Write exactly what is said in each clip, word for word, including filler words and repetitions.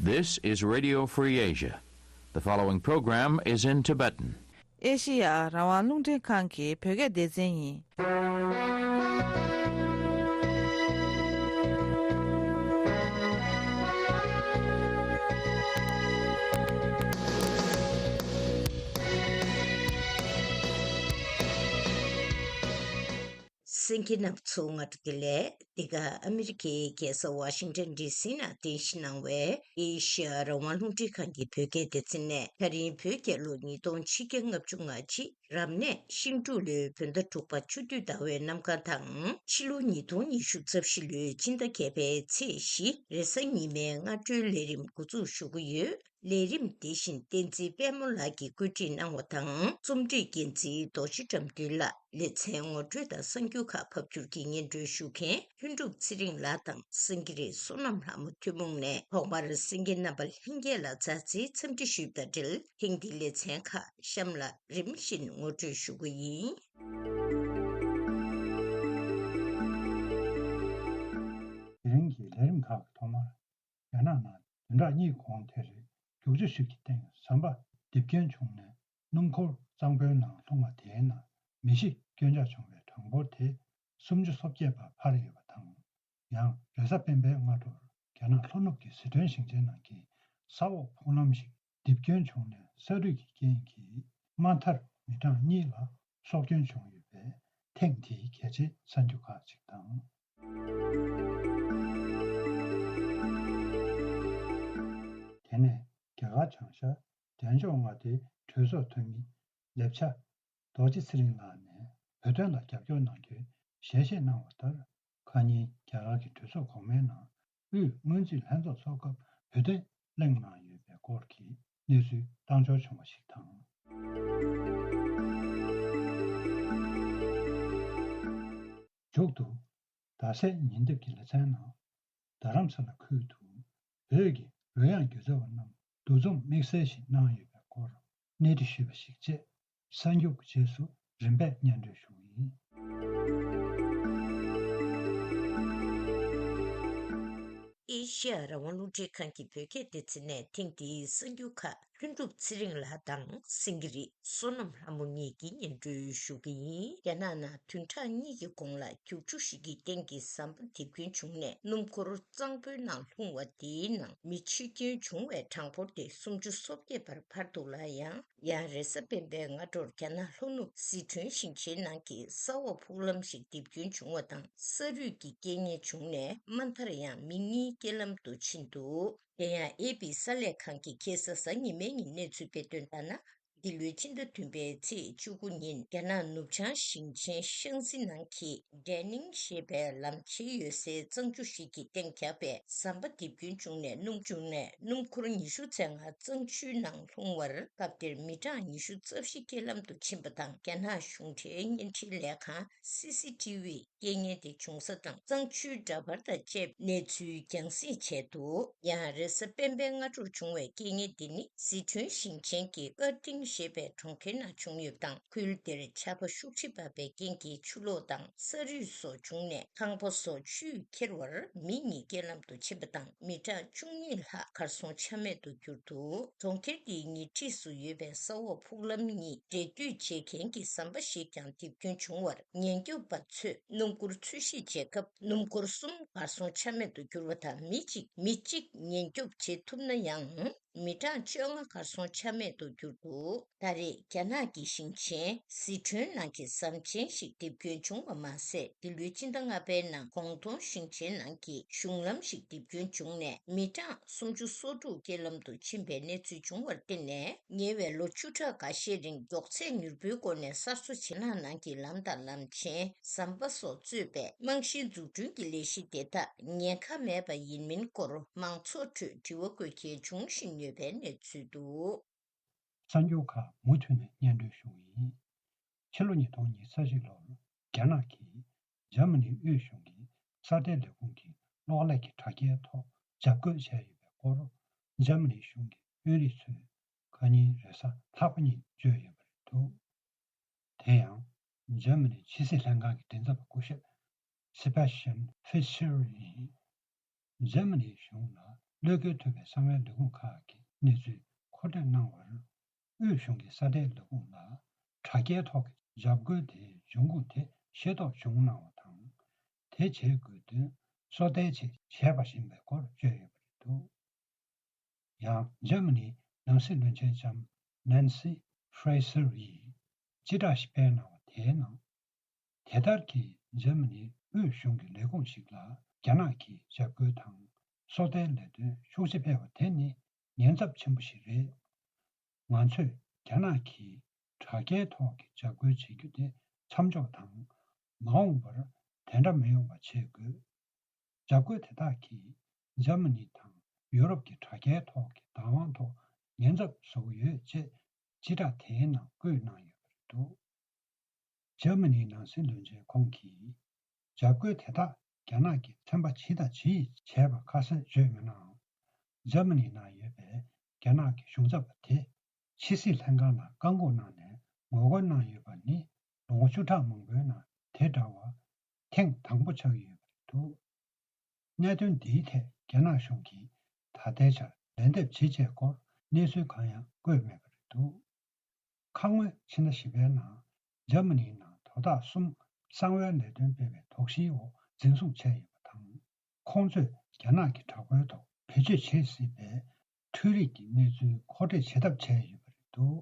This is Radio Free Asia. The following program is in Tibetan. ཨེ་ཤི་ཡ་རང་དབང་རླུང་འཕྲིན་ཁང་གི་བོད་སྐད་སྡེ་ཚན་ཡིན། གསན་མཁན་རྣམ་པ་ཚོ་སྔ་དྲོ་བདེ་ལེགས། འདི་ག་ཨ་མི་རི་ཀའི་རྒྱལ་ས་ཝ་ཤིང་ཊོན་ཌི་སི་ནང་རྟེན་གཞི་གནང་བའི་ཨེ་ཤི་ཡ་རང་དབང་རླུང་འཕྲིན་ཁང་གི་བོད་སྐད་སྡེ་ཚན་ནས། ད་རིང་བོད་རྒྱལ་ལོ་ཉིས་སྟོང་ཆིག་བརྒྱ་ལྔ་བཅུ་ང་གཅིག་རབ་གནས་ཤིང་འབྲུག་ལོའི་བོད་ཟླ་དྲུག་པ་ཆུ་སྟོད་ཟླ་བའི་གནམ་གང་དང་། ཕྱི་ལོ་ཉིས་སྟོང་ཉི་ཤུ་རྩ་བཞི་ལོའི་སྤྱི་ཟླ་བརྒྱད་པའི་ཚེས་བཞི་རེས་གཟའ་ཉི་མའི་སྔ་དྲོའི་ལས་རིམ་འགོ་འཛུགས་ཞུ་གི་ཡོད། ལས་རིམ་དེ་བཞིན་བསྟན་འཛིན་དཔལ་མོ་ལགས་ཀྱིས་བཀོད་སྒྲིག་གནང་བ་དང་། རྩོམ་སྒྲིག་འགན་འཛིན་རྡོ་རྗེ་དགྲ་འདུལ་ལགས། ལེ་ཚན་ངོ་སྤྲོད་དང་གསར་འགྱུར་ཁག་ཕབ་སྒྱུར་གྱིས་སྙན་སྒྲོན་ཞུ་མཁན་ལྷུན་གྲུབ་ཚེ་རིང་ལགས་དང་། གསན་གྱི་རེད། བསོད་ནམས་ལྷ་མོ་ཐུན་མོང་ནས། ཐོག་མར་གསན་མཁན་རྣམ་པ་ལྷན་རྒྱས་ལ་མཛའ་བརྩེའི་འཚམས་འདྲི་ཞུས་པ་དང་འབྲེལ། ཐེངས་འདིའི་ལེ་ཚན་ཁག་གཤམ་ལ་རིམ་བཞིན་ངོ་སྤྲོད་ཞུ་གི་ཡིན། དེ་རིང་གི་ལས་རིམ་ཁག་གི་ཐོག་མར། རྒྱ་ནག་ནང་བདུན་ཕྲག་གཉིས་གོང་དེར་རྒྱུག་ཆུ་ཞིག་གི་སྟེང་ཟམ་པ་རྡིབ་སྐྱོན་བྱུང་ནས། སྣུམ་འཁོར་གཙང་པོའི་ནང་ལྷུང་བ་དེའི་ནང་མི་ཤི་སྐྱོན་ཆག་བྱུང་བའི་གྲངས་འབོར་དེ་སུམ་ཅུ་སོ་བརྒྱད་བར་འཕར་ཡོད་པ་དང་། ཡང་རེས་གཟའ་སྤེན་པའི་སྔ་དྲོར་རྒྱ་ནག་ལྷོ་ནུབ་ཀྱི་སི་ཁྲོན་ཞིང་ཆེན་ནང་གི་ས་འོག་ཕུག་ལམ་ཞིག་རྡིབ་སྐྱོན་བྱུང་ནས། ས་རུད་ཀྱི་རྐྱེན་གྱིས་རྨ་མཐར་མི་གྲངས་གཉིས་ལ་སྲོག་སྐྱོན་བྱུང་ཡོད་པས། ཐེངས་འདིའི་གལ་ཆེའི་གསར་འགྱུར་ཁག་ཅིག་དང་། དེ་ནས་རྒྱ་གར་བྱང་ཤར་འབྲས་ལྗོངས་མངའ་སྡེའི་གྲོས་ཚོགས་འཐུས་མི་ལེབ་ཆ་རྡོ་རྗེ་ཚེ་རིང་ལགས་ནས་བོད་དོན་ལ་རྒྱབ་སྐྱོར་གནང་རྒྱུའི་ཞལ་བཞེས་གནང་བ་ལྟར། ཁ་ཉིན་རྒྱ་གར་གྱི་གྲོས་ཚོགས་གོང་མའི་ནང་དབུས་སྔོན་རྩིས་ལྷན་ཚོགས་འཚོགས་སྐབས་བོད་དོན་གླེང་གནང་ཡོད་པའི་སྐོར་གྱི་གནས་ཚུལ་བཏང་འབྱོར་བྱུང་བ་ཞིག་དང་། མཇུག་ཏུ། རྡ་སའི་ཉེ་འདབས་ཀྱི་ལེ་ཚན་ནང་རྡ་རམ་ས་ལ་ཁུལ་དུ་བོད་ཀྱི་རོལ་དབྱངས་སྒྱུ་རྩལ་བ་རྣམས་འདུ་འཛོམས་དམིགས་བསལ་ཞིག་གནང་ཡོད་པའི་སྐོར་གནས་འདྲི་ཞུས་པ་ཞིག་བཅས་གསར་འགྱུར་གྱི་རྗེས་སུ་རིམ་པས་སྙན་སྒྲོན་ཞུ་གི་ཡིན། ཨེ་ཤི་ཡ་རང་དབང་རླུང་འཕྲིན་ཁང་གི་བོད་སྐད་སྡེ་ཚན་ནས་ཐེངས་འདིའི་གསར་འགྱུར་ཁག་ལྷུན་གྲུབ་ཚེ་རིང་ལགས་དང་། སེང་གེ་རི་བསོད་ནམས་ལྷ་མོ་གཉིས་ཀྱིས་སྙན་སྒྲོན་ཞུ་གི་ཡིན། རྒྱ་ནག་ནང་བདུན་ཕྲག་གཉིས་ཀྱི་གོང་ལ་རྒྱུག་ཆུ་ཞིག་གི་སྟེང་གི་ཟམ་པ་རྡིབ་སྐྱོན་བྱུང་ནས། སྣུམ་འཁོར་གཙང་པོའི་ནང་ལྷུང་བ་དེའི་ནང་མི་འཆི་སྐྱོན་བྱུང་བའི་གྲངས་འབོར་དེ་སུམ་ཅུ་སོ་བརྒྱད་བར་འཕར་འདུག་ལ། ཡང་ཡང་རེས་གཟའ་སྤེན་པའི་སྔ་དྲོར་རྒྱ་ནག་ལྷོ་ནུབ་སི་ཁྲོན་ཞིང་ཆེན་ནང་གི་ས་འོག་ཕུག་ལམ་ཞིག་རྡིབ་སྐྱོན་བྱུང་བ་དང་། ས་རུད་ཀྱི་རྐྱེན་ངན་བྱུང་ནས། དམའ་མཐར་ཡང་མི་གཉིས་རྐྱེན་ལམ་དུ་ཕྱིན་འདུག་དེ་ཡང་ཨེ་པི་གསར་ལས་ཁང་གིས་ཁ་སང་གཟའ་ཉི་མའི་ཉིན་གནས་ཚུལ་སྤེལ་དོན་ལྟར་ན། འདི་ལོའི་སྤྱི་ཟླ་བདུན་པའི་ཚེས་བཅུ་དགུ་ཉིན། རྒྱ་ནག་ནུབ་བྱང་ཞིང་ཆེན་ཤང་ཙི་ནང་གི་ཌེ་ནིང་ཞེས་པའི་ལམ་ཆེན་ཡོད་སའི་གཙང་ཆུ་ཞིག་གི་སྟེང་བརྒྱབ་པའི་ཟམ་པ་རྡིབ་སྐྱོན་བྱུང་ནས། སྣུམ་བྱུང་ནས། སྣུམ་འཁོར་ཉི་ཤུ་རྩ་ལྔ་གཙང་ཆུའི་ནང་ལྷུང་བར། སྐབས་དེར་མི་གྲངས་ཉི་ཤུ་རྩ་བཞི་རྐྱེན་ལམ་དུ་ཕྱིན་པ་དང་། རྒྱ་ནག་གཞུང་འབྲེལ་བརྙན་འཕྲིན་ལས་ཁང་སི་སི་ཊི་ཝི་རྐྱེན་ངན་དེ་བྱུང་ས་དང་། གཙང་ཆུའི་འདྲ་པར་དང་བཅས་པའི་གནས་ཚུལ་རྒྱང་སྲིང་བྱས་འདུག་ཡང་རེས་གཟའ་སྤེན་པའི་སྔ་དྲོར་བྱུང་བའི་རྐྱེན་ངན་འདི་ནི། སི་ཁྲོན་ཞིང་ཆེན་གྱི་ཀར་ཏིང་ཞེས་པའི་གྲོང་ཁྱེར་ནང་བྱུང་ཡོད་པ་དང་། ཁུལ་དེར་ཆར་པ་ཤུགས་ཆེ་བབས་པའི་རྐྱེན་གྱིས་ཆུ་ལོག་དང་ས་རུད་སོགས་བྱུང་ནས། ཁང་པ་སོགས་ཆུས་ཁྱེར་བར་མི་གཉིས་རྐྱེན་ལམ་དུ་ཕྱིན་པ་དང་། མི་གྲངས་བཅུ་གཉིས་ལྷག་གར་སོང་ཆ་མེད་དུ་གྱུར་འདུག་གྲོང་ཁྱེར་འདིའི་ཉེ་འཁྲིས་སུ་ཡོད་པའི་ས་འོག་ཕུག་ལམ་གཉིས་འབྲེལ་མཐུད་བྱེད་མཁན་གྱི་ཟམ་པ་ཞིག་ཀྱང་རྡིབ་སྐྱོན་བྱུང་བར། ཉེན་སྐྱོབ་པ་ཚོས་སྣུམ་འཁོར་འཚོལ་ཞིབ་བྱེད་སྐབས། སྣུམ་འཁོར་གསུམ་གར་སོང་ཆ་མེད་དུ་གྱུར་བ་དང་། མི་གཅིག་མི་གཅིག་ཉེན་སྐྱོབ་བྱེད་ཐུབ་ན་ཡང་། མི་གྲངས་བཅོ་ལྔ་གར་སོང་ཆ་མེད་དུ་གྱུར་འདུག་ད་རེས་རྒྱ་ནག་གི་ཞིང་ཆེན་སི་ཁྲོན་ནང་གི་ཟམ་ཆེན་ཞིག་རྡིབ་སྐྱོན་བྱུང་བ་མ་ཟད། འདི་ལོའི་སྤྱི་ཟླ་ལྔ་པའི་ནང་ཀོང་ཏུང་ཞིང་ཆེན་ནང་གི་གཞུང་ལམ་ཞིག་རྡིབ་སྐྱོན་བྱུང་ནས། མི་གྲངས་སུམ་ཅུ་སོ་དྲུག་རྐྱེན་ལམ་དུ་ཕྱིན་པའི་གནས་ཚུལ་བྱུང་བར་བརྟེན་ནས། ཉེ་བའི་ལོ་བཅུ་ཕྲག་འགའ་ཤས་རིང་མགྱོགས་ཚད་མྱུར་པོའི་སྒོ་ནས་གསར་བཟོ་བྱེད་ལྷག་ནང་གི་ལམ་དང་ལམ་ཆེན། ཟམ་པ་སོགས་གཙོས་པའི་རྨང་གཞིའི་འཛུགས་སྐྲུན་གྱི་ལས་གཞི་དེ་དག་ཉེན་ཁ་མེད་པ་ཡིན་མིན་སྐོར་མང་ཚོགས་ཁྲོད་དྲི་བ་འགོད་མཁན་བྱུང་བཞིན་ཡོད་པའི་གནས་ཚུལ་འདུག་གསར་འགྱུར་ཁག་མུ་མཐུད་ནས་སྙན་སྒྲོན་ཞུ་གི་ཡིན། ཕྱི་ལོ་ཉིས་སྟོང་ཉི་ཤུ་རྩ་གཅིག་ལོར་རྒྱ་ནག་གིས་འཇར་མ་ནིའི་དབུས་གཞུང་གི་སྲ་མཁྲེགས་ལས་ཁུངས་ཀྱི་གློག་ཀླད་ཀྱི་དྲ་རྒྱའི་ཐོག་འཇབ་རྒོལ་བྱས་ཡོད་པའི་སྐོར། འཇར་མ་ནིའི་གཞུང་གི་དཔོན་རིགས་ཚོས་ཁ་ཉིན་རེས་གཟའ་ལྷག་པ་ཉིན་བརྗོད་ཡོད་པ་རེད་འདུག་དེ་ཡང་འཇར་མ་ནིའི་ཕྱི་སྲིད་ལྷན་ཁང་གི་མགྲིན་ཚབ་པ་སྐུ་ཞབས་སེ་པ་ཤན་ཧྥི་ཤེར་ཡིས། འཇར་མ་ནིའི་གཞུང་ལ་ གློད་གྲོལ་ཐུབ་པའི་གསང་བའི་ལས་ཁུངས་ཁག་གི་གནས་ཚུལ་མཁོ་སྤྲོད་གནང་བར། དབུས་གཞུང་གི་ས་གྲྭའི་ལས་ཁུངས་ལ་དྲ་རྒྱའི་ཐོག་གི་འཇབ་རྒོལ་དེའི་འབྱུང་ཁུངས་དེ་ཤེས་རྟོགས་བྱུང་གནང་བ་དང་། དེ་བྱེད་དགོས་དོན་སོ་ལྟའི་ཆེད་བྱས་པ་ཡིན་པའི་སྐོར་བརྗོད་ཡོད་པ་རེད་འདུག་ཡང་འཇར་མ་ནིའི་ནང་སྲིད་བློན་ཆེན་ལྕམ་ནན་སི་ཧྥེ་སར་ཡིས་སྤྱི་བསྒྲགས་ཤིག་སྤེལ་གནང་བ་དེའི་ནང་། དེ་ལྟར་གྱི་འཇར་མ་ནིའི་དབུས་གཞུང་གི་ལས་ཁུངས་ཤིག་ལ་རྒྱ་ནག་གིས་འཇབ་རྒོལ་དང་སོ་ལྟའི་ལས་དོན་ཤུགས་ཆེ་སྤེལ་བ་དེ་ནི་ཉེན་ཚབས་ཆེན་པོ་ཞིག་རེད། ང་ཚོས་རྒྱ་ནག་གིས་དྲ་རྒྱའི་ཐོག་གི་འཇབ་རྒོལ་བྱེད་རྒྱུ་དེ་མཚམས་འཇོག་དང་། མ་འོངས་པར་དེ་འདྲ་མི་ཡོང་བ་བྱེད་དགོས། འཇབ་རྒོལ་དེ་དག་གིས་འཇར་མ་ནི་དང་ཡུ་རོབ་ཀྱི་དྲ་རྒྱའི་ཐོག་གི་བདག་དབང་ཐོག་ཉེན་ཚབས་བཟོ་གི་ཡོད་ཅེས་སྤྱི་བསྒྲགས་དེའི་ནང་བཀོད་གནང་ཡོད་པ་རེད་འདུག་འཇར་མ་ནིའི་ནང་སྲིད་བློན་ཆེན་ཁོང་གིས། འཇབ་རྒོལ་དེ་དག་རྒྱ་ནག་གི་ཚན་པ་ཇི་དང་ཇི་ཡིས་བྱས་པ་ཁ་གསལ་བརྗོད་མི་གནང་། འཇར་མ་ནིའི་ནང་ཡོད་པའི་རྒྱ་ནག་གི་གཞུང་ཚབ་པ་དེ། ཕྱི་སྲིད་ལྷན་ཁང་ལ་བཀག་འགོག་གནང་ནས་ངོ་རྒོལ་གནང་ཡོད་པ་ནི། ལོ་ངོ་བཅུ་ཕྲག་མང་པོའི་ནང་དེ་འདྲ་བ་ཐེངས་དང་པོ་ཆགས་ཡོད་པ་རེད་འདུག་གནད་དོན་འདིའི་ཐད་རྒྱ་ནག་གཞུང་གིས་ད་ལྟའི་ཆར་ལན་འདེབས་ཇི་བྱས་སྐོར་གནས་ཚུལ་གང་ཡང་བཀོད་མེད་པ་རེད་འདུག་ཁ་སྔོན་ཕྱི་ཟླ་བཞི་པའི་ནང་འཇར་མ་ནིའི་ནང་དོ་བདག་གསུམ་གསང་བའི་ལས་དོན་སྤེལ་བའི་དོགས་གཞིའི་འོག་འཛིན་བཟུང་བྱས་ཡོད་པ་དང་། ཁོང་ཚོས་རྒྱ་ནག་གི་དྲག་པོའི་ཐོག་བེད་སྤྱོད་བྱེད་སྲིད་པའི་འཕྲུལ་རིག་གི་གནས་ཚུལ་མཁོ་སྤྲོད་བྱེད་ཐབས་བྱས་ཡོད་པ་རེད་འདུག་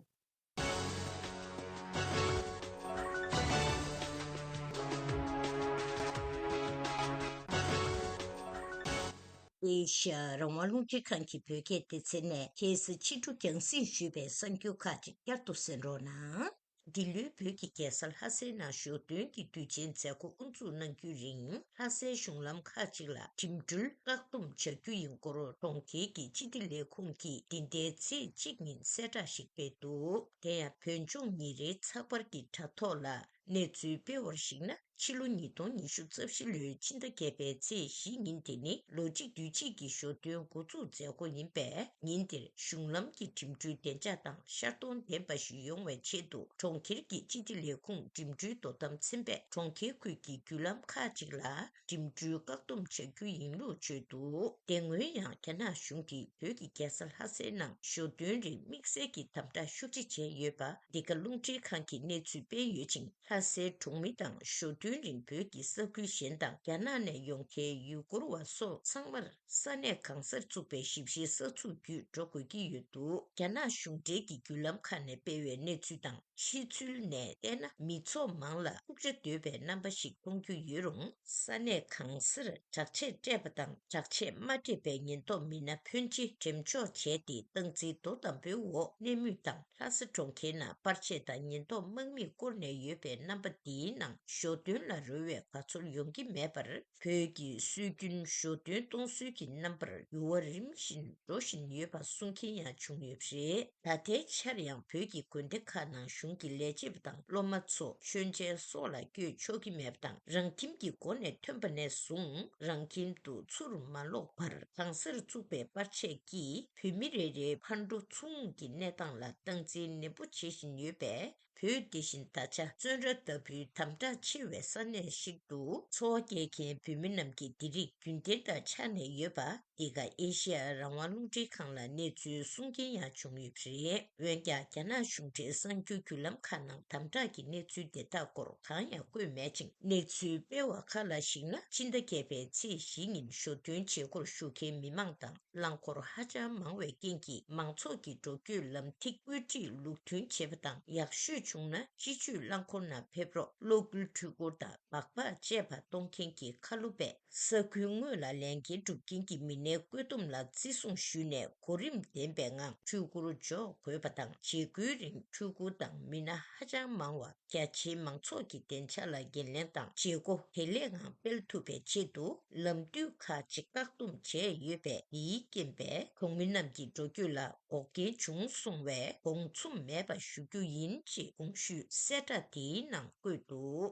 ཨེ་ཤ་ཡ་རང་དབང་རླུང་འཕྲིན་ཁང་གི་བོད་སྐད་སྡེ་ཚན་ནས་ཁ་སང་ཕྱི་དྲོ་རྒྱང་སྲིང་ཞུས་པའི་གསར་འགྱུར་ཁག་ཅིག་བསྐྱར་དུ་གསན་རོགས་གནང་། འདི་ལོའི་བོད་ཀྱི་རྒྱལ་ས་ལྷ་སའི་ནང་ཞོ་སྟོན་གྱི་དུས་ཆེན་མཛད་སྒོ་དབུ་འཛུགས་གནང་རྒྱུའི་རིང་། ལྷ་སའི་གཞུང་ལམ་ཁག་ཅིག་ལ་འགྲིམ་འགྲུལ་བཀག་སྡོམ་བྱ་རྒྱུ་ཡིན་སྐོར་གྲོང་ཁྱེར་གྱི་སྤྱི་བདེ་ལས་ཁུངས་ཀྱིས་འདི་ཟླའི་ཚེས་གཅིག་ཉིན་གསལ་བསྒྲགས་ཤིག་སྤེལ་འདུག་དེ་ཡང་བོད་ལྗོངས་ཉིན་རེའི་ཚགས་པར་གྱི་དྲ་ཐོག་ལ་གནས་ཚུལ་སྤེལ་བར་གཞིགས་ན། ཕྱི་ལོ་ཉིས་སྟོང་ཉི་ཤུ་རྩ་བཞི་ལོའི་ཕྱི་ཟླ་བརྒྱད་པའི་ཚེས་བཞི་ཉིན་དེ་ནི་ལོ་གཅིག་དུས་གཅིག་གི་ཞོ་སྟོན་འགོ་འཛུགས་མཛད་སྒོ་ཡིན་པས། ཉིན་དེར་གཞུང་ལམ་གྱི་འགྲིམ་འགྲུལ་བདེ་འཇགས་དང་ཤར་གཏོང་ལྡན་པ་ཞིག་ཡོང་བའི་ཆེད་དུ། གྲོང་ཁྱེར་གྱི་སྤྱི་བདེ་ལས་ཁུངས་འགྲིམ་འགྲུལ་དོ་དམ་ཚན་པས་གྲོང་ཁྱེར་ཁུལ་གྱི་བརྒྱུད་ལམ་ཁག་ཅིག་ལ་འགྲིམ་འགྲུལ་བཀག་སྡོམ་བྱ་རྒྱུ་ཡིན་ལུགས་བརྗོད་འདུག་དེ་སྔོན་ཡང་རྒྱ་ནག་གཞུང་གིས་བོད་ཀྱི་རྒྱལ་ས་ལྷ་སའི་ནང་ཞོ་སྟོན་རིང་དམིགས་བསལ་གྱི་དམ་དྲག་ཤུགས་ཆེ་བྱས་ཡོད་པ་འདི་ག་རླུང་འཕྲིན་ཁང་གིས་གནས་ཚུལ་སྤེལ་ཡོད་ཅིང་། ལྷ་སའི་གྲོང་མི་དང་ཞོ་སྟོན་རིང་བོད་ཀྱི་ས་ཁུལ་གཞན་དང་རྒྱ་ནག་ནས་ཡོང་མཁན་ཡུལ་སྐོར་བ་སོགས་ཚང་མར་ས་གནས་གང་སར་བཙུགས་པའི་ཞིབ་བཤེར་ས་ཚུགས་བརྒྱུད་འགྲོ་དགོས་ཀྱི་ཡོད་འདུག་རྒྱ་ནག་གཞུང་འབྲེལ་གྱི་བརྒྱུད་ལམ་ཁག་ནས་སྤེལ་བའི་གནས་ཚུལ་དང་། ཕྱི་ཚུལ་ནས་བལྟས་ན། མི་ཚོགས་མང་ལ་ཐུག་འཕྲད་འདོད་པའི་རྣམ་པ་ཞིག་མཐོང་རྒྱུ་ཡོད་རུང་། ས་གནས་གང་སར་དྲག་ཆས་སྤྲས་པ་དང་། དྲག་ཆས་མ་སྤྲས་པའི་ཉེན་རྟོག་མི་སྣ་ཕོན་ཆེ་འགྲེམས་འཇོག་བྱས་ཏེ། སྟངས་འཛིན་དོ་དམ་པོའི་འོག་གནས་མུས་དང་། ལྷ་ས་གྲོང་ཁྱེར་ནང་པར་ཆས་དང་ཉེན་རྟོག་དམག་མིས་བསྐོར་ནས་ཡོད་པའི་རྣམ་པ་འདིའི་ནང་ཞོ་སྟོན་ལ་རོལ་བའི་དགའ་ཚོར་ཡོང་གི་མེད་པར། བོད་ཀྱི་སྲོལ་རྒྱུན་ཞོ་སྟོན་གཏོང་སྲོལ་གྱི་རྣམ་པར་འགྱུར་བ་རིམ་བཞིན་འགྲོ་བཞིན་ཡོད་པ་གསུང་མཁན་ཡང་བྱུང་ཡོད་པ་རེད། ད་ལྟའི་ཆར་ཡང་བོད་ཀྱི་དགོན་སྡེ་ཁག་ནང་གཞུང་གི་ལས་བྱེད་པ་དང་སློབ་མ་ཚོ་མཆོད་མཇལ་སོགས་ལ་བསྐྱོད་ཆོག་གི་མེད་པ་དང་། རང་ཁྱིམ་གྱི་སྒོ་ནས་ཐོན་པ་ནས་བཟུང་རང་ཁྱིམ་དུ་ཚུར་མ་ལོག་པར། གང་སར་བཙུགས་པའི་པར་ཆས་ཀྱིས་བོད་མི་རེ་རེའི་ཕར་འགྲོ་ཚུར་འོང་གི་གནས་སྟངས་ལ་སྟངས་འཛིན་ནན་པོ་བྱེད་བཞིན་ཡོད་པས། བོད་དེ་བཞིན་ད་ཆ་བཙོན་ར་ལྟ་བུའི་དམ་དྲག་ཆེ་བའི་ས་གནས་ཤིག་ཏུ་འཚོ་བ་སྐྱེལ་མཁན་བོད་མི་རྣམས་ཀྱི་སྡེ་རིགས་རྒྱུན་ལྡན་དང་ཆགས་ནས་ཡོད་པ། འདི་ག་ཨེ་ཤེ་ཡ་རང་དབང་རླུང་འཕྲིན་ཁང་ལ་གནས་ཚུལ་གསུང་མཁན་ཡང་བྱུང་ཡོད་པ་རེད། འོན་ཀྱང་། རྒྱ་ནག་གཞུང་འབྲེལ་གསར་འགྱུར་བརྒྱུད་ལམ་ཁག་ནང་དམ་དྲག་གི་གནས་ཚུལ་དེ་དག་སྐོར་གང་ཡང་བཀོད་མེད་ཅིང་། གནས་ཚུལ་སྤེལ་བ་ཁག་ལ་གཞིགས་ན། ཕྱི་ཟླ་བརྒྱད་པའི་ཚེས་བཞི་ཉིན་ཞོ་སྟོན་བྱེད་སྒོར་ཞུགས་མཁན་མི་མང་དང་། རླངས་འཁོར་ཧ་ཅང་མང་བའི་རྐྱེན་གྱིས། མང་ཚོགས་ཀྱི་འགྲོ་སྐྱོད་ལམ་ཐིག་དབུས་བྲིས་ལུགས་མཐུན་བྱེད་པ་དང་། ཡག་ཤོས་བྱུང་ན། སྤྱི་སྤྱོད་རླངས་འཁོར་ནང་ཕེབས་རོགས། གློག་སྒུལ་འཕྲུལ་འཁོར་དང་སྦག་སྦག་བཅས་པ་གཏོང་མཁན་གྱི་ཁ་ལོ་པས། ས་ཁུལ་དངོས་ལ་ལས་འགན་སྒྲུབ་མཁན་གྱི་མི་སྣའི་བཀོད་འདོམས་ལ་བརྩི་སྲུང་ཞུས་ནས། གོ་རིམ་ལྡན་པའི་ངང་འཕྲུལ་འཁོར་འཇོག་དགོས་པ་དང་། བྱེད་སྒོའི་རིང་འཕྲུལ་འཁོར་དང་མི་སྣ་ཧ་ཅང་མང་བ། རྒྱ་ཆེའི་མང་ཚོགས་ཀྱི་བདེ་འཇགས་ལ་འགན་ལེན་དང་། བྱེད་སྒོ་བདེ་ལེགས་ངང་སྤེལ་ཐུབ་པའི་ཆེད་དུ། ལམ་དུས་ཁག་ཅིག་བཀག་སྡོམ་བྱས་ཡོད་པས། འདིའི་རྐྱེན་པས། གྲོང་མི་རྣམས་ཀྱི་འགྲོ་སྐྱོད་ལ་འགོག་རྐྱེན་བྱུང་སོང་བས། དགོངས་ཚོམ་མེད་པ་ཞུ་རྒྱུ་ཡིན། ཅེས་གོང་ཞུས་གསལ་བསྒྲགས་དེའི་ནང་བཀོད་འདུག་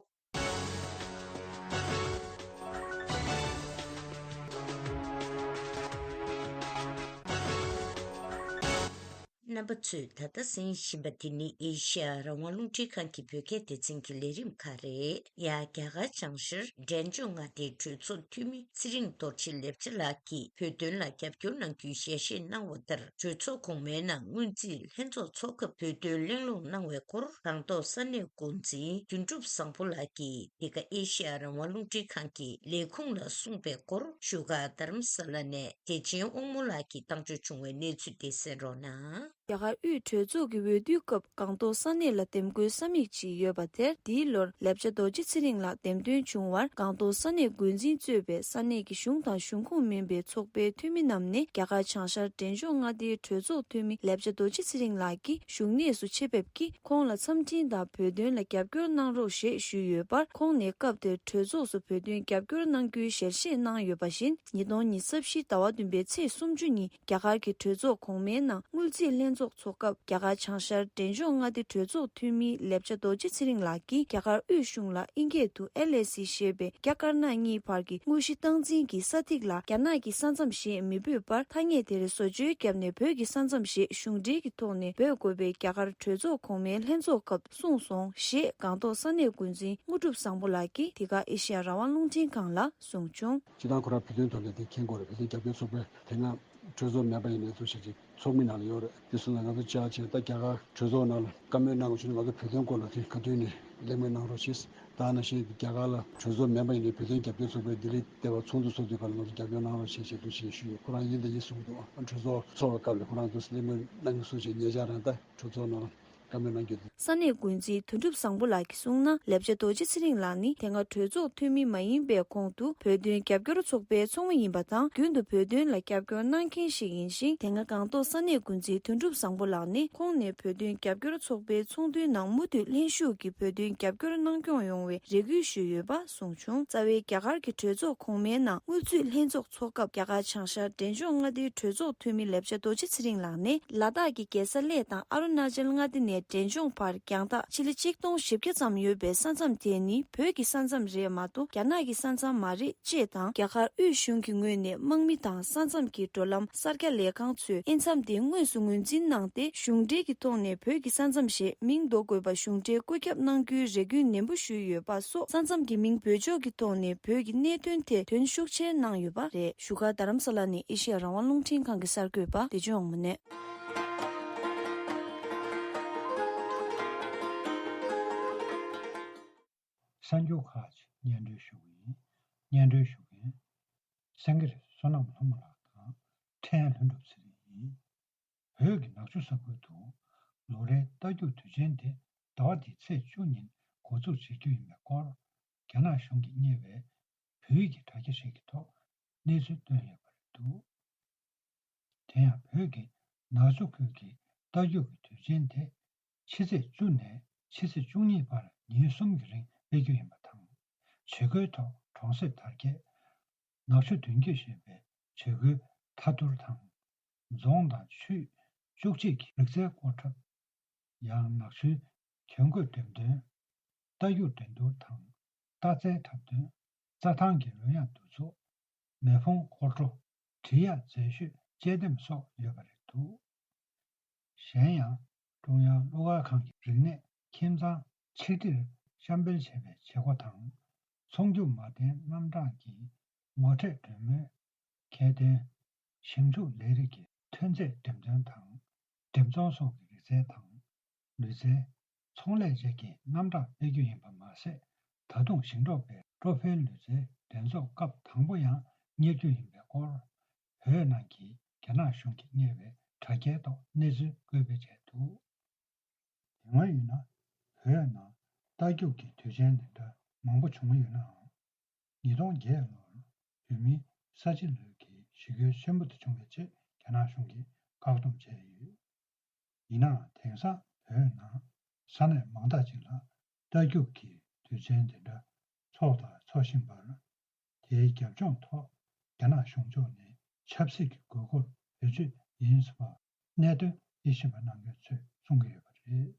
རྣམ་པ་ཚོས་ད་ལྟ་གསན་བཞིན་པ་དེ་ནི་ཨེ་ཤེ་ཡ་རང་དབང་རླུང་འཕྲིན་ཁང་གི་བོད་སྐད་སྡེ་ཚན་གྱི་ལས་རིམ་ཁག་རེད། ཡ། རྒྱ་གར་བྱང་ཤར་འབྲས་ལྗོངས་མངའ་སྡེའི་གྲོས་ཚོགས་འཐུས་མི་ཚེ་རིང་རྡོ་རྗེ་ལེབ་ཅེ་ལགས་ཀྱིས་བོད་དོན་ལ་རྒྱབ་སྐྱོར་གནང་རྒྱུའི་ཞལ་བཞེས་གནང་བ་ལྟར། གྲོས་ཚོགས་གོང་མའི་ནང་སྔོན་རྩིས་ལྷན་ཚོགས་ཚོགས་སྐབས་བོད་དོན་གླེང་སློང་གནང་བའི་སྐོར། སྒང་ཏོག་ས་གནས་འགོ་འཛིན་དོན་གྲུབ་བཟང་པོ་ལགས་ཀྱིས་འདི་ག་ཨེ་ཤེ་ཡ་རང་དབང་རླུང་འཕྲིན་ཁང་གི་ལས་ཁུངས་ལ་གསུངས་པའི་སྐོར། བཞུགས་སྒར་རྡ་རམ་ས་ལ་ནས་བདེ་ཆེན་དབང་མོ་ལགས་ཀྱིས་བཏང་འབྱོར་བྱུང་བའི་གནས་ཚུལ་དེ་གསན་རོགས་གནང་། རྒྱ་གར་དབུས་གྲོས་ཚོགས་ཀྱི་འོས་བསྡུའི་སྐབས་སྒང་ཏོག་ས་གནས་ལ་འདེམས་བསྐོའི་ས་མིག་ཅིག་ཡོད་པ་དེར། འདིའི་ལོར་ལེབ་ཅེ་རྡོ་རྗེ་ཚེ་རིང་ལགས་འདེམས་ཐོན་བྱུང་བར། སྒང་ཏོག་ས་གནས་འགོ་འཛིན་གཙོས་པའི་ས་གནས་ཀྱི་གཞུང་དང་གཞུང་ཁོངས་མིན་པའི་ཚོགས་པའི་འཐུས་མི་རྣམས་ནས། རྒྱ་གར་བྱང་ཤར་འབྲས་ལྗོངས་མངའ་སྡེའི་གྲོས་ཚོགས་འཐུས་མི་ལེབ་ཅེ་རྡོ་རྗེ་ཚེ་རིང་ལགས་ཀྱི་བཞུགས་གནས་སུ་ཆེད་ཕེབས་ཀྱིས། ཁོང་ལ་འཚམས་འཕྲིན་དང་བོད་དོན་ལ་རྒྱབ་སྐྱོར་གནང་རོགས་ཞེས་ཞུས་ཡོད་པར། ཁོང་ནས་སྐབས་དེར་གྲོས་ཚོགས་སུ་བོད་དོན་རྒྱབ་སྐྱོར་གནང་རྒྱུའི་ཞལ་བཞེས་གནང་ཡོད་པ་བཞིན། ཉིས་སྟོང་ཉི་ཤུ་རྩ་བཞི་ཟླ་བ་བདུན་པའི་ཚེས་སུམ་ཅུ་ཉིན། རྒྱ་གར་གྱི་གྲོས་ཚོགས་གོང་མའི་ནང་སྔོན་རྩིས་ལྷན་ཚོགས་ཚོགས་སྐབས། རྒྱ་གར་བྱང་ཤར་འབྲས་ལྗོངས་མངའ་སྡེ་གྲོས་ཚོགས་འཐུས་མི་ལེབ་ཅེ་རྡོ་རྗེ་ཚེ་རིང་ལགས་ཀྱིས། རྒྱ་གར་དབུས་གཞུང་ལ་ཨིན་སྐད་དུ་ཨེལ་ཨེ་སི་ཞེས་པའི་རྒྱ་དཀར་ནག་གཉིས་བར་གྱི་དངོས་གཞི་སྟངས་འཛིན་གྱི་ས་ཐིག་ལ་རྒྱ་ནག་གི་ས་མཚམས་ཞེས་མི་འབོད་པར། ཐ་སྙད་དེར་བཟོ་བཅོས་བརྒྱབ་ནས། བོད་ཀྱི་ས་མཚམས་ཞེས་གཞུང་འབྲེལ་གྱི་ཐོག་ནས་འབོད་དགོས་པའི་རྒྱ་གར་གྲོས་ཚོགས་གོང་མའི་ལྷན་ཚོགས་སྐབས་གསུངས་སོང་ཞེས། སྒང་ཏོག་ས་གནས་འགོ་འཛིན་དངོས་གྲུབ་བཟང་པོ་ལགས་ཀྱིས་འདི་ག་ཨེ་ཤེ་ཡ་རང་དབང་རླུང་འཕྲིན་ཁང་ལ་གསུངས་བྱུང་། སྤྱིར་བཏང་ཁོ་རང་བོད་དོན་ཐོག་ལས་དེ་མཁྱེན་གྱི་ཡོད་རེད། བོད་དོན་རྒྱབ་སྐྱོར་ཚོགས་པའི་དེ་སྔ་གྲོས་ཚོགས་མེད་པ་ཡིན་ནའི་ཚོགས་ཞིག་ཅིག་ཚོགས་མི་ནང་ལ་ཡོད་རེད། དེ་སོང་ཙང་ང་ཚོ་བཅར་བྱས། ད་རྒྱ་གར་གྲོས་ཚོགས་ནང་ལ་བཀའ་མོལ་གནང་བ་བྱུང་ན། ང་ཚོ་བོད་དོན་སྐོར་ལ་དེ་ག་དུས་ནས་གླེང་མོལ་གནང་རོགས་ཞེས། ད་ནང་བཞིན་རྒྱ་གར་ལ་གྲོས་ཚོགས་མེད་པ་ཡིན་ནའི་བོད་དོན་རྒྱབ་སྐྱོར་ཚོགས་པའི་ལྡི་ལི་ལྟེ་བ་ཚོགས་འདུ་ཚོགས་དུས་སྐབས་ལ་ང་ཚོ་རྒྱབ་སྐྱོར་གནང་རོགས་ཞེས་ཞུས་འདུག་ཞེས་ཞུས་ཡོད། ཁོ་རང་ཡིན་དང་ཡིན་གསུངས་འདུག་གྲོས་ཚོགས་ཚོགས་པའི་སྐབས་ལ་ཁོ་རང་ཚོས་གླེང་མོལ་གནང་མྱོང་སོང་ཞེས་ཉེ་ཆར་རང་ད་གྲོས་ཚོགས་ནང་བཀའ་མོལ་གནང་རྒྱུ་དེ། ས་གནས་འགོ་འཛིན་དོན་གྲུབ་བཟང་པོ་ལགས་ཀྱིས་གསུངས་ན། ལེབ་ཅེ་རྡོ་རྗེ་ཚེ་རིང་ལགས་ནི་དེ་སྔ་གྲོས་ཚོགས་འཐུས་མི་མ་ཡིན་པའི་གོང་དུ་བོད་དོན་རྒྱབ་སྐྱོར་ཚོགས་པའི་ཚོགས་མི་ཡིན་པ་དང་། རྒྱུན་དུ་བོད་དོན་ལ་རྒྱབ་སྐྱོར་གནང་མཁན་ཞིག་ཡིན་ཞིང་། དེ་སྔ་སྒང་ཏོག་ས་གནས་འགོ་འཛིན་དོན་གྲུབ་བཟང་པོ་ལགས་ནི་ཁོང་ནས་བོད་དོན་རྒྱབ་སྐྱོར་ཚོགས་པའི་ཚོགས་འདུའི་ནང་མུ་མཐུད་ལྷན་ཞུགས་ཀྱིས་བོད་དོན་རྒྱབ་སྐྱོར་གནང་སྐྱོང་ཡོང་བའི་རེ་སྐུལ་ཞུས་ཡོད་པ་གསུངས་བྱུང་། རྩ་བའི་རྒྱ་གར་གྱི་གྲོས་ཚོགས་གོང་མའི་ནང་དངུལ་རྩིས་ལྷན་ཚོགས་ཚོགས་སྐབས། རྒྱ་གར་བྱང་ཤར་འབྲས་ལྗོངས་མངའ་སྡེའི་གྲོས་ཚོགས་འཐུས་མི་ལེབ་ཅེ་རྡོ་རྗེ་ཚེ་རིང་ལགས་ནས། ལ་དྭགས་ཀྱི་རྒྱལ་ས་གླེ་དང་ཨ་རུ་ན་ཅལ་མངའ་སྡེ་ནས་འབྲས་ལྗོངས་བར་རྒྱང་ཐག་ཆི་ལི་ཆིག་སྟོང་བཞི་བརྒྱ་ཙམ་ཡོད་པའི་ས་མཚམས་དེ་ནི་བོད་ཀྱི་ས་མཚམས་རེད་མ་གཏོགས་རྒྱ་ནག་གི་ས་མཚམས་མ་རེད་ཅེས་དང་། རྒྱ་གར་དབུས་གཞུང་གི་ངོས་ནས་དམག་མི་དང་ས་མཚམས་ཀྱི་འགྲོ་ལམ་གསར་རྒྱག་ལས་ཁང་ཚོས་དབྱེ་མཚམས་དེ་དངོས་སུ་ངོས་འཛིན་གནང་སྟེ། གཞུང་འབྲེལ་གྱི་ཐོག་ནས་བོད་ཀྱི་ས་མཚམས་ཞེས་མིང་འདོགས་དགོས་པ་གཞུང་འབྲེལ་བཀོད་ཁྱབ་གནང་རྒྱུའི་རེ་སྐུལ་ནན་པོ་ཞུས་ཡོད་པ་སོགས། ས་མཚམས་ཀྱི་མིང་བེད་སྤྱོད་ཀྱི་ཐོག་ནས་བོད་ཀྱི་གནད་དོན་ཐད་དོན་ཤུགས་ཆེར་གནང་ཡོད་པ་རེད། བཞུགས་སྒར་རྡ་རམ་ས་ལ་ནས་ཨེ་ཤེ་ཡ་རང་དབང་རླུང་འཕྲིན་ཁང་གི་གསར་འགོད་པ་བདེ་ཆེན་དབང་མོ་ནས། གསར་འགྱུར་ཁག་ཅིག་སྙན་སྒྲོན་ཞུ་གི་ཡིན། སྙན་སྒྲོན་ཞུ་མཁན་སེང་གེ་རི་བསོད་ནམས་ལྷུན་པོ་ལགས་དང་ཕྲན་ལྷུན་གྲུབ་ཚེ་རིང་ཡིན། བོད་ཀྱི་ནག་ཆུ་ས་ཁུལ་དུ་ལོ་རེའི་རྟ་རྒྱུག་དུས་ཆེན་དེ་ཟླ་བ་འདིའི་ཚེས་བཅུ་ཉིན་འགོ་འཛུགས་བྱེད་རྒྱུ་ཡིན་པའི་སྐོར། རྒྱ་ནག་གཞུང་གིས་གཉེར་བའི་བོད་ཡིག་གི་དྲ་རྒྱ་ཞིག་གི་ཐོག་གནས་ཚུལ་བཏོན་ཡོད་པ་རེད་འདུག་དེ་ཡང་བོད་ཀྱི་ནག་ཆུ་ཁུལ་གྱི་རྟ་རྒྱུག་གི་དུས་ཆེན་དེ་ཕྱི་ཚེས་བཅུ་ནས་ཕྱི་ཚེས་བཅུ་གཉིས་བར་ཉིན་གསུམ་གྱི་རིང་སྤེལ་རྒྱུ་ཡིན་པ་དང་། བྱེད་སྒོའི་ཐོག་གྲོང་གསེབ་དར་རྒྱས། ནག་ཆུ་མདུན་སྐྱོད་ཞེས་པའི་བྱེད་སྒོའི་མཐའ་བསྡུར་དང་། རྫོང་དང་ཆུས་བཅུ་གཅིག་གི་རིག་རྩལ་སྐོར་འཁྲབ། ཡང་ནག་ཆུའི་གྱང་གོས་འགྲེམས་སྟོན། རྟ་རྒྱུག་འགྲན་བསྡུར་དང་། རྟ་རྩལ་འཁྲབ་སྟོན། རྩྭ་ཐང་གི་རོལ་དབྱངས་འདུ་ཚོགས། མེ་ཕུང་འཁོར་འགྲོ། འབྲི་གཡག་མཛེས་ཤོས་དཔྱད་འདེམས་སོགས་ཡོད་པ་རེད་འདུག་གཞན་ཡང་། ཀྲུང་དབྱང་གླུ་གར་ཁང་གི་རིག་གནས་ཁྱིམ་ཚང་ཆིག་སྒྲིལ་གཤམ་སྤེལ་བྱེད་པའི་བྱེད་སྒོ་དང་། ཚོང་རྒྱུག་མ་བརྟན་རྣམ་གྲངས་ཀྱི་ངོ་འཕྲད་གྲོས་མོལ། ཁྱད་ལྡན་ཞིང་ཕྱུགས་ལས་རིགས་ཀྱི་ཐོན་རྫས་འགྲེམས་སྟོན་དང་འགྲེམས་ཚོང་སོགས་ཀྱི་རིག་རྩལ་དང་། ལུས་རྩལ། ཚོང་ལས་བཅས་ཀྱི་རྣམ་གྲངས་སྤེལ་རྒྱུ་ཡིན་པ་མ་ཟད། ད་དུང་ཞིང་འབྲོག་པའི་སྤྲོ་ཕན་ལུས་རྩལ་འགྲན་ཚོགས་སྐབས་དང་པོ་ཡང་གཉེར་རྒྱུ་ཡིན་པའི་སྐོར། བོད་ནང་གི་རྒྱ་ནག་གཞུང་གིས་གཉེར་བའི་དྲ་རྒྱའི་ཐོག་གནས་ཚུལ་བཀོད་སྤེལ་བྱས་འདུག་དེ་སྔ་ཡིན་ན། བོད་ནང་རྟ་རྒྱུག་གི་དུས་ཆེན་འདི་འདྲ་མང་པོ་བྱུང་ཡོད་ནའང་། ཉིས་སྟོང་བརྒྱད་ལོར་བོད་མིའི་ས་བྱི་ལོའི་གི་ཞི་རྒོལ་ཆེན་པོ་དེ་བྱུང་བའི་རྗེས། རྒྱ་ནག་གཞུང་གིས་བཀག་སྡོམ་བྱས་ཡོད། ཡིན་ནའང་། དེང་སང་བོད་ནང་ས་གནས་མང་དག་ཅིག་ལ་རྟ་རྒྱུག་གི་དུས་ཆེན་དེ་འདྲ་འཚོགས་དང་འཚོགས་བཞིན་པར། དེའི་རྒྱབ་ལྗོངས་ཐོག་རྒྱ་ནག་གཞུང་ཕྱོགས་ནས་ཆབ་སྲིད་ཀྱི་དགོས་མཁོར་བེད་སྤྱོད་ཡིན་ཟེར་བ་གནད་དོན་དབྱེ་ཞིབ་པ་གནང་མཁན་ཚོས་གསུང་གི་ཡོད་པ་རེད།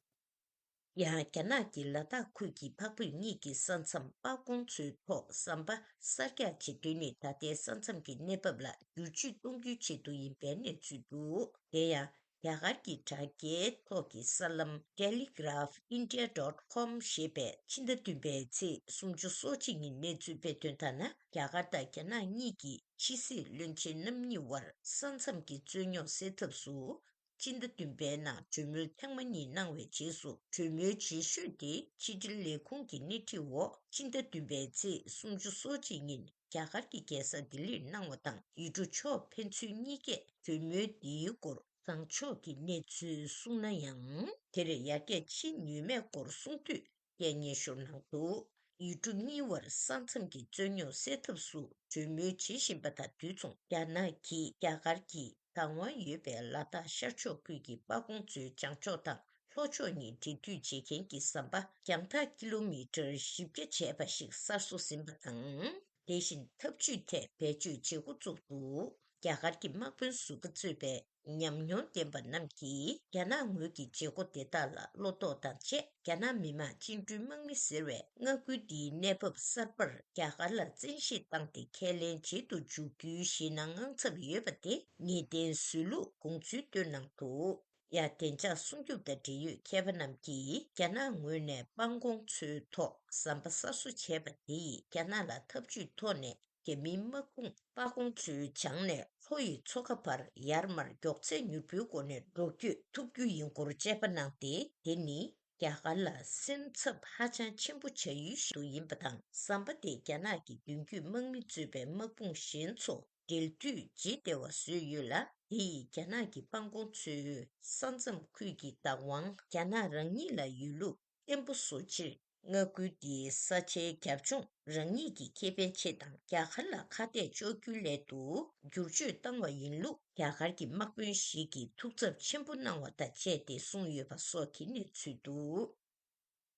ཡང་རྒྱ་ནག་གི་ལ་དྭགས་ཁུལ་གྱི་འཕགས་བོད་གཉིས་ཀྱི་ས་མཚམས་དཔའ་ཁོང་ཚོའི་ཐོག་ཟམ་པ་གསར་རྒྱག་བྱེད་དོན་ནི། ད་ལྟའི་ས་མཚམས་ཀྱི་གནས་བབ་ལ་བསྒྱུར་བཅོས་གཏོང་རྒྱུའི་ཆེད་དུ་ཡིན་པའི་གནས་ཚུལ་འདུག་དེ་ཡང་ རྒྱ་གར་གྱི་དྲ་རྒྱའི་ཐོག་གི་གསར་ལམ་Telegraph India dot com ཞེས་པས་ཕྱི་ཟླ་བདུན་པའི་ཚེས་སུམ་ཅུ་སོ་གཅིག་ཉིན་གནས་ཚུལ་སྤེལ་དོན་ལྟར་ན། རྒྱ་གར་དང་རྒྱ་ནག་གཉིས་ཀྱི་ཕྱི་སྲིད་བློན་ཆེན་རྣམ་གཉིས་དབར་ས་མཚམས་ཀྱི་རྩོད་རྙོག་སེལ་ཐབས་སུ། སྤྱི་ཟླ་བདུན་པའི་ནང་གྲོས་མོལ་ཐེངས་མ་གཉིས་གནང་བའི་རྗེས་སུ། གྲོས་མོལ་རྗེས་ཤོས་དེ་ཕྱི་དྲིལ་ལས་ཁུངས་ཀྱི་སྣེ་ཁྲིད་འོག་ཕྱི་ཟླ་བདུན་པའི་ཚེས་སུམ་ཅུ་སོ་གཅིག་ཉིན་རྒྱ་གར་གྱི་རྒྱལ་ས་ལྡི་ལིར་གནང་བ་དང་། ཡུལ་གྲུ་ཕྱོགས་ཕན་ཚུན་གཉིས་ཀས་གྲོས་མོལ་འདིའི་སྐོར་བཟང་ཕྱོགས་ཀྱི་གནས་ཚུལ་གསུངས་ན་ཡང་། དེར་ཡར་རྒྱས་ཕྱིན་ཡོད་མེད་སྐོར་གསུང་དུས། སྐད་སྙན་ཞུ་གནང་འདུག་ཡུལ་གྲུ་གཉིས་དབར་ས་མཚམས་ཀྱི་རྩོད་རྙོག་སེལ་ཐབས་སུ་གྲོས་མོལ་བྱེད་བཞིན་པ་དང་དུས་མཚུངས། རྒྱ་ནག་གིས་རྒྱ་གར་གྱི་བདག་དབང་ཡོད་པའི་ལ་དྭགས་ཤར་ཕྱོགས་ཁུལ་གྱི་སྤ་གོང་མཚོའི་བྱང་ཕྱོགས་དང་ལྷོ་ཕྱོགས་གཉིས་འབྲེལ་མཐུད་བྱེད་མཁན་གྱི་ཟམ་པ་རྒྱང་ཐག་ཀི་ལོ་མི་ཊར་བཞི་བརྒྱ་བྱས་པ་ཞིག་གསར་བཟོ་ཟིན་པ་དང་། དེ་བཞིན་འཐབ་ཇུས་ཐད་བེད་སྤྱོད་བྱེད་འགོ་བཙུགས་འདུག་རྒྱ་གར་གྱི་དམག་དཔོན་ཟུར་པ་གཙོས་པའི་ཉམས་མྱོང་ལྡན་པ་རྣམས་ཀྱིས་རྒྱ་ནག་ངོས་ཀྱི་བྱེད་སྒོ་དེ་དག་ལ་བློ་དོགས་དང་བཅས། རྒྱ་ནག་མི་དམངས་བཅིངས་འགྲོལ་དམག་མི་ཟེར་བས་མངའ་ཁུལ་འདིའི་གནས་བབ་གསར་པར་རྒྱ་གར་ལ་བཙན་ཤེད་བཏང་སྟེ་ཁས་ལེན་བྱེད་དུ་འཇུག་རྒྱུའི་ཞེད་སྣང་དངངས་འཚབ་ཡོད་པ་དེ་ངེས་གཏན་བཟོས་ལུགས་དགོངས་ཚུལ་བཏོན་གནང་འདུག་ཡང་བདེ་འཇགས་སྲུང་སྐྱོབ་དང་འབྲེལ་ཡོད་མཁས་པ་རྣམས་ཀྱིས་རྒྱ་ནག་ངོས་ནས་སྤང་གོང་མཚོའི་ཐོག་ཟམ་པ་གསར་བཟོ་བྱས་པ་དེ་ཡིས་རྒྱ་ནག་ལ་འཐབ་ཇུས་ཐོག་ནས། རྒྱ་མིའི་དམག་དཔུང་སྤ་གོང་མཚོའི་བྱང་ནས་ལྷོ་ཡི་མཚོ་ཁ་བར་ཡར་མར་མགྱོགས་ཚད་མྱུར་པོའི་སྒོ་ནས་འགྲོ་སྐྱོད་ཐུབ་རྒྱུ་ཡིན་སྐོར་དཔྱད་པ་གནང་སྟེ། དེ་ནི་རྒྱ་གར་ལ་སེམས་འཚབ་ཧ་ཅང་ཆེན་པོ་བྱ་ཡུལ་ཞིག་ཏུ་ཡིན་པ་དང་། ཟམ་པ་དེ་རྒྱ་ནག་གི་མདུན་སྐྱོད་དམག་མི་གཙོས་པའི་དམག་དཔུང་གཞན་ཚོ་འབྲེལ་མཐུད་བྱེད་བདེ་བ་བཟོས་ཡོད་ལ། དེ་ཡིས་རྒྱ་ནག་གི་སྤང་གོང་མཚོའི་ས་མཚམས་ཁུལ་གྱི་བདག་དབང་རྒྱ་ནག་རང་ཉིད་ལ་ཡོད་ལུགས་བརྟན་པོ་བཟོ་ཕྱིར། མངའ་ཁུལ་འདིའི་ས་ཆའི་རྒྱབ་ལྗོངས་རང་ཉིད་ཀྱི་ཁེ་ཕན་ཆེད་དང་། རྒྱ་གར་ལ་ཁ་གཏད་གཅོག་རྒྱུའི་སླད་དུ་བསྒྱུར་བཅོས་བཏང་བ་ཡིན་ལུགས་རྒྱ་གར་གྱི་དམག་དཔོན་ཞིག་གིས་ཐུགས་འཚབ་ཆེན་པོ་གནང་བ་དང་བཅས་ཏེ་གསུངས་ཡོད་པ་སོགས་ཀྱི་གནས་ཚུལ་འདུག་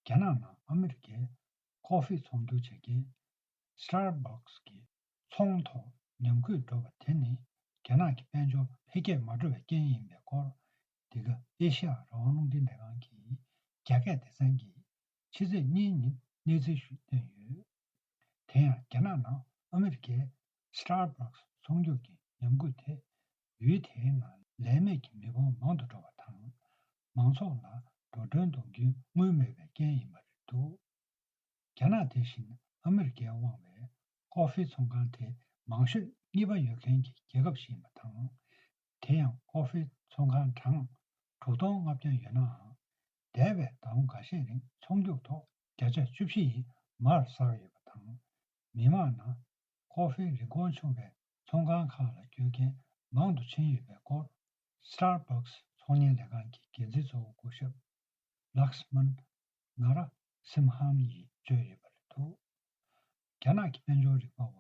རྒྱ་ནག་ནང་ཨ་མི་རི་ཀའི་ཀོ་ཧྥེ་ཚོང་སྒྱུར་བྱེད་མཁན་Starbucks་གི་ཚོང་ཐོག་ཉམས་རྒུད་འགྲོ་བ་དེ་ནི་རྒྱ་ནག་གི་དཔལ་འབྱོར་འཕེལ་རྒྱས་མ་འགྲོ་བའི་རྐྱེན་ཡིན་པའི་སྐོར། འདི་ག་ཨེ་ཤ་ཡ་རང་དབང་རླུང་འཕྲིན་ལས་ཁང་གི་རྒྱ་སྐད་སྡེ་ཚན་གྱི་ཕྱི་ཚེས་གཉིས་ཉིན་གནས་ཚུལ་ཞིག་བཏོན་ཡོད། དེ་ཡང་རྒྱ་ནག་ནང་ཨ་མི་རི་ཀའི་Starbucks་ཚོང་སྒྱུར་གྱི་ཉམས་རྒུད་དེ་ཡུལ་དེའི་ནང་ལས་མེད་ཀྱི་མི་འབོར་མང་དུ་འགྲོ་བ་དང་། མང་ཚོགས་ལ་འགྲོ་གྲོན་གཏོང་རྒྱུའི་དངུལ་མེད་པའི་རྐྱེན་ཡིན་པ་རེད་འདུག་རྒྱ་ནག་དེ་བཞིན་ཨ་མི་རི་ཀའི་དབང་བའི་ཀོ་ཧྥེ་ཚོང་ཁང་དེ་མང་ཤོས་གཉིས་པ་ཡོད་མཁན་གྱི་རྒྱལ་ཁབ་ཞིག་ཡིན་པ་དང་། དེ་ཡང་ཀོ་ཧྥེ་ཚོང་ཁང་གྲངས་དྲུག་སྟོང་ལྔ་བརྒྱ་ཡོད་ནའང་། འདས་པའི་ཟླ་བ་འགའ་ཤས་རིང་ཚོང་རྒྱུག་ཐོག་བརྒྱ་ཆ་བཅུ་བཞི་ཡིས་མར་ཟགས་ཡོད་པ་དང་། མི་མང་ནང་ཀོ་ཧྥེ་རིན་གོང་ཆུང་བའི་ཚོང་ཁང་ཁག་ལ་སྐྱོད་མཁན་མང་དུ་ཕྱིན་ཡོད་པའི་སྐོར། Starbucks་ཚོང་གཉེར་ལས་ཁང་གི་འགན་འཛིན་གཙོ་བོ་སྐུ་ཞབས་Laxman Narasimhan་ཡིས་བརྗོད་ཡོད་པ་རེད་འདུག་རྒྱ་ནག་གི་དཔལ་འབྱོར་རིག་པ་བ་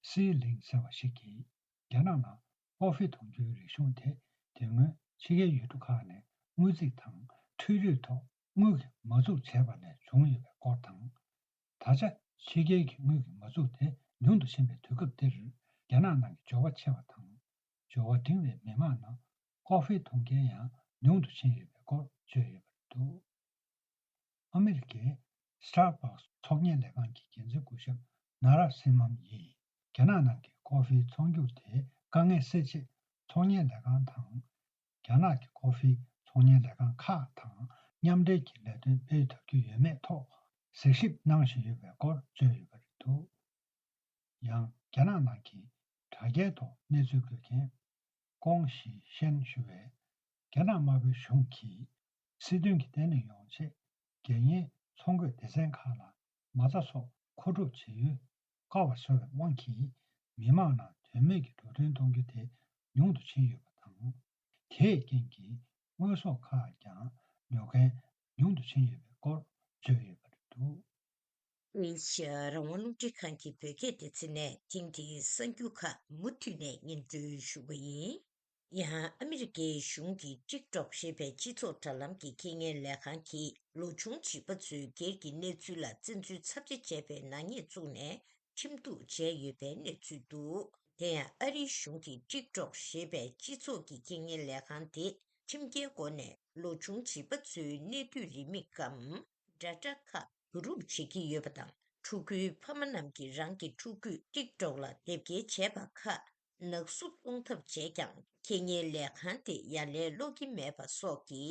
སི་ལིང་ཟེར་བ་ཞིག་གིས། རྒྱ་ནག་ནང་ཀོ་ཧྥེ་འཐུང་རྒྱུའི་རིག་གཞུང་དེ་དེ་སྔོན་ཕྱི་རྒྱལ་ཡུལ་གྲུ་ཁག་ནས་དངུལ་རྩིས་དང་འཕྲུལ་རིག་ཐོག་དངུལ་གྱི་མ་འཛུགས་བྱས་པ་ནས་བྱུང་ཡོད་པའི་སྐོར་དང་། ད་ཆ་ཕྱི་རྒྱལ་གྱི་དངུལ་གྱི་མ་འཛུགས་དེ་ཉུང་དུ་ཕྱིན་པའི་དུས་སྐབས་འདིར། རྒྱ་ནག་ནང་གི་འབྱོར་བ་ཆེ་བ་དང་འབྱོར་བ་འབྲིང་བའི་མི་མང་ནང་ཀོ་ཧྥེ་འཐུང་མཁན་ཡང་ཉུང་དུ་ཕྱིན་ཡོད་པའི་སྐོར་བརྗོད་ཡོད་པ་རེད་འདུག་ཨ་མི་རི་ཀའི་Starbucks་ཚོང་གཉེར་ལས་ཁང་གི་འགན་འཛིན་སྐུ་ཞབས་ནཱ་ར་སིམ་ཧམ་ཡིས། རྒྱ་ནག་ནང་གི་ཀོ་ཧྥེ་ཚོང་རྒྱུག་དེའི་དཀའ་ངལ་སེལ་ཆེད། ཚོང་གཉེར་ལས་ཁང་དང་། རྒྱ་ནག་གི་ཀོ་ཧྥེ་ཚོང་གཉེར་ལས་ཁང་ཁག་དང་མཉམ་འབྲེལ་གྱི་ལས་དོན་སྤེལ་ཐུབ་ཀྱི་ཡོད་མེད་ཐོག་གཟིགས་ཞིབ་གནང་བཞིན་ཡོད་པའི་སྐོར་བརྗོད་ཡོད་པ་རེད་འདུག་ཡང་རྒྱ་ནག་ནང་གི་དྲ་རྒྱའི་ཐོག་གནས་ཚུལ་འགོད་མཁན་ཀོང་ཞི་ཤན་ཞུ་བས། རྒྱ་ནག་དམར་པོའི་གཞུང་གིས་སྲིད་དོན་གྱི་བརྟན་ལྷིང་ཡོང་ཆེད་རྒྱལ་གཉེར་ཚོང་སྒོའི་སྡེ་ཚན་ཁག་ལ་མ་རྩ་སོགས་མཁོ་སྒྲུབ་བྱེད་ཡུལ་ཀ་བ་བཟོ་བའི་དབང་གིས། མི་མང་ནང་དོན་མེད་ཀྱི་འགྲོ་གྲོན་གཏོང་རྒྱུ་དེ་ཉུང་དུ་ཕྱིན་ཡོད་པ་དང་། དེའི་རྐྱེན་གྱིས་དངོས་ཟོག་ཁག་ཀྱང་ཉོ་མཁན་ཉུང་དུ་ཕྱིན་ཡོད་པའི་སྐོར་བརྗོད་ཡོད་པ་རེད་འདུག་ཨེ་ཤ་ཡ་རང་དབང་རླུང་འཕྲིན་ཁང་གི་བོད་སྐད་སྡེ་ཚན་ནས་ཐེངས་འདིའི་གསར་འགྱུར་ཁག་མུ་མཐུད་ནས་སྙན་སྒྲོན་ཞུ་གི་ཡིན། ཡང་ཨ་མི་རི་ཀའི་གཞུང་གི་ཊིག་ཊོག་ཞེས་པའི་སྤྱི་ཚོགས་དྲ་ལམ་གྱི་ཁེ་གཉེར་ལས་ཁང་གིས་ལོ་ཆུང་བྱིས་པ་ཚོའི་སྒེར་གྱི་གནས་ཚུལ་ལ་བཙན་འཛུལ་ཚབས་ཆེ་བྱས་པའི་ནག་ཉེས་བཙུགས་ནས་ཁྲིམས་གཏུག་བྱས་ཡོད་པའི་གནས་ཚུལ་འདུག་དེ་ཡང་ཨ་རིའི་གཞུང་གིས་ཊིག་ཊོག་ཞེས་པའི་སྤྱི་ཚོགས་ཀྱི་ཁེ་གཉེར་ལས་ཁང་དེ་ཁྲིམས་འགལ་སྒོ་ནས་ལོ་ཆུང་བྱིས་པ་ཚོའི་གནས་སྡོད་རེའུ་མིག་གམ་ཌ་ཊ་ཁག་བསྡུ་རུབ་བྱེད་ཀྱི་ཡོད་པ་དང་། ཕྲུ་གུའི་ཕ་མ་རྣམས་ཀྱིས་རང་གི་ཕྲུ་གུས་ཊིག་ཊོག་ལ་དེབ་སྐྱེལ་བྱས་པ་ཁག་ ནག་བསུབ་གཏོང་ཐབས་བྱས་ཀྱང་། ཁེ་གཉེར་ལས་ཁང་དེ་ཡ་ལན་སློག་གི་མེད་པ་སོགས་ཀྱི་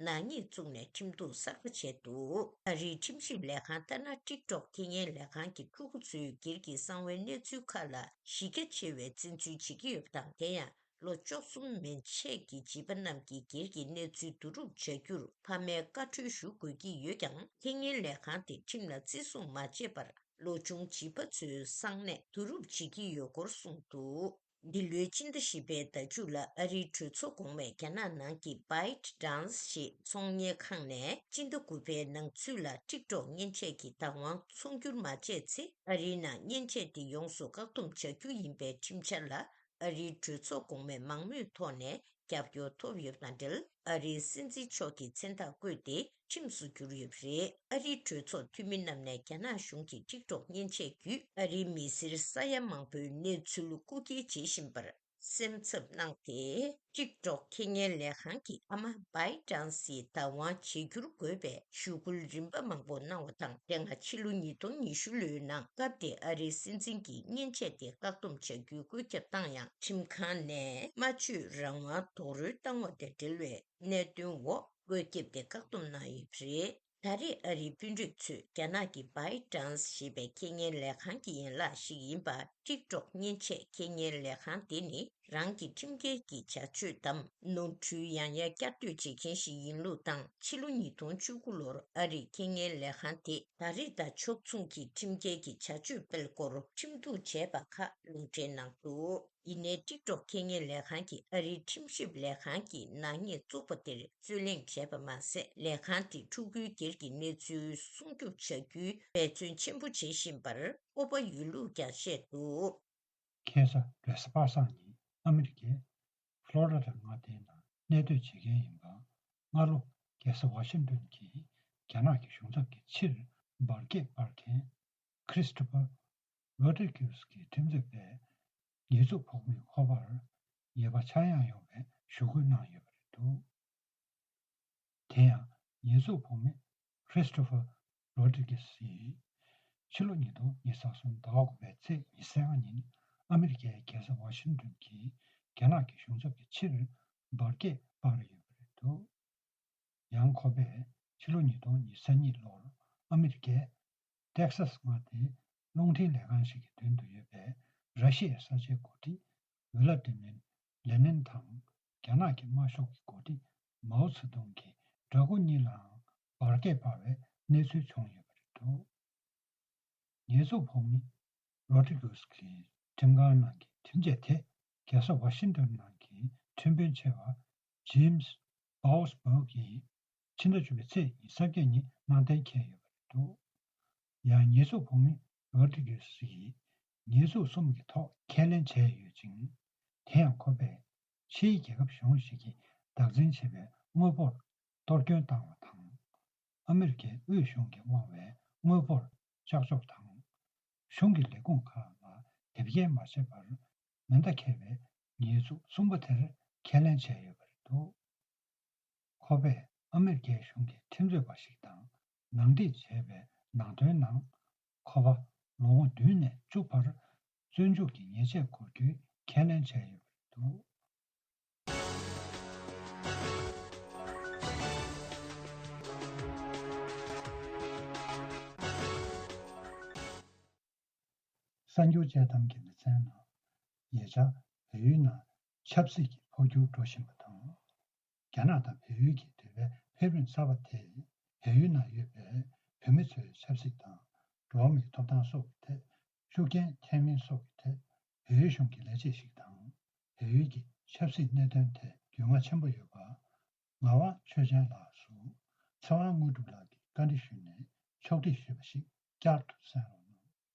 ནག་ཉེས་བཙུགས་ནས་ཁྲིམས་གཏུག་གསར་པ་བྱས་འདུག་ཨ་རིའི་ཁྲིམས་ཞིབ་ལས་ཁང་ལྟར་ན། ཊིག་ཊོག་ཁེ་གཉེར་ལས་ཁང་གི་ཕྲུ་གུ་ཚོའི་སྒེར་གྱི་གསང་བའི་གནས་ཚུལ་ཁག་ལ་གཞི་རྒྱ་ཆེ་བའི་བཙན་འཛུལ་བྱེད་ཀྱི་ཡོད་པ་དང་། དེ་ཡང་ལོ་བཅུ་གསུམ་མན་ཆད་ཀྱི་བྱིས་པ་རྣམས་ཀྱི་སྒེར་གྱི་གནས་ཚུལ་བསྡུ་རུབ་བྱ་རྒྱུར་ཕ་མའི་བཀའ་འཁྲོལ་ཞུ་དགོས་ཀྱི་ཡོད་ཀྱང་། ཁེ་གཉེར་ལས་ཁང་དེ་ཁྲིམས་ལ་བརྩི་སྲུང་མ་བྱས་པར། ལོ་ཆུང་བྱིས་པ་ཚོའི་གསང་གནས་བསྡུ་རུབ་བྱེད་ཀྱི་ཡོད་སྐོར་གསུངས་འདུག་འདི་ལོའི་སྤྱི་ཟླ་བཞི་པའི་ཟླ་མཇུག་ལ། ཨ་རིའི་གྲོས་ཚོགས་གོང་མས་རྒྱ་ནག་ནང་གི་ByteDance ཞེས་ཚོང་གཉེར་ཁང་ནས། སྤྱི་ཟླ་དགུ་པའི་ནང་ཚུད་ལ་ཊིག་ཊོག་མཉེན་ཆས་ཀྱི་བདག་དབང་ཚོང་སྒྱུར་མ་བྱས་ཚེ། ཨ་རིའི་ནང་མཉེན་ཆས་དེ་ཡོངས་སུ་བཀག་སྡོམ་བྱ་རྒྱུ་ཡིན་པའི་ཁྲིམས་འཆར་ལ། ཨ་རིའི་གྲོས་ཚོགས་གོང་མས་མང་མོས་ཐོག་ནས་རྒྱབ་སྐྱོར་ཐོབ་ཡོད་པ་དང་འབྲེལ། ཨ་རིའི་སྲིད་འཛིན་མཆོག་གིས་མཚན་རྟགས་བཀོད་དེ་ཁྲིམས་སུ་བསྒྱུར་ཡོད་པ་རེད། ཨ་རིའི་གྲོས་ཚོགས་འཐུས་མི་རྣམས་ནས་རྒྱ་ནག་གཞུང་གིས་ཊིག་ཊོག་མཉེན་ཆས་བརྒྱུད་ཨ་རིའི་མི་སེར་ས་ཡ་མང་པོའི་གནས་ཚུལ་རྐུ་འཁྱེར་བྱེད་བཞིན་པར་སེམས་འཚབ་གནང་སྟེ། ཊིག་ཊོག་ཁེ་གཉེར་ལས་ཁང་གི་ཨ་མ་ByteDance ཡི་བདག་དབང་བརྗེ་བསྒྱུར་དགོས་པའི་ཞུ་སྐུལ་རིམ་པ་མང་པོ་གནང་བ་དང་། དེ་སྔ་ཕྱི་ལོ་ཉིས་སྟོང་ཉི་ཤུ་ལོའི་ནང་སྐབས་དེར་ཨ་རིའི་སྲིད་འཛིན་གྱིས་མཉེན་ཆས་དེ་བཀག་སྡོམ་བྱ་རྒྱུའི་བཀོད་ཁྱབ་བཏང་ཡང་། ཁྲིམས་ཁང་ནས་སྨྲ་བརྗོད་རང་དབང་རྡོག་རོལ་བཏང་བ་དང་འབྲེལ་བའི་གནད་དོན་འོག་བཀོད་ཁྱབ་དེ་བཀག་སྡོམ་གནང་ཡོད་པ་རེད། ད་རེས་ཨ་རིའི་དཔོན་རིགས་ཚོས་རྒྱ་ནག་གི་ByteDance ཞེས་པའི་ཁེ་གཉེར་ལས་ཁང་གི་ཡན་ལག་ཞིག་ཡིན་པ། ཊིག་ཊོག་མཉེན་ཆས་ཁེ་གཉེར་ལས་ཁང་དེ་ནི་རང་གི་ཁྲིམས་འགལ་གྱི་བྱ་སྤྱོད་དམ་ནོར་འཁྲུལ་ཡང་ཡང་བསྐྱར་ཟློས་བྱེད་མཁན་ཞིག་ཡིན་ལུགས་དང་། ཕྱི་ལོ་ཉིས་སྟོང་བཅུ་དགུ་ལོར་ཨ་རིས་ཁེ་གཉེར་ལས་ཁང་དེ་ད་རེས་དང་ཕྱོགས་མཚུངས་ཀྱི་ཁྲིམས་འགལ་གྱི་བྱ་སྤྱོད་སྤེལ་སྐོར་ཁྲིམས་གཏུག་བྱས་པ་ཁག་ལུང་འདྲེན་གནང་འདུག་ཡིན་ནའི་ཊིག་ཊོག་ཁེ་གཉེར་ལས་ཁང་གིས་ཨ་རིའི་ཁྲིམས་ཞིབ་ལས་ཁང་གི་ནག་ཉེས་བཙུགས་པ་དེར་རྩོད་གླེང་བྱས་པ་མ་ཟད། ལས་ཁང་དེས་ཕྲུ་གུའི་སྒེར་གྱི་གནས་ཚུལ་སྲུང་སྐྱོབ་བྱ་རྒྱུའི་འབད་བརྩོན་ཆེན་པོ་བྱེད་བཞིན་པར་སྤོབས་པ་ཡོད་ལུགས་ཀྱང་བཤད་འདུག་ཁ་སང་རེས་གཟའ་པ་སངས་ཉིན་ཨ་མི་རི་ཀའི་ཕློ་རི་ཌ་མངའ་སྡེའི་ནང་གནས་སྡོད་བྱེད་མཁན་ཡིན་པ། སྔ་ལོ་རྒྱལ་ས་ཝ་ཤིང་ཏོན་གྱིས་རྒྱ་ནག་གི་གཞུང་ཚབ་ཀྱི་ཕྱིར་འབར་གས་སྤར་མཁན་Christopher Rodriguez གྱི་ཁྲིམས་རྩོད་པས་ཉེས་འཛུགས་ཕོག་མིའི་ཁོ་པར་ཉེས་པ་ཆག་ཡང་ཡོང་བའི་ཞུ་སྐུལ་གནང་ཡོད་པ་རེད་འདུག་དེ་ཡང་ཉེས་འཛུགས་ཕོག་མི་Christopher Rodriguez ཡིས་ཕྱི་ལོ་ཉིས་སྟོང་ཉི་ཤུ་རྩ་གསུམ་ཟླ་བ་དགུ་པའི་ཚེས་ཉི་ཤུ་རྩ་ལྔ་ཉིན་ཨ་མི་རི་ཀའི་རྒྱལ་ས་ཝ་ཤིང་ཏོན་གྱི་རྒྱ་ནག་གི་གཞུང་ཚབ་ཀྱི་ཕྱིར་འབར་གས་སྤར་ཡོད་པ་རེད་འདུག་ཡང་ཁོ་པས་ཕྱི་ལོ་ཉིས་སྟོང་ཉི་ཤུ་རྩ་གཉིས་ལོར་ཨ་མི་རི་ཀའི་ཏེག་སཱས་མངའ་སྡེའི་རླུང་འཕྲིན་ལས་ཁང་ཞིག་གི་མདུན་དུ་ཡོད་པའི་ར་ཤི་ཡའི་གསར་བརྗེའི་འགོ་ཁྲིད་ཝི་ལ་ཏི་མིར་ལེ་ནིན་དང་རྒྱ་ནག་གི་དམར་ཤོག་གི་འགོ་ཁྲིད་མའོ་ཙེ་ཏུང་གི་འདྲ་སྐུ་གཉིས་ལའང་འབར་གས་སྤར་བའི་གནས་ཚུལ་བྱུང་ཡོད་པ་རེད་འདུག་ཉེས་འཛུགས་ཕོག་མི་རོ་ཌི་གུས་ཀྱི་ཁྲིམས་ཁང་ནང་གི་ཁྲིམས་ཆད་དེ་རྒྱལ་ས་ཝ་ཤིང་ཏོན་ནང་གི་ཁྲིམས་དཔོན་ཆེ་བ་ཇེམ་སི་བྷའོ་སྦག་གིས་ཕྱི་ཟླ་བཅུ་པའི་ཚེས་ཉི་ཤུ་རྩ་བརྒྱད་ཉིན་ནང་འདྲེན་འཁེལ་ཡོད་པ་རེད་འདུག་ཡང་ཉེས་འཛུགས་ཕོག་མི་རོ་ཌི་གུས་ཀྱིས་ཉེས་འཛུགས་གསུམ་གྱི་ཐོག་ཁས་ལེན་བྱས་ཡོད་ཅིང་། དེ་ཡང་ཁོ་པས་ཕྱིའི་རྒྱལ་ཁབ་གཞུང་ཞིག་གིས་བདག་འཛིན་བྱས་པའི་དངོས་པོར་གཏོར་སྐྱོན་བཏང་བ་དང་། ཨ་མི་རི་ཀའི་དབུས་གཞུང་གིས་དབང་བའི་དངོས་པོར་ལྕགས་འཇོག་དང་། གཞུང་གི་ལས་ཁུངས་ཁག་ལ་དེབ་སྐྱེལ་མ་བྱས་པར་མེ་མདའ་འཁྱེར་བའི་ཉེས་འཛུགས་གསུམ་པ་དེར་ཁས་ལེན་བྱས་ཡོད་པ་རེད་འདུག་ཁོ་པས་ཨ་མི་རི་ཀའི་གཞུང་གི་ཁྲིམས་རྩོད་པ་ཞིག་དང་ནང་འགྲིག་བྱས་པའི་ནང་དོན་ནང་། ཁོ་པ་ལོ་ངོ་བདུན་ནས་བཅུ་བར་བཙོན་འཇུག་གི་ཉེས་ཆད་འཁུར་རྒྱུའི་ཁས་ལེན་བྱས་ཡོད་པ་རེད་འདུག་གསར་འགྱུར་དཔྱད་གཏམ་གྱི་ལེ་ཚན་ནང་། ཉེ་ཆར་བལ་ཡུལ་ནང་ཆབ་སྲིད་ཀྱི་འཕོ་འགྱུར་འགྲོ་བཞིན་པ་དང་། རྒྱ་ནག་དང་བལ་ཡུལ་གྱི་འབྲེལ་བའི་འཕེལ་རིམ་གསར་པ་དེས་བལ་ཡུལ་ནང་ཡོད་པའི་བོད་མི་ཚོའི་ཆབ་སྲིད་དང་འགྲོ་བ་མིའི་ཐོབ་ཐང་སོགས་ཀྱི་ཐད་ཤུགས་རྐྱེན་ཐེབས་མིན་སོགས་ཀྱི་ཐད་བལ་ཡུལ་གཞུང་གི་ལས་བྱེད་ཞིག་དང་། བལ་ཡུལ་གྱི་ཆབ་སྲིད་གནད་དོན་ཐད་རྒྱུས་མངའ་ཆེན་པོ་ཡོད་པ། ངག་དབང་ཆོས་ཅན་ལགས་སུ་ཚེ་དབང་དངོས་གྲུབ་ལགས་ཀྱིས་བཀའ་འདྲི་ཞུས་ནས་ཕྱོགས་སྒྲིག་ཞུས་པ་ཞིག་བསྐྱར་དུ་གསན་རོགས་གནང་།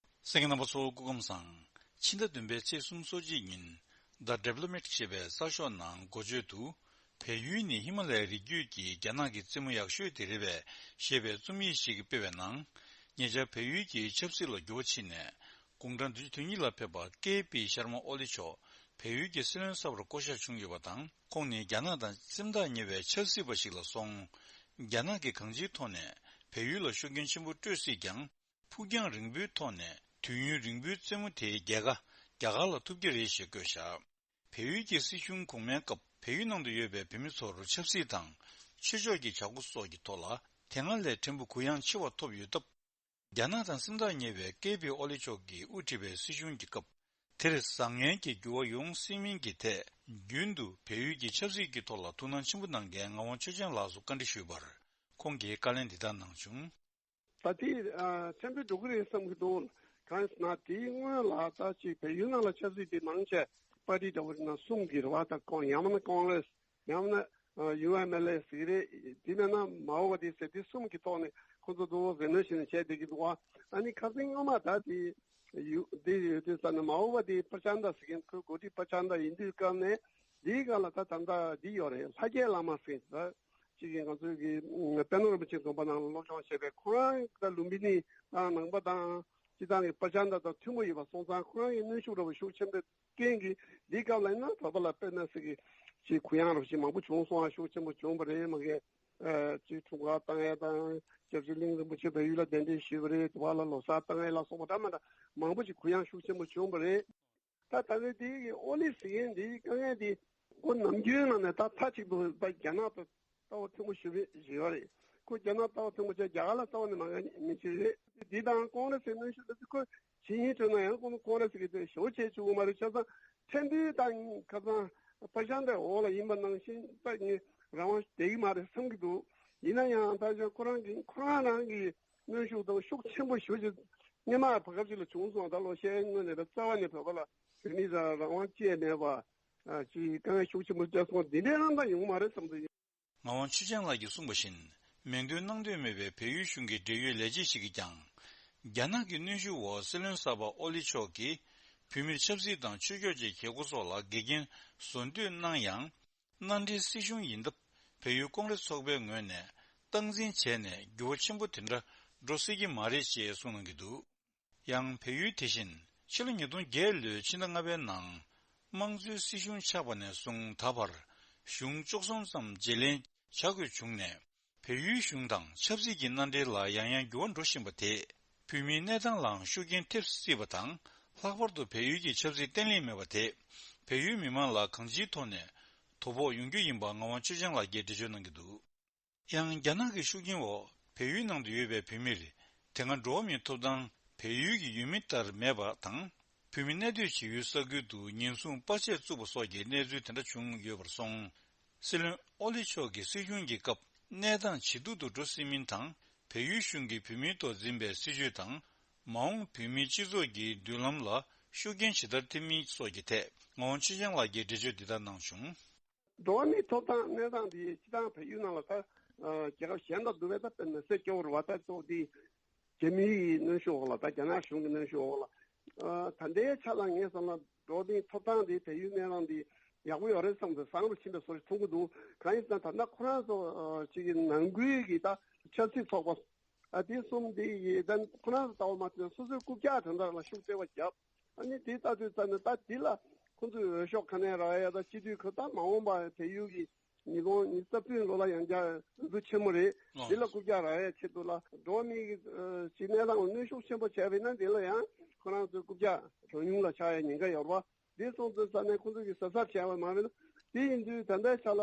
གསན་མཁན་རྣམ་པ་ཚོ་སྐུ་ཁམས་བཟང་། ཕྱི་ཟླ་བདུན་པའི་ཚེས་སོ་གཅིག་ཉིན། The Diplomat ཞེས་པའི་གསར་ཤོག་ནང་འགོ་བརྗོད་དུ། བལ་ཡུལ་ནི་ཧི་མ་ལ་ཡའི་རི་རྒྱུད་ཀྱི་རྒྱ་ནག་གི་རྩེད་མོ་ཡག་ཤོས་དེ་རེད་པས་ཞེས་པའི་རྩོམ་ཡིག་ཞིག་སྤེལ་བའི་ནང་། ཉེ་ཆར་བལ་ཡུལ་གྱི་ཆབ་སྲིད་ལ་འགྱུར་བ་ཕྱིན་ནས། དགུང་གྲངས་བདུན་ཅུ་དོན་གཉིས་ལ་ཕེབས་པ་ཀེ་པི་ཤར་མ་ཨོ་ལི་མཆོག་བལ་ཡུལ་གྱི་སྲིད་བློན་གསར་པར་བསྐོ་གཞག་བྱུང་ཡོད་པ་དང་། ཁོང་ནི་རྒྱ་ནག་དང་སེམས་ཐག་ཉེ་བའི་ཆབ་སྲིད་པ་ཞིག་ལ་སོང་། རྒྱ་ནག་གིས་གང་ཅིའི་ཐོག་ནས་བལ་ཡུལ་ལ་ཤུགས་རྐྱེན་ཆེན་པོ་སྤྲོད་སྲིད་ཀྱང་། ཕུགས་རྒྱང་རིང་པོའི་ཐོག་ནས་དུས་ཡུན་རིང་པོའི་རྩེད་མོ་དེའི་རྒྱལ་ཁ་ རྒྱ་གར་ལ་ཐུག་རྒྱུ་རེད་ཞེས་བཀོད་བཞག་བལ་ཡུལ་གྱི་སྲིད་གཞུང་གོང་མའི་སྐབས་བལ་ཡུལ་ནང་དུ་ཡོད་པའི་བོད་མི་ཚོར་ཆབ་སྲིད་དང་ཆོས་ཕྱོགས་ཀྱི་བྱ་སྒོ་སོགས་ཀྱི་ཐོག་ལ་དེ་སྔ་ལས་ཕྲན་བུ་གུ་ཡངས་ཆེ་བ་ཐོབ་ཡོད་སྟབས། རྒྱ་ནག་དང་སེམས་ཐག་ཉེ་བའི་ཀེ་པི་ཨོ་ལི་མཆོག་གིས་དབུ་ཁྲིད་པའི་སྲིད་གཞུང་གི་སྐབས་དེར་བཟང་ངན་གྱི་འགྱུར་བ་ཡོང་སྲིད་མིན་གྱི་ཐད་རྒྱུན་དུ་བལ་ཡུལ་གྱི་ཆབ་སྲིད་ཀྱི་ཐོག་ལ་ཐུགས་སྣང་ཆེན་པོ་གནང་མཁན་ངག་དབང་ཆོས་ཅན་ལགས་སུ་བཀའ་འདྲི་ཞུས་པར་ཁོང་གིས་བཀའ་ལན་འདི་ལྟར་གནང་བྱུང་། ད་དེ་ཨ་ཕྲན་བུ་འགྲོ་གི་རེད་བསམ་གྱི་འདུག་གང་ཡིན་ཟེར་ན་དེའི་སྔོན་ལ་ད་ཅིག་བལ་ཡུལ་ནང་ལ་ཆབ་སྲིད་དེ་མང་ཆེ་པར་ཏི་འདྲ་བོ་རེད་ན་གསུམ་གྱི་རེད་བ། ད་ཁོང་ཡང་ན་ཀོང་རེས་ཡང་ན་ཡུ་ཨེམ་ཨེལ་ཨེ་ཟེར་གྱི་རེད། དེ་མེད་ན་མའོ་ཝ་དི་ཟེར། དེ་གསུམ་གྱི་ཐོག་ནས་ཁོང་ཚོ་གཙོ་བོ་ཟེར་ནས་བྱས་བསྡད་ཀྱི་འདུག་བ། ཨ་ནི་ཁ་སང་སྔོན་མ་ད་དེ་ཡུ་དེ་ཡོད་དུས་ཙ་ན་མའོ་ཝ་དི་པ་ཅན་ད་ཟེར་མཁན་ཁོའི་འགོ་ཁྲིད་པ་ཅན་ད་ཡིན་དུས་སྐབས་ནས་དེའི་སྒང་ལ་ད་ད་ལྟ་འདི་ཡོད་རེད། ལྷ་རྒྱལ་བླ་མ་ཟེར་ད། གཅིག་གིས་ང་ཚོའི་གི་པད་ནོར་རིན་པོ་ཆེ་དགོན་པ་ནང་ལ་སློབ་སྦྱོང་བྱས་པའི་ཁོ་རང་ད་ལུམ་བི་ནི་དང་ནང་པ་དང་སྤྱི་བཏང་གི་པ་ཅན་ད་དང་མཐུན་པོ་ཡོད་པ་སོང་ཙང་ཁོ་རང་གིས་གནོན་ཤུགས་འདྲ་བོ་ཤུགས་ཆེན་པོས་རྐྱེན་གྱིས་འདིའི་སྐབས་ལ་ཡིན་ན་བོད་པ་ལ་དཔེར་ན་ཟེར་གི་ཅིག་གུ་ཡངས་རོགས་ཅིག་མང་པོ་བྱུང་སོང་བ། ཤུགས་ཆེན་པོ་བྱུང་བ་རེད། མ་གི་ཅིག་འཁྲུངས་སྐར་བཏང་ཡ་དང་སྐྱབས་རྗེ་གླིང་རིན་པོ་ཆེ་བལ་ཡུལ་ལ་གདན་འདྲེན་ཞུས་པ་རེད། དེ་བ་ལ་ལོ་གསར་བཏང་ཡ་ལ་སོགས་པ་འདྲ་མ་འདྲ་མང་པོ་ཅིག་གུ་ཡངས་ཤུགས་ཆེན་པོ་བྱུང་བ་རེད། ད་ད་ལྟ་དེ་གི་ཨོ་ལི་ཟེར་མཁན་དེའི་དཀའ་ངལ་དེ་ཁོ་ནམ་རྒྱུན་ནང་ནས་ད་མཐའ་གཅིག་ཏུ་ད་རྒྱ་ནག་ཏུ་ལྟ་བ་མཐུན་པོ་ཞུ་བའི་ཞུ་བ་རེད། ཁོ་རྒྱ་ནག་ལྟ་བ་མཐུན་པོ་བྱས་རྒྱ་གར་ལ་རྩ་བ་ནས་མ་མི་བྱེད་རེད། འདི་དང་ཀོང་རེ་སི་གནོན་ཤུགས་ལ་ཁོ་ཇི་ཡིན་དྲན་ན་ཡང་ཁོང་ཀོང་རེ་སི་གི་དེ་ཞོ་བྱས་བཅུག་གི་མ་རེད། བྱས་ཙང་ཕྲན་བུའི་ད་ཁ་སང་པ་ཤང་དེ་འོག་ལ་ཡིན་པ་ནང་བཞིན་ད་ངས་རང་དབང་བསྡད་ཀྱི་མ་རེད་བསམ་གྱི་འདུག་ཡིན་ན་ཡང་ད་ཅང་ཁོ་རང་གི་ཁོ་རང་རང་གི་གནོན་ཤུགས་དང་ཤུགས་ཆེན་པོ་ཞུ་ཅིག་སྔོན་མ་བར་སྐབས་ཅིག་ལ་བྱུང་སོང་། ད་ལོ་ཤས་སྔོན་ནས་ད་རྩ་བ་ནས་བོད་པ་ལ་བོད་མི་རང་དབང་བཅས་མེད་པ། ཨ་ཅིག་དཀའ་ངལ་ཤུགས་ཆེན་པོ་སྤྲད་སོང་། འདི་འདྲའི་རང་ད་ཡོང་མ་རེད་བསམ་གྱི་འདུག་ངག་དབང་ཆོས་ཅན་ལགས་ཀྱིས་གསུངས་པ་བཞིན་མིང་འདོན་གནང་འདོད་མེད་པའི་བལ་ཡུལ་གཞུང་གི་འབྲེལ་ཡོད་ལས་བྱེད་ཞིག་གིས་ཀྱང་། རྒྱ་ནག་གི་གནོན་ཤུགས་འོག་སྲིད་བློན་གསར་པ་ཨོ་ལི་མཆོག་གིས་བོད་མིར་ཆབ་སྲིད་དང་ཆོས་ཕྱོགས་ཀྱི་བྱེད་སྒོ་སོགས་ལ་འགལ་རྐྱེན་བཟོ་འདོད་གནང་ཡང་། མནའ་འབྲེལ་སྲིད་གཞུང་ཡིན་སྟབས་བལ་ཡུལ་ཀོང་རེ་སི་ཚོགས་པའི་ངོས་ནས་སྟངས་འཛིན་བྱས་ནས་འགྱུར་བ་ཆེན་པོ་དེ་འདྲ་འགྲོ་སྲིད་ཀྱི་མ་རེད་ཅེས་གསུངས་གནང་གི་འདུག་ཡང་བལ་ཡུལ་དེ་བཞིན་ཕྱི་ལོ་ཉིས་སྟོང་བརྒྱད་ལོའི་ཕྱི་ཟླ་ལྔ་པའི་ནང་དམངས་གཙོའི་སྲིད་གཞུང་ཆགས་པ་ནས་བཟུང་ད་བར་གཞུང་བཅུ་གསུམ་ཙམ་བརྗེ་ལེན་བྱ་དགོས་བྱུང་ནས། བལ་ཡུལ་གཞུང་དང་ཆབ་སྲིད་ཀྱི་མནའ་འབྲེལ་ལ་ཡང་ཡང་འགྱུར་བ་འགྲོ་བཞིན་པ་དེས་བོད་མིའི་གནས་སྟངས་ལའང་ཤུགས་རྐྱེན་ཐེབས་སྲིད་པ་དང་། ལྷག་པར་དུ་བལ་ཡུལ་གྱི་ཆབ་སྲིད་བརྟན་ལྷིང་མེད་པ་དེས་བལ་ཡུལ་མི་མང་ལ་གང་ཅིའི་ཐོག་ནས་དོ་ཕོག་ཡོང་རྒྱུ་ཡིན་པ་ངག་དབང་ཆོས་ཅན་ལགས་ཀྱིས་འགྲེལ་བརྗོད་གནང་གི་འདུག་ཡང་རྒྱ་ནག་གི་ཤུགས་རྐྱེན་འོག་བལ་ཡུལ་ནང་དུ་ཡོད་པའི་བོད་མིར་དེ་སྔ་འགྲོ་བ་མིའི་ཐོབ་ཐང་བལ་ཡུལ་གྱི་ཡུལ་མི་ལྟར་མེད་པ་དང་། བོད་མི་གནས་སྡོད་བྱེད་ཡུལ་ས་ཁུལ་དུ་ཉེན་སྲུང་པར་ཆས་བཙུགས་པ་སོགས་ཀྱི་གནས་ཚུལ་དེ་འདྲ་བྱུང་ཡོད་པར་སོང་། སྲིད་བློན་ཨོ་ལི་མཆོག་གི་སྲིད་གཞུང་གི་སྐབས་གནས་སྟངས་ཇེ་སྡུག་ཏུ་འགྲོ་སྲིད་མིན་དང་། བལ་ཡུལ་གཞུང་གིས་བོད་མིའི་ཐོག་འཛིན་པའི་སྲིད་བྱུས་དང་། མ་འོངས་བོད་མིའི་སྤྱི་ཚོགས་ཀྱི་མདུན་ལམ་ལ་ཤུགས་རྐྱེན་ཇི་ལྟར་ཐེབས་མིན་སོགས་ཀྱི་ཐད་ངག་དབང་ཆོས་ཅན་ལགས་ཀྱིས་འགྲེལ་བརྗོད་འདི་ལྟར་གནང་བྱུང་། འགྲོ་བ་མིའི་ཐོབ་ཐང་གནས་སྟངས་འདི་སྤྱི་བཏང་བལ་ཡུལ་ནང་ལ་ད་རྒྱལ་ཁབ་གཞན་དང་བསྡུར་བའི་ད་དཔེར་ན་སེ་སྐྱོ་བོར་བ་ད་གཙོ་བོ་འདི་རྒྱ་མིའི་གནོན་ཤུགས་འོག་ལ་ད་རྒྱ་ནག་གཞུང་གི་གནོན་ཤུགས་འོག་ལ་ད་ལྟའི་ཆ་ལ་ངས་བསམ་ན་འགྲོ་བ་མིའི་ཐོབ་ཐང་འདི་བལ་ཡུལ་གནས་སྟངས་འདི་ཡག་པོ་ཡོད་རེད་བསམ་ཚེ་བཟང་རུ་ཕྱིན་པའི་བཟོ་ཞིག་མཐོང་གི་འདུག་གང་ཡིན་ཟེར་ན་ད་ལྟ་ཁོ་རང་ཚོ་ཅིག་གི་ནང་ཁུལ་གྱི་ད་ཆབ་སྲིད་ཚོགས་པ་ཨ་དེ་གསུམ་དེ་ཡི་ད་ཁོ་རང་ཚོ་ལྟ་བ་མ་ཚད་སོ་སོའི་རྐུབ་བཀྱག་དོན་དག་ལ་ཤུགས་བརྩེ་བ་བརྒྱབ། ཨ་ནི་དེ་ལྟ་དུས་ཙམ་ནས་ད་འདི་ལ་ཁོང་ཚོས་འོས་ཤོག་ག་ནས་རག་ཡ་ད་སྤྱི་འཐུས་ཁོ་ད་མ་འོངས་པ་བལ་ཡུལ་གྱི་ཉིས་སྟོང་ཉི་ཤུ་རྩ་བདུན་ལོ་ལ་ཡང་བསྐྱར་འོས་བསྡུ་ཆེན་མོ་རེད། འདི་ལ་རྐུབ་བཀྱག་རག་ཡ་ཆེད་དུ་ལ་འགྲོ་བ་མིའི་གི་ཅིག་གནས་སྟངས་ལ་གནོན་ཤུགས་ཆེན་པོ་བྱས་པ་ཡིན་ན་འདི་ལ་ཡང་ཁོ་རང་ཚོའི་རྐུབ་བཀྱག་གྲངས་ཉུང་ལ་ཆགས་ཡ་ཉེན་ཁ་ཡོད་རེད་བ། འདི་སོང་ཙང་ས་གནས་ཁོང་ཚོ་གིས་ཟ་སར་བྱས་པ་མ་རེད་ན། དེ་ཡིན་དུས་ད་ལྟའི་ཆ་ལ་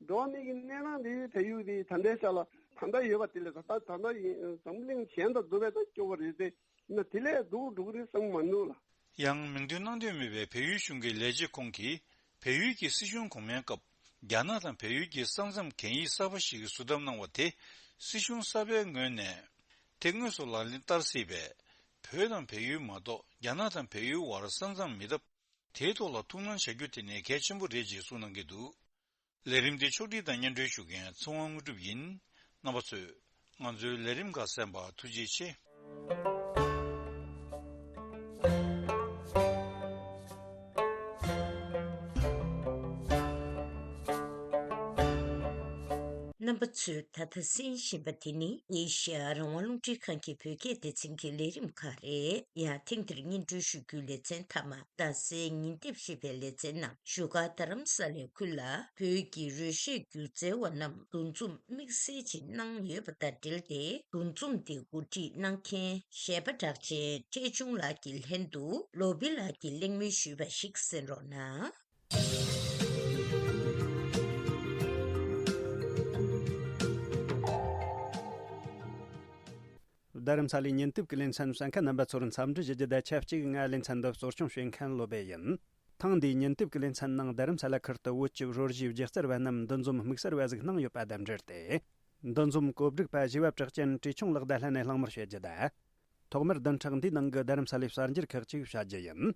འགྲོ་བ་མི་གི་གནས་སྟངས་དེ་བལ་ཡུལ་དེ་ད་ལྟའི་ཆ་ལ་ད་ལྟ་ཡོད་པ་དེ་ལས་ད་ལྟ་ད་ལྟ་ཡིན་འཛམ་གླིང་གཞན་དང་བསྡུར་བས་ད་སྐྱོ་བོ་རེད་དེ། ཡིན་ན་དེ་ལས་སྡུག་འགྲོ་གི་རེད་བསམ་གྱི་མ་འདུག་ལ། ཡང་མིང་འདོན་གནང་འདོད་མེད་པའི་བལ་ཡུལ་གཞུང་གི་ལས་བྱེད་ཁོང་གིས་བལ་ཡུལ་གྱི་སྲིད་གཞུང་གོང་མའི་སྐབས་རྒྱ་ནག་དང་བལ་ཡུལ་གྱི་ས་མཚམས་གན་ཡིག་གསར་པ་ཞིག་བཟོ་ཐབས་གནང་བ་དེ་སྲིད་གཞུང་གསར་པའི་ངོས་ནས་དེ་དངོས་སུ་ལག་ལེན་བསྟར་སྲིད་པས། བོད་དང་བལ་ཡུལ་མ་གཏོགས་རྒྱ་ནག་དང་བལ་ཡུལ་བར་ས་མཚམས་མེད་སྟབས། དེའི་ཐོག་ལ་ཐུགས་སྣང་བྱ་རྒྱུ་དེ་ནི་གལ་ཆེན་པོ་རེད་ཅེས་གསུངས་གནང་གི་འདུག་ལས་རིམ་འདི་ཕྱོགས་སྒྲིག་དང་སྙན་སྒྲོན་ཞུ་མཁན་ཚེ་དབང་དངོས་གྲུབ་ཡིན། རྣམ་པ་ཚོས་ང་ཚོའི་ལས་རིམ་ཁག་གསན་པར་ཐུགས་རྗེ་ཆེ། རྣམ་པ་ཚོས་ད་ལྟ་གསན་བཞིན་པ་དེ་ནི་ཨེ་ཤ་ཡ་རང་དབང་རླུང་འཕྲིན་ཁང་གི་བོད་སྐད་སྡེ་ཚན་གྱི་ལས་རིམ་ཁག་རེད། ཡང་ཐེངས་འདིར་སྙན་སྒྲོན་ཞུ་རྒྱུའི་ལེ་ཚན་མཐའ་མ། རྡ་སའི་ཉིན་དེབ་ཞེས་པའི་ལེ་ཚན་ནང་བཞུགས་སྒར་རྡ་རམ་ས་ལའི་ཁུལ་ལ་བོད་ཀྱི་རོལ་གཞས་སྒྱུ་རྩལ་བ་རྣམས་འདུ་འཛོམས་དམིགས་བསལ་ཅིག་གནང་ཡོད་པ་དང་འབྲེལ་ཏེ། འདུ་འཛོམས་དེ་གོ་སྒྲིག་གནང་མཁན་གཞས་པ་གྲགས་ཅན་ཕྲེད་ཆུང་ལགས་ཀྱི་ལྷན་དུ་ལོ་བི་ལགས་ཀྱིས་གླེང་མོལ་ཞུས་པ་ཞིག་གསན་རོགས་གནང་། རྡ་རམ་ས་ལའི་ཉིན་དེབ་ཀྱི་ལེ་ཚན་གསན་མཁན་རྣམ་པ་ཚོར་འཚམས་འདྲི་ཞུ་རྒྱུ་དང་ཆབས་ཅིག། ང་ལེ་ཚན་འདི་གཙོ་སྐྱོང་བྱེད་མཁན་བློ་བྷེ་ཡིན། ཐེངས་འདིའི་ཉིན་དེབ་ཀྱི་ལེ་ཚན་ནང་རྡ་རམ་ས་ལ་ཁུལ་དུ་བོད་ཀྱི་རོལ་གཞས་སྒྱུ་རྩལ་བ་རྣམས་འདུ་འཛོམས་དམིགས་བསལ་བ་ཞིག་གནང་ཡོད་པ་དང་འབྲེལ་ཏེ། འདུ་འཛོམས་གོ་སྒྲིག་པ་བཞི་བ་གྲགས་ཅན་ཕྲེད་ཆུང་ལགས་དང་ལྷན་ནས་གླེང་མོལ་བྱེད་རྒྱུ་དང་། ཐོག་མར་བདུན་ཕྲག་འདིའི་ནང་གི་རྡ་རམ་ས་ལའི་གསར་འགྱུར་ཁག་ཅིག་བྱ་རྒྱུ་ཡིན།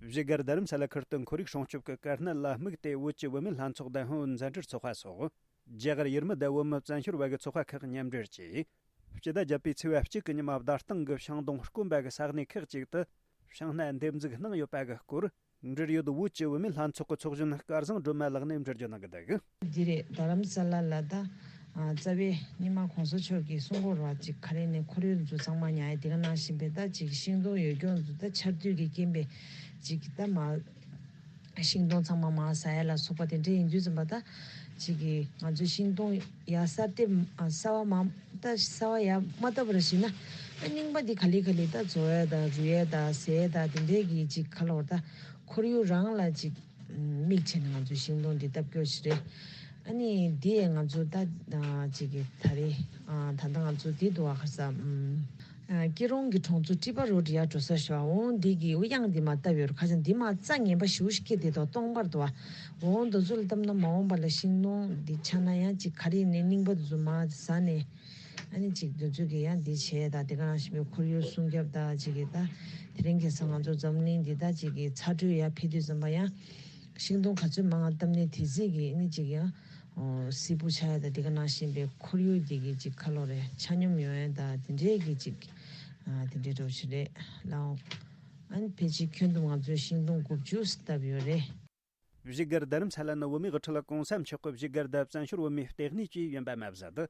བཞུགས་སྒར་རྡ་རམ་ས་ལ་ཁུལ་དུ་ཁོར་ཡུག་སྲུང་སྐྱོབ་ཀྱི་དཀའ་གནད་ལ་དམིགས་ཏེ། བོད་ཀྱི་བུད་མེད་ལྷན་ཚོགས་དང་ཧོན་མཛའ་འབྲེལ་ཚོགས་པ་སོགས་རྒྱ་གར་ཡུལ་མི་དང་བོད་མི་བཙན་བྱོལ་བ་གི་ཚོགས་པ་ཁག་མཉམ་འབྲེལ་གྱིས། སྤྱི་ཟླ་བརྒྱད་པའི་ཚེས་པ་གཅིག་གི་ཉི་མ་བརྡ་སྟེང་གི་ཤིང་སྡོང་དཀོན་པ་གི་ས་གནས་ཁག་ཅིག་ཏུ་ཤིང་སྣ་འདེབས་འཛུགས་གནང་ཡོད་པ་གི་སྐོར། འབྲེལ་ཡོད་བོད་ཀྱི་བུད་མེད་ལྷན་ཚོགས་ཀྱི་ཚོགས་གཞོན་སྐལ་བཟང་སྒྲོལ་མ་ལགས་ནས་འགྲེལ་བརྗོད་གནང་གི་འདུག། འདི་རེད། རྡ་རམ་ས་ལ་ལ་ད་ཨ་རྩ་བའི་སྔོན་མ་གོང་ས་མཆོག་གིས་གསུང་གོ་ར་ཅིག་ག་རེ་ནས་ཁོར་ཡུག་འཛུགས་གཙང་མ་ཉར་ཡ་དེ་ག་ནང་བཞིན་པའི་ད་ཅིག་ཤིང་སྡོང་ཡོད་ཀྱང་འཛུགས་ད་ཆར་དུས་ཀྱི་རྐྱེན་པས་ཅིག་ད་མ་ཤིང་སྡོང་ཚང་མ་མར་ཟ་ཡ་ལ་སོགས་པ་དེ་འདྲ་ཡིན་དུས་ཙམ་པ་ད་ཅིག་གི་ང་ཚོས་ཤིང་སྡོང་ཡ་གསར་འདེབས་ཨ་གསར་བ་མ་ད་གསར་བ་ཡ་མ་བཏབ་པར་བྱས་ན་ཨ་རྙིང་པ་འདི་ག་ལེ་ག་ལེ་ད་བཟོ་ཡ་ད་རུལ་ཡ་ད་ཟས་ད་དེ་འདྲའི་གི་ཅིག་ཁ་ལོར་ད་ཁོར་ཡུག་རང་ལ་ཅིག་དམིགས་བྱས་ནས་ང་ཚོས་ཤིང་སྡོང་འདི་བཏབ་རྒྱུ་ཞིག་རེད། ཨ་ནི་འདི་ཡང་ང་ཚོ་ད་ཅིག་གི་ད་རེས་ད་ལྟ་ང་ཚོ་འདི་འདུག་ཨ་ཁ་ས་སྐྱིད་རོང་གི་གྲོང་ཚོ་ཊི་པ་རོ་ཌི་ཡ་འགྲོ་ས་ཞོ་འོང་འདི་གི་དབྱངས་འདི་མ་བཏབ་ཡོད་ར་ཁ་ཆ་འདི་མ་རྩ་ངན་པ་ཞུ་ཤི་སྐད་དེ་དང་སྟོང་པར་འདུག་ཨ། འོང་འདི་ཚོ་ལ་བཏབ་ན་མ་འོངས་པ་ལ་ཤིང་སྡོང་འདི་ཆགས་ན་ཡང་ཅིག་ག་རེ་ནས་རྙིང་པ་འདི་ཚོ་མ་ཟ་ནས། ཨ་ནི་ཅིག་འདི་ཚོ་གི་ཡང་འདི་བྱས་ད་དེ་ག་ནང་བཞིན་པའི་ཁོར་ཡུག་སྲུང་སྐྱོབ་ད་ཅིག་གི་ད་དེ་རིང་ཁ་སང་ང་ཚོ་འཛམ་གླིང་འདི་ད་ཅིག་གི་ཚ་དྲོད་ཡར་འཕེལ་དུས་ཙམ་པ་ཡང་ཤིང་སྡོང་ག་ཚོད་མང་ང་བཏབ་ནས་དེ་ཚིག་གི་ཨ་ནི་ཅིག་ཡང་བསིལ་པོ་ཆགས་ཡ་ད་དེ་ག་ནང་བཞིན་པའི་ཁོར་ཡུག་འདི་གི་ཅིག་ཁ་ལོ་རེ་ཆ་སྙོམས་ཡོང་ཡ་ད་དེ་འདྲའི་གི་ཅིག་དེ་འདྲའི་འགྲོ་ཞིག་རེད་ལའོ། ཨ་ནི་ཕལ་ཆེར་ཁྱོན་བསྡོམས་ང་ཚོས་ཤིང་སྡོང་དགུ་བཅུ་བཏབ་ཡོད་རེད། བཞུགས་སྒར་རྡ་རམ་ས་ལ་ནི་བོད་མིའི་དབུ་ཁྲིད་གོང་ས་མཆོག་གི་བཞུགས་སྒར་དང་བཙན་བྱོལ་བོད་མིའི་ལྟེ་གནས་བཅས་ཡིན་པ་མ་ཟད།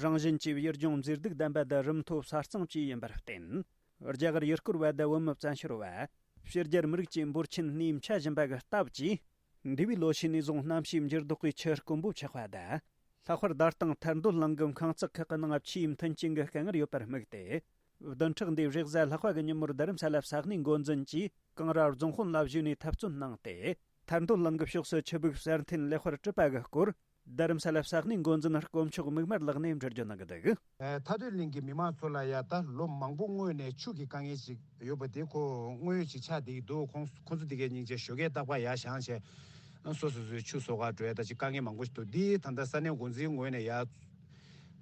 རང་བཞིན་གྱིས་ཡུལ་ལྗོངས་མཛེས་སྡུག་ལྡན་པ་དང་རི་མཐོ་ས་གཙང་བཅས་ཡིན་པར་བརྟེན། རྒྱ་གར་ཡུལ་སྐོར་བ་དང་བོད་མི་བཙན་བྱོལ་བ། ཕྱི་རྒྱལ་མི་རིགས་ཀྱི་འབོར་ཆེན་སྣེ་མཆེད་བཞིན་པ་གི་སྟབས་ཀྱིས། འདས་པའི་ལོ་ཤས་ནས་བཟུང་གནམ་གཤིས་འགྱུར་ལྡོག་གི་ཆུ་དཀོན་པོ་ཆགས་པ་དང་། ལྷག་པར་ཟླ་སྟེང་ཐར་འདོད་གླིང་གི་མཁང་རྩེག་ཁག་གི་ནང་ཆུའི་མཐུན་རྐྱེན་གྱི་དཀའ་ངལ་ཡོད་པར་དམིགས་ཏེ། བདུན་ཕྲག་འདིའི་རེས་གཟའ་ལྷག་པ་གི་ཉིན་མོར་རྡ་རམ་ས་ལ་ས་གནས་འགོ་འཛིན་གྱིས་གངས་ར་རྫོང་དཔོན་ལ་ཞུས་ནས་འཐབ་རྩོད་གནང་སྟེ། ཐར་འདོད་གླིང་གི་ཕྱོགས་སུ་ཆུ་སྦུག་གསར་འཐེན་ལེགས་པར་གྲུབ་པ་གི་སྐོར། རྡ་རམ་ས་ལ་ས་གནས་འགོ་འཛིན་དཀོན་མཆོག་མིག་དམར་ལགས་ནས་འགྲེལ་བརྗོད་གནང་གི་འདུག། ཐར་འདོད་གླིང་གི་མི་མང་ཚོ་ལ་ཡ་ད་ལོ་མང་པོ་སྔོན་ནས་ཆུ་གི་དཀའ་ངལ་ཞིག་ཡོད་པ་དེ་ཁོ་དངོས་ཡོད་ཅིག་ཆགས་བསྡད་ཀྱི་འདུག། ཁོང་ཁོང་ཚོ་དེ་གའི་སྙིང་རྗེ་ཞོགས་ཀས་རྟག་པར་ཡར་བཞེངས་བྱས་སོ་སོ་སོའི་ཆུ་བཟོ་གར་འགྲོ་ཡ་ད་ཅིག་དཀའ་ངལ་མང་པོ་ཞིག་འདུག། འདི་ད་ལྟ་ས་གནས་འགོ་འཛིན་ངོས་ནས་ཡ་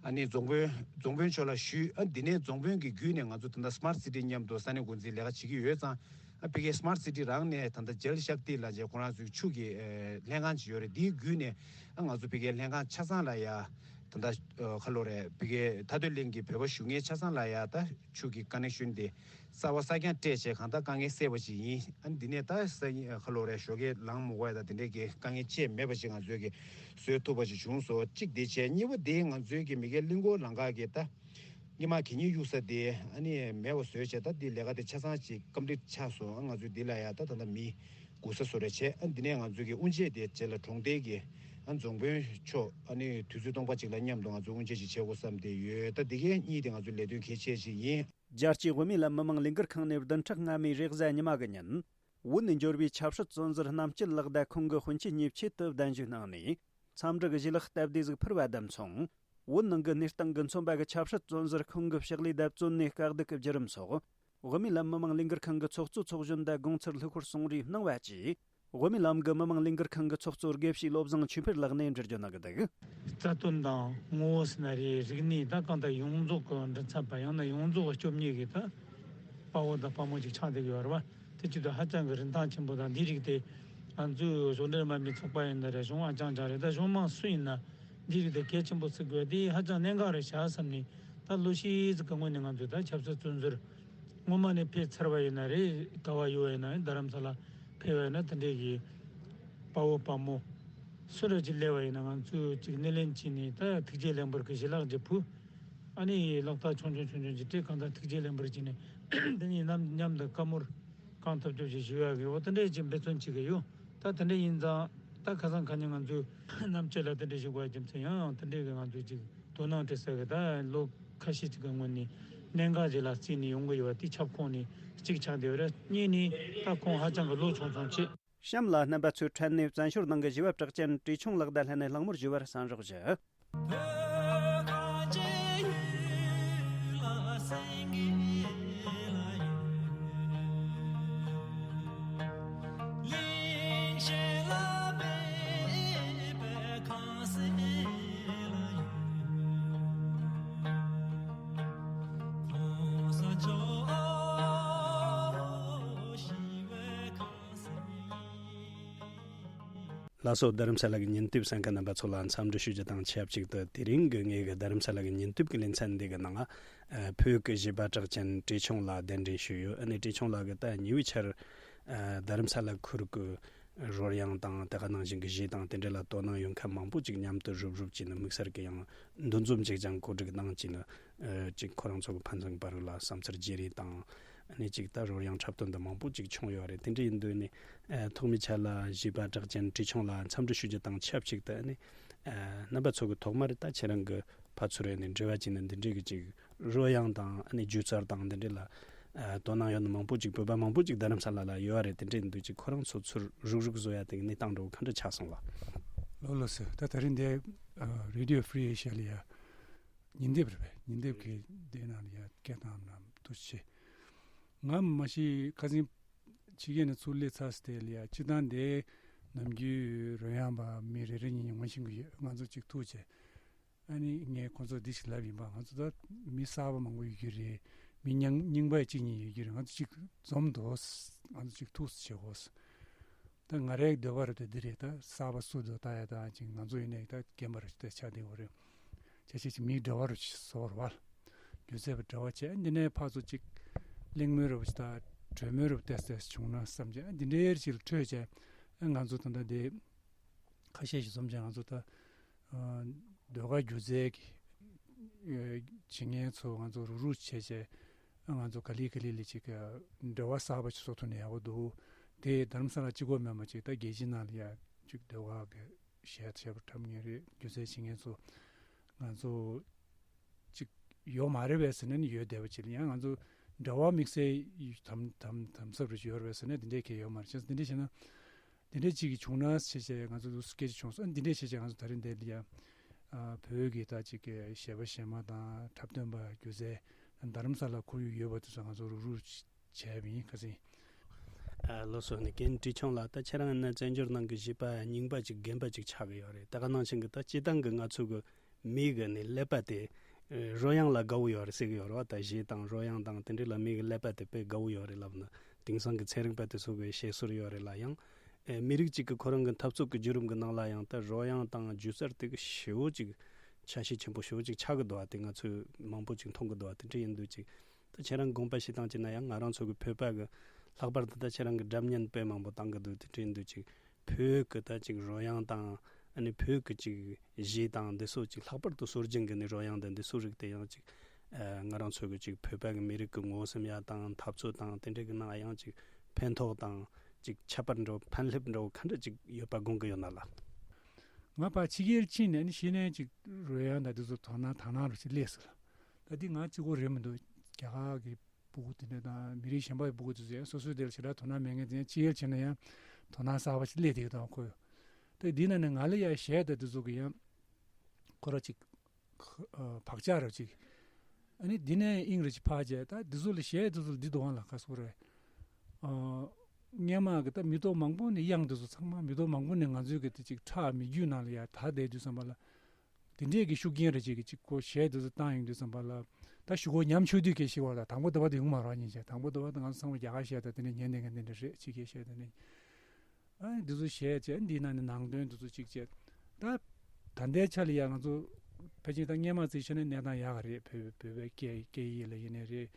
ཨ་ནི་རྫོང་དཔོན་རྫོང་དཔོན་མཆོག་ལ་ཞུས། ཨ་འདི་ནས་རྫོང་དཔོན་གྱི་བརྒྱུད་ནས་ང་ཚོ་ད་ལྟ་སི་མཱར་ཊི་སི་ཊི་མཉམ་དུ་ས་གནས་འགོ་འཛིན་ལས་ཀ་བྱེད་ཀྱི་ཡོད་ཙང་། ཨ་ཕ་གིའི་སི་མཱར་ཊི་སི་ཊི་རང་ནས་ད་ལྟ་ཇལ་ཤཀ་ཏི་ལབ་བྱས་ཁོ་རང་ཚོའི་ཆུ་གི་ཨེ་ལྷན་ཁང་ཅིག་ཡོད་རེད། འདིའི་བརྒྱུད་ནས་ཨ་ང་ཚོ་ཕ་གིའི་ལྷན་ཁང་ཆ་ཚང་ལ་ཡ་ད་ལྟ་ཨ་ཁ་ལོ་རེད། ཕ་གིའི་ཐར་འདོད་གླིང་གི་བོད་པ་བཞུགས་མཁན་ཆ་ཚང་ལ་ཡ་ད་ཆུ་གི་ཀ་ནེག་ཤོན་དེ་གསར་པ་གསར་རྐྱང་སྤྲད་བྱས་གང་ལྟར་དཀའ་ངལ་སེལ་བ་ཅིག་ཡིན། ཨ་འདི་ནས་ད་ས་ཁ་ལོ་རེད་ཞོགས་ཀས་ལངས་མི་དགོས་ཡ་ད་དེ་འདྲས་ཀྱི་དཀའ་ངལ་ཅི་མེད་པ་ཅིག་ང་ཚོས་ཀྱི་བཟོས་ཐུབ་པ་ཅིག་བྱུང་སོང་། གཅིག་དེ་བྱས། གཉིས་པ་དེ་ང་ཚོའི་ཀྱི་མ་གི་གླིང་སྐོར་ལམ་ཁ་གི་ད། སྔོན་མ་གད་སྙིགས་གཡུག་ས་དེ་ཨ་ནི་མེད་པ་བཟོས་བྱས། ད་འདི་ལས་ཀ་དེ་ཆ་ཚང་ཅིག་ཀམ་པི་ལིཊ་ཆགས་སོང་། ཨ་ང་ཚོས་འདི་ལ་ཡ་ད་ད་ལྟ་མི་སྒུག་ས་བཟོ་རེ་བྱས། ཨ་འདི་ནས་ང་ཚོས་ཀྱི་དབུ་འབྱེད་དེ་རྗེས་ལ་གྲོང་རྡལ་གྱི་ཨ་རྫོང་དཔོན་མཆོག་ཨ་ནི་དུས་ཚོད་སྟོང་པ་གཅིག་ལ་མཉམ་དུ་ང་ཚོས་དབུ་འབྱེད་ཅིག་བྱེད་དགོས་བསམ་བསྡད་ཡོད། ད་འདི་གའི་གཉིས་དེ་ང་ཚོའི་ལས་དོན་གལ་ཆེ་ཞིག་ཡིན། རྒྱལ་སྤྱིའི་བོད་མི་ལ་མི་དམངས་ལས་འགུལ་ཁང་ནས་བདུན་ཕྲག་སྔ་མའི་རེས་གཟའ་ཉི་མ་གི་ཉིན། བོད་ནས་འབྱོར་བའི་ཆབ་སྲིད་བཙོན་ཟུར་རྣམ་དཔྱོད་ལགས་དང་ཁོང་གི་དཔོན་ཆེན་གཉིས་ཆེད་དུ་གདན་ཞུ་གནང་ནས། འཚམས་འདྲི་གི་བཞེས་ལག་སྟབས་བདེ་ཟིག་ཕུལ་བ་དང་མཚུངས། བོད་ནང་གི་གནས་སྟངས་ཀྱིས་མཚོན་པ་གི་ཆབ་སྲིད་བཙོན་ཟུར་ཁོང་གི་ཕྱག་ལས་དང་བཙོན་ནས་བཀག་སྡུད་ཀྱི་བརྒྱུད་རིམ་སོགས། བོད་མིའི་ལམ་མི་དམངས་ལས་འགུལ་ཁང་གི་ཚོགས་གཙོ་ཚོགས་གཞོན་དང་དགོང་ཚར་ལྷག་པར་གསུང་རེ་གནང་བ་བཅས། བོད་མིའི་ལམ་གྱི་མི་དམངས་ལས་འགུལ་ཁང་གི་ཚོགས་གཙོ་དགེ་བཤེས་བློ་བཟང་ཆོས་འཕེལ་ལགས་ནས་འགྲེལ་བརྗོད་གནང་གི་འདུག། རྩ་དོན་དང་ངོ་བོ་ཟེར་ན་རེད། རིག་གནས་ད་གང་ལྟར་ཡོངས་རྫོགས་ཀྱི་མགྲིན་ཚབ་པ་ཡང་ན་ཡོངས་རྫོགས་ཀྱི་སྐྱོབ་མཁན་གྱི་ད་དཔའ་བོ་དང་དཔའ་མོ་ཅིག་ཆགས་བསྡད་ཀྱི་ཡོད་རེད་བ། དེ་བྱེད་དུས་ཧ་ཅང་གི་རིན་ཐང་ཆེན་པོ་དང་། འདིའི་རིགས་དེ་ང་ཚོའི་གཞུང་འབྲེལ་མ་ཡིན་པའི་ཚོགས་པ་ཡིན་ན་རེད། གཞུང་ཨ་ཅང་ཅང་རེད། ད་གཞུང་མང་སུ་ཡིན་ན་འདིའི་རིགས་དེ་གལ་ཆེན་པོ་བརྩི་དགོས། དེ་ཧ་ཅང་གནད་འགག་རེད་བཞག་བསམ་ནས། ད་ལོ་ཤས་ཀྱི་སྔོན་ནས་ང་ཚོས་ད་ཆབ་སྲིད་བཙོན་ཟུར་སྔོན་མ་ནས་ཕེབས་ཚར་བ་ཡིན་ན་རེད། ག་བ་ཡོད་པ་ཡིན་ན་རྡ་རམ་ས་ལ་ཕེབས་པ་ཡིན་ན་དེ་འདྲས་ཀྱི་དཔའ་བོ་དཔའ་མོ་ སུ་ར་ཅིག་སླེབས་པ་ཡིན་ན་ང་ཚོས་ཅིག་སྣེ་ལེན་བྱས་ནས་ད་ཐུགས་རྗེ་ལེགས་འབུལ་གྱི་ཞལ་ལག་ཅིག་ཕུལ། ཨ་ནི་ལག་རྟགས་ཆུང་ཆུང་ཆུང་ཆུང་ཅིག་སྤྲད། གང་ལྟར་ཐུགས་རྗེ་ལེགས་འབུལ་བྱས་ནས་འདི་གཉིས་མཉམ་མཉམ་དུ་བཀའ་མོལ་གང་ཐུབ་ཐུབ་ཅིག་ཞུ་ཡག་གི་འོ་དེ་འདྲས་ཅིག་འབད་བརྩོན་བྱེད་ཀྱི་ཡོད། ད་དེ་འདྲས་ཡིན་ཙང་ད་ཁ་སང་ཁ་ཉིན་ང་ཚོས་རྣམ་དཔྱོད་ལ་དེ་འདྲས་ཞུ་དགོས་རྒྱུ་མཚན་ཡང་ཡང་དེ་འདྲས་ཀྱི་ང་ཚོས་ཅིག་དོ་སྣང་སྤྲད་ས་གི་ད་ལོ་ཁ་ཤས་ཅིག་གི་སྔོན་ནས་གནད་འགག་ཅིག་ལ་བརྩིས་ནས་ཡོང་གི་ཡོད་པ་དེ་ཁྱབ་ཁོངས་ནས་གཅིག་ཆགས་བསྡད་ཡོད་རེད། གཉིས་ནས་ད་ཁོང་ཧ་ཅང་གི་ལོ་ཆུང་ཆུང་བྱས། གཤམ་ལ་རྣམ་པ་ཚོའི་འཕྲིན་ནས་བཙན་བྱོལ་ནང་གི་བཞི་པ་གྲགས་ཅན་བཀྲས་ཆུང་ལགས་དང་ལྷན་ནས་གླེང་མོལ་ཞུ་བར་གསན་རོགས་ཞུ། ལགས་སོ། རྡ་རམ་ས་ལ་གི་ཉིན་དེབ་གསན་མཁན་རྣམ་པ་ཚོ་ལ་འཚམས་འདྲི་ཞུ་རྒྱུ་དང་ཆབས་ཅིག་ཏུ། དེ་རིང་གི་ངེད་ཀྱི་རྡ་རམ་ས་ལ་གི་ཉིན་དེབ་ཀྱི་ལེ་ཚན་འདི་གི་ནང་ཨ་བོད་ཀྱི་གཞས་པ་གྲགས་ཅན་བཀྲས་ཆུང་ལགས་གདན་འདྲེན་ཞུས་ཡོད། ཨ་ནི་བཀྲས་ཆུང་ལགས་ཀྱིས་ད་ཉེ་བའི་ཆར་ཨ་རྡ་རམ་ས་ལ་ཁུལ་གྱི་རོལ་དབྱངས་དང་དེ་ག་ནང་བཞིན་གྱི་གཞས་དང་དེ་འདྲ་ལ་དོ་སྣང་ཡོད་མཁན་མང་པོ་ཅིག་མཉམ་དུ་རུབ་རུབ་བྱས་ནས་དམིགས་བསལ་གྱི་ཡང་འདུ་འཛོམས་ཅིག་ཀྱང་གོ་སྒྲིག་གནང་བྱས་ནས་ཨ་ཅིག་ཁོ་རང་ཚོ་གི་ཕན་ཚུན་བར་ལ་བསམ་ཚུལ་བརྗེ་རེས་དང་། ཨ་ནི་ཅིག་ད་རོལ་དབྱངས་འཁྲབ་སྟོན་འདི་མང་པོ་ཅིག་བྱུང་ཡོད་རེད། དེ་འདྲ་ཡིན་དུས་ནི་ཨ་ཐོག་མའི་ཆ་ལ་གཞས་པ་གྲགས་ཅན་བཀྲས་ཆུང་ལ་འཚམས་འདྲི་ཞུ་རྒྱུ་དང་ཆབས་ཅིག་ཏུ། ཨ་ནི་ཨ་རྣམ་པ་ཚོ་གི་ཐོག་མར་ད་ཁྱེད་རང་གི་ཕར་ཚུར་ནས་འབྲེལ་བ་བྱས་ནས་འདི་འདྲའི་གི་ཅིག་རོལ་དབྱངས་དང་ཨ་ནི་སྒྱུ་རྩལ་དང་འདི་འདྲའི་ལ་ཨ་དོ་སྣང་ཡོད་ནི་མང་པོ་ཅིག་བོད་པ་མང་པོ་ཅིག་རྡ་རམ་ས་ལ་ལ་ཡོད་རེད། དེ་འདྲ་ཡིན་དུས་ཅིག་ཁོ་རང་ཚོ་ཚུར་རུག་རུག་བཟོ་ཡ་དེ་གི་གནས་སྟངས་འདྲ་བོ་ག་འདྲ་ཆགས་སོང་ལ། ལགས་ལགས་སོ། ད་དེ་རིང་འདི་ཨ་Radio Free Asia ལ་ཡ་ཉིན་དེབ་རེད་པས། ཉིན་དེབ་ཀྱི་དེ་ནང་ལ་ཡ་སྐད་བཏང་ནམ་ཐུགས་རྗེ་ཆེ། ང་མ་གཞི་ཁ་སང་ཕྱི་རྒྱལ་ནས་ཚུར་སླེབས་ཚར་སྟེ་ལ་ཡ་སྤྱིར་བཏང་དེ་ནམ་རྒྱུན་རོལ་དབྱངས་པ་མི་རེ་རེ་གཉིས་གཉིས་ངོ་ཤེས་ཀྱི་ཡོད། ང་ཚོ་གཅིག་ཐུག་བྱས་ཨ་ནི་ངས་ཁོང་ཚོ་འདི་ཞིག་ལབ་ཡིན་པ། ང་ཚོ་ད་མི་གསར་པ་མང་པོ་ཡོད་ཀྱི་རེད། མི་རྙིང་རྙིང་པ་གཅིག་གཉིས་ཡོད་ཀྱི་རེད། ང་ཚོ་གཅིག་འཛོམས་འདུག་ང་ཚོ་གཅིག་ཐུག་བྱེད་དགོས། ད་ང་རའི་འདོད་པ་རུ་དེ་འདི་རེད། ད་གསར་པ་སུ་འདུག་ལྟ་ཡ་ད་ཅིག་ང་ཚོ་ཡིན་ནའི་ད་རྒན་པ་རུ་དེ་ཆགས་བསྡད་ཡོད་རེད། ཆ་ཤས་ཅིག་མིའི་འབྲེལ་བ་རུ་ཅིག་བཟོ་བར་བ། སྒྱུ་རྩལ་པ་འབྲེལ་བ་བྱས། འདི་ནས་ཕར་ཚུར་ཅིག་གླེང་མོལ་རུ་ཅིག་ད་གྲོས་མོལ་རུ་ཏོག་ཙམ་བྱུང་ན་བསམ་བྱས། འདི་འདྲའི་ཅིག་ལ་འཕྲོས་བྱས་ང་ཚོ་ད་ལྟ་འདི་ཁ་ཤས་ཤིག་འཛོམས་བྱས་ང་ཚོ་ད་ཨ་ཟློས་གར་སྒྱུ་རྩལ་གྱི་ཨ་བྱེད་མཁན་ཚོ་ང་ཚོ་རུག་རུག་བྱས་བྱས་ང་ཚོ་ག་ལེ་ག་ལེ་ལ་ཅིག་འབྲེལ་བ་གསར་པ་ཅིག་བཟོ་ཐུབ་ན་ཡག་པོ་འདུག་དེ་རྡ་རམ་ས་ལ་གཅིག་པོ་མེད་པ་ཅིག་ད་རྒྱལ་སྤྱིའི་ནང་ལ་ཡ་ཅིག་ཟློས་གར་གྱི་གཞས་བྱས་པ་འཁྲབ་མཁན་རེད། སྒྱུ་རྩལ་བྱེད་མཁན་ཚོ་ང་ཚོ་ཅིག་ཡོད་མ་རེད་པས་ཟེར་ན་ནི་ཡོད་བསྡད་པ་ཅིག་ལ་ཡང་ང་ཚོ་འབྲེལ་བ་དམིགས་བསལ་དམ་དམ་དམ་ཟབ་རེ་ཡོད་རེད་པས་ཟེར་ན་དེ་འདྲའི་གལ་ཡོད་མ་རེད། བྱས་ཙང་དེ་འདྲ་བྱས་ན་དེ་འདྲ་ཅིག་གི་བྱུང་ན་བྱས་བྱས་ང་ཚོ་འདུག་སྐད་ཆ་བྱུང་སོང་། འདི་འདྲ་བྱས་བྱས་ང་ཚོ་ད་རིང་འདིར་ཡ་ཨ་བོད་ཀྱི་ད་ཅིག་གི་གཞས་པ་གཞས་མ་དང་འཁྲབ་སྟོན་པ་སྒྱུ་རྩལ་རྡ་རམ་ས་ལ་ཁོར་ཡུག་ཡོད་པ་དེ་ཚོ་ང་ཚོ་རུག་རུག་བྱས་པ་ཡིན། ཁ་སང་། ཨ་ལགས་སོ། ནི་རྒན་བཀྲས་ཆུང་ལགས། ད་ཁྱེད་རང་ཡིན་ན་བཙན་བྱོལ་ནང་གི་གཞས་པ་རྙིང་པ་ཅིག་རྒན་པ་ཅིག་ཆགས་ཀྱི་ཡོད་རེད། ད་ག་ནང་བཞིན་གྱི་ད་སྤྱིར་བཏང་གི་ང་ཚོ་གི་མི་གི་ནི་ཀླད་པ་དེ་རོལ་དབྱངས་ལ་དགའ་བོ་ཡོད་རེད་ཟེར་གྱི་ཡོད་རེད་བ། ད་གཞས་དང་རོལ་དབྱངས་དང་དེ་འདྲ་ལ་མི་གི་ཀླད་པ་དེ་དཔེ་དགའ་བོ་ཡོད་རེད་ལབ་ན། དེང་སང་གི་ཚན་རིག་པ་དེ་ཚོ་གི་བཤད་སྲོལ་ཡོད་རེད་ལ། ཡང་ཨེ་མི་རིགས་གཅིག་གི་ཁོ་རང་གི་འཐབ་རྩོད་ཀྱི་བརྒྱུད་རིམ་གྱི་ནང་ལ་ཡང་ད་རོལ་དབྱངས་དང་སྒྱུ་རྩལ་དེ་གི་ཞེ་བོ་ཅིག་ཆ་ཤས་ཆེན་པོ་ཞེ་བོ་ཅིག་ཆགས་ཀྱི་འདུག་བ། དེ་ང་ཚོས་མང་པོ་ཅིག་མཐོང་གི་འདུག་བ། དེ་འདྲ་ཡིན་དུས་ཅིག་ད་ཁྱེད་རང་དགོངས་པ་བཞེས་སྟངས་ཅིག་ན་ཡང་ང་རང་ཚོ་གི་བོད་པ་གི་ལྷག་པར་དུ་ད་ཁྱེད་རང་གི་སྒྲ་སྙན་དཔེ་མང་པོ་བཏང་གི་འདུག་དེ་འདྲ་ཡིན་དུས་ཅིག་བོད་ཀྱི་ད་ཅིག་རོལ་དབྱངས་དང་ཨ་ནི་བོད་ཀྱི་ཅིག་གཞས་དང་འདི་ཚོ་ཅིག་ལྷག་པར་དུ་སྲོལ་རྒྱུན་གྱི་ནི་རོལ་དབྱངས་དང་འདི་ཚོའི་རིགས་དེ་ཡང་ཅིག་ཨ་ང་རང་ཚོ་གི་ཅིག་བོད་པ་གི་མི་རིགས་ཀྱི་ངོ་སེམས་ཡ་དང་འཐབ་རྩོད་དང་དེ་འདྲ་གི་ནང་ཡང་ཅིག་ཕན་ཐོགས་དང་ཅིག་ཁྱད་པར་འདྲ་བོ་ཕན་སླེབས་འདྲ་བོ་ག་འདྲ་ཅིག་ཡོད་པ་དགོངས་ཀྱི་ཡོད་ན་ལ། ང་ཕར་ཕྱི་རྒྱལ་ཕྱིན་ནས་ནི་གཞི་ནས་ཅིག་རོལ་དབྱངས་དང་འདི་ཚོ་དོ་སྣང་དང་སྣང་རུ་ཅིག་སླེབས་སོང་ལ། ད་འདི་ང་གཅིག་པོ་རེད་མི་འདུག་རྒྱ་གར་གི་ཕྲུ་གུ་དེ་འདྲ་དང་མི་རིགས་གཞན་པའི་ཕྲུ་གུ་དེ་ཚོ་ཡང་སོ་སོའི་དེ་ལ་ཞེ་དྲག་དོ་སྣང་མེད་མཁན་དེ་ཡང་ཕྱི་རྒྱལ་ཕྱིན་ན་ཡང་དོ་སྣང་གསར་པ་ཞིག་སླེབས་བསྡད་ཀྱི་འདུག་ཁོ། ད་འདི་ནང་ནས་ང་ལ་ཡང་གཞས་དང་དེ་ཚོ་གི་ཡང་ཁོ་ར་ཅིག་བག་ཆགས་ར་ཅིག་ཨ་ནི་འདི་ནས་དབྱིངས་ར་ཅིག་ཕར་བྱས། ད་འདི་ཚོ་ལ་གཞས་དེ་ཚོ་ལ་འདི་འདུག་ཨང་ལ་ཁ་སོ་རེད། སྔོན་མ་གི་ད་མི་ཐོག་མང་པོ་ནས་དབྱངས་དེ་ཚོ་ཚང་མ་མི་ཐོག་མང་པོ་ནས་ང་ཚོའི་གི་དེ་ཅིག་ཁྲག་མི་རྒྱུད་ནང་ལ་ཡང་དར་བསྡད་དུས་ཙམ་པ་ལ། དེ་འདྲས་ཀྱི་ཤུགས་རྐྱེན་རེ་ཅིག་གིས་ཅིག་ཁོ་གཞས་དེ་ཚོ་བཏང་ཡོང་དུས་ཙམ་པ་ལ། ད་གཞུག་གུ་ཉམས་ཆུང་དུས་སྐད་ཤེས་པ་ལ་དང་པོ་དེ་བ་དེ་ཡོང་མ་རོགས་ཉིན་བྱས། དང་པོ་དེ་བ་དེ་ང་ཚོ་ཚང་མ་རྒྱ་གར་གཞས་དང་དེ་འདྲས་ཉན་བསྡད་མཁན་དེ་འདྲས་རེད། ཕྱི་རྒྱལ་གཞས་དེ་འདྲས། ཨ་འདི་ཚོ་གཞས་བྱས་འདིའི་ནང་ནས་ནང་དོན་དེ་ཚོ་ཅིག་བྱས། ད་ད་ལྟའི་ཆ་ལ་ཡང་ང་ཚོ་ཕལ་ཆེར་ད་སྔོན་མ་བརྩིས་བྱས་ན་གནས་སྟངས་ཡག་ག་རེད། བོད་བོད་པའི་སྐད་སྐད་ཡིག་ལ་ཡིན་ནའི་རེད།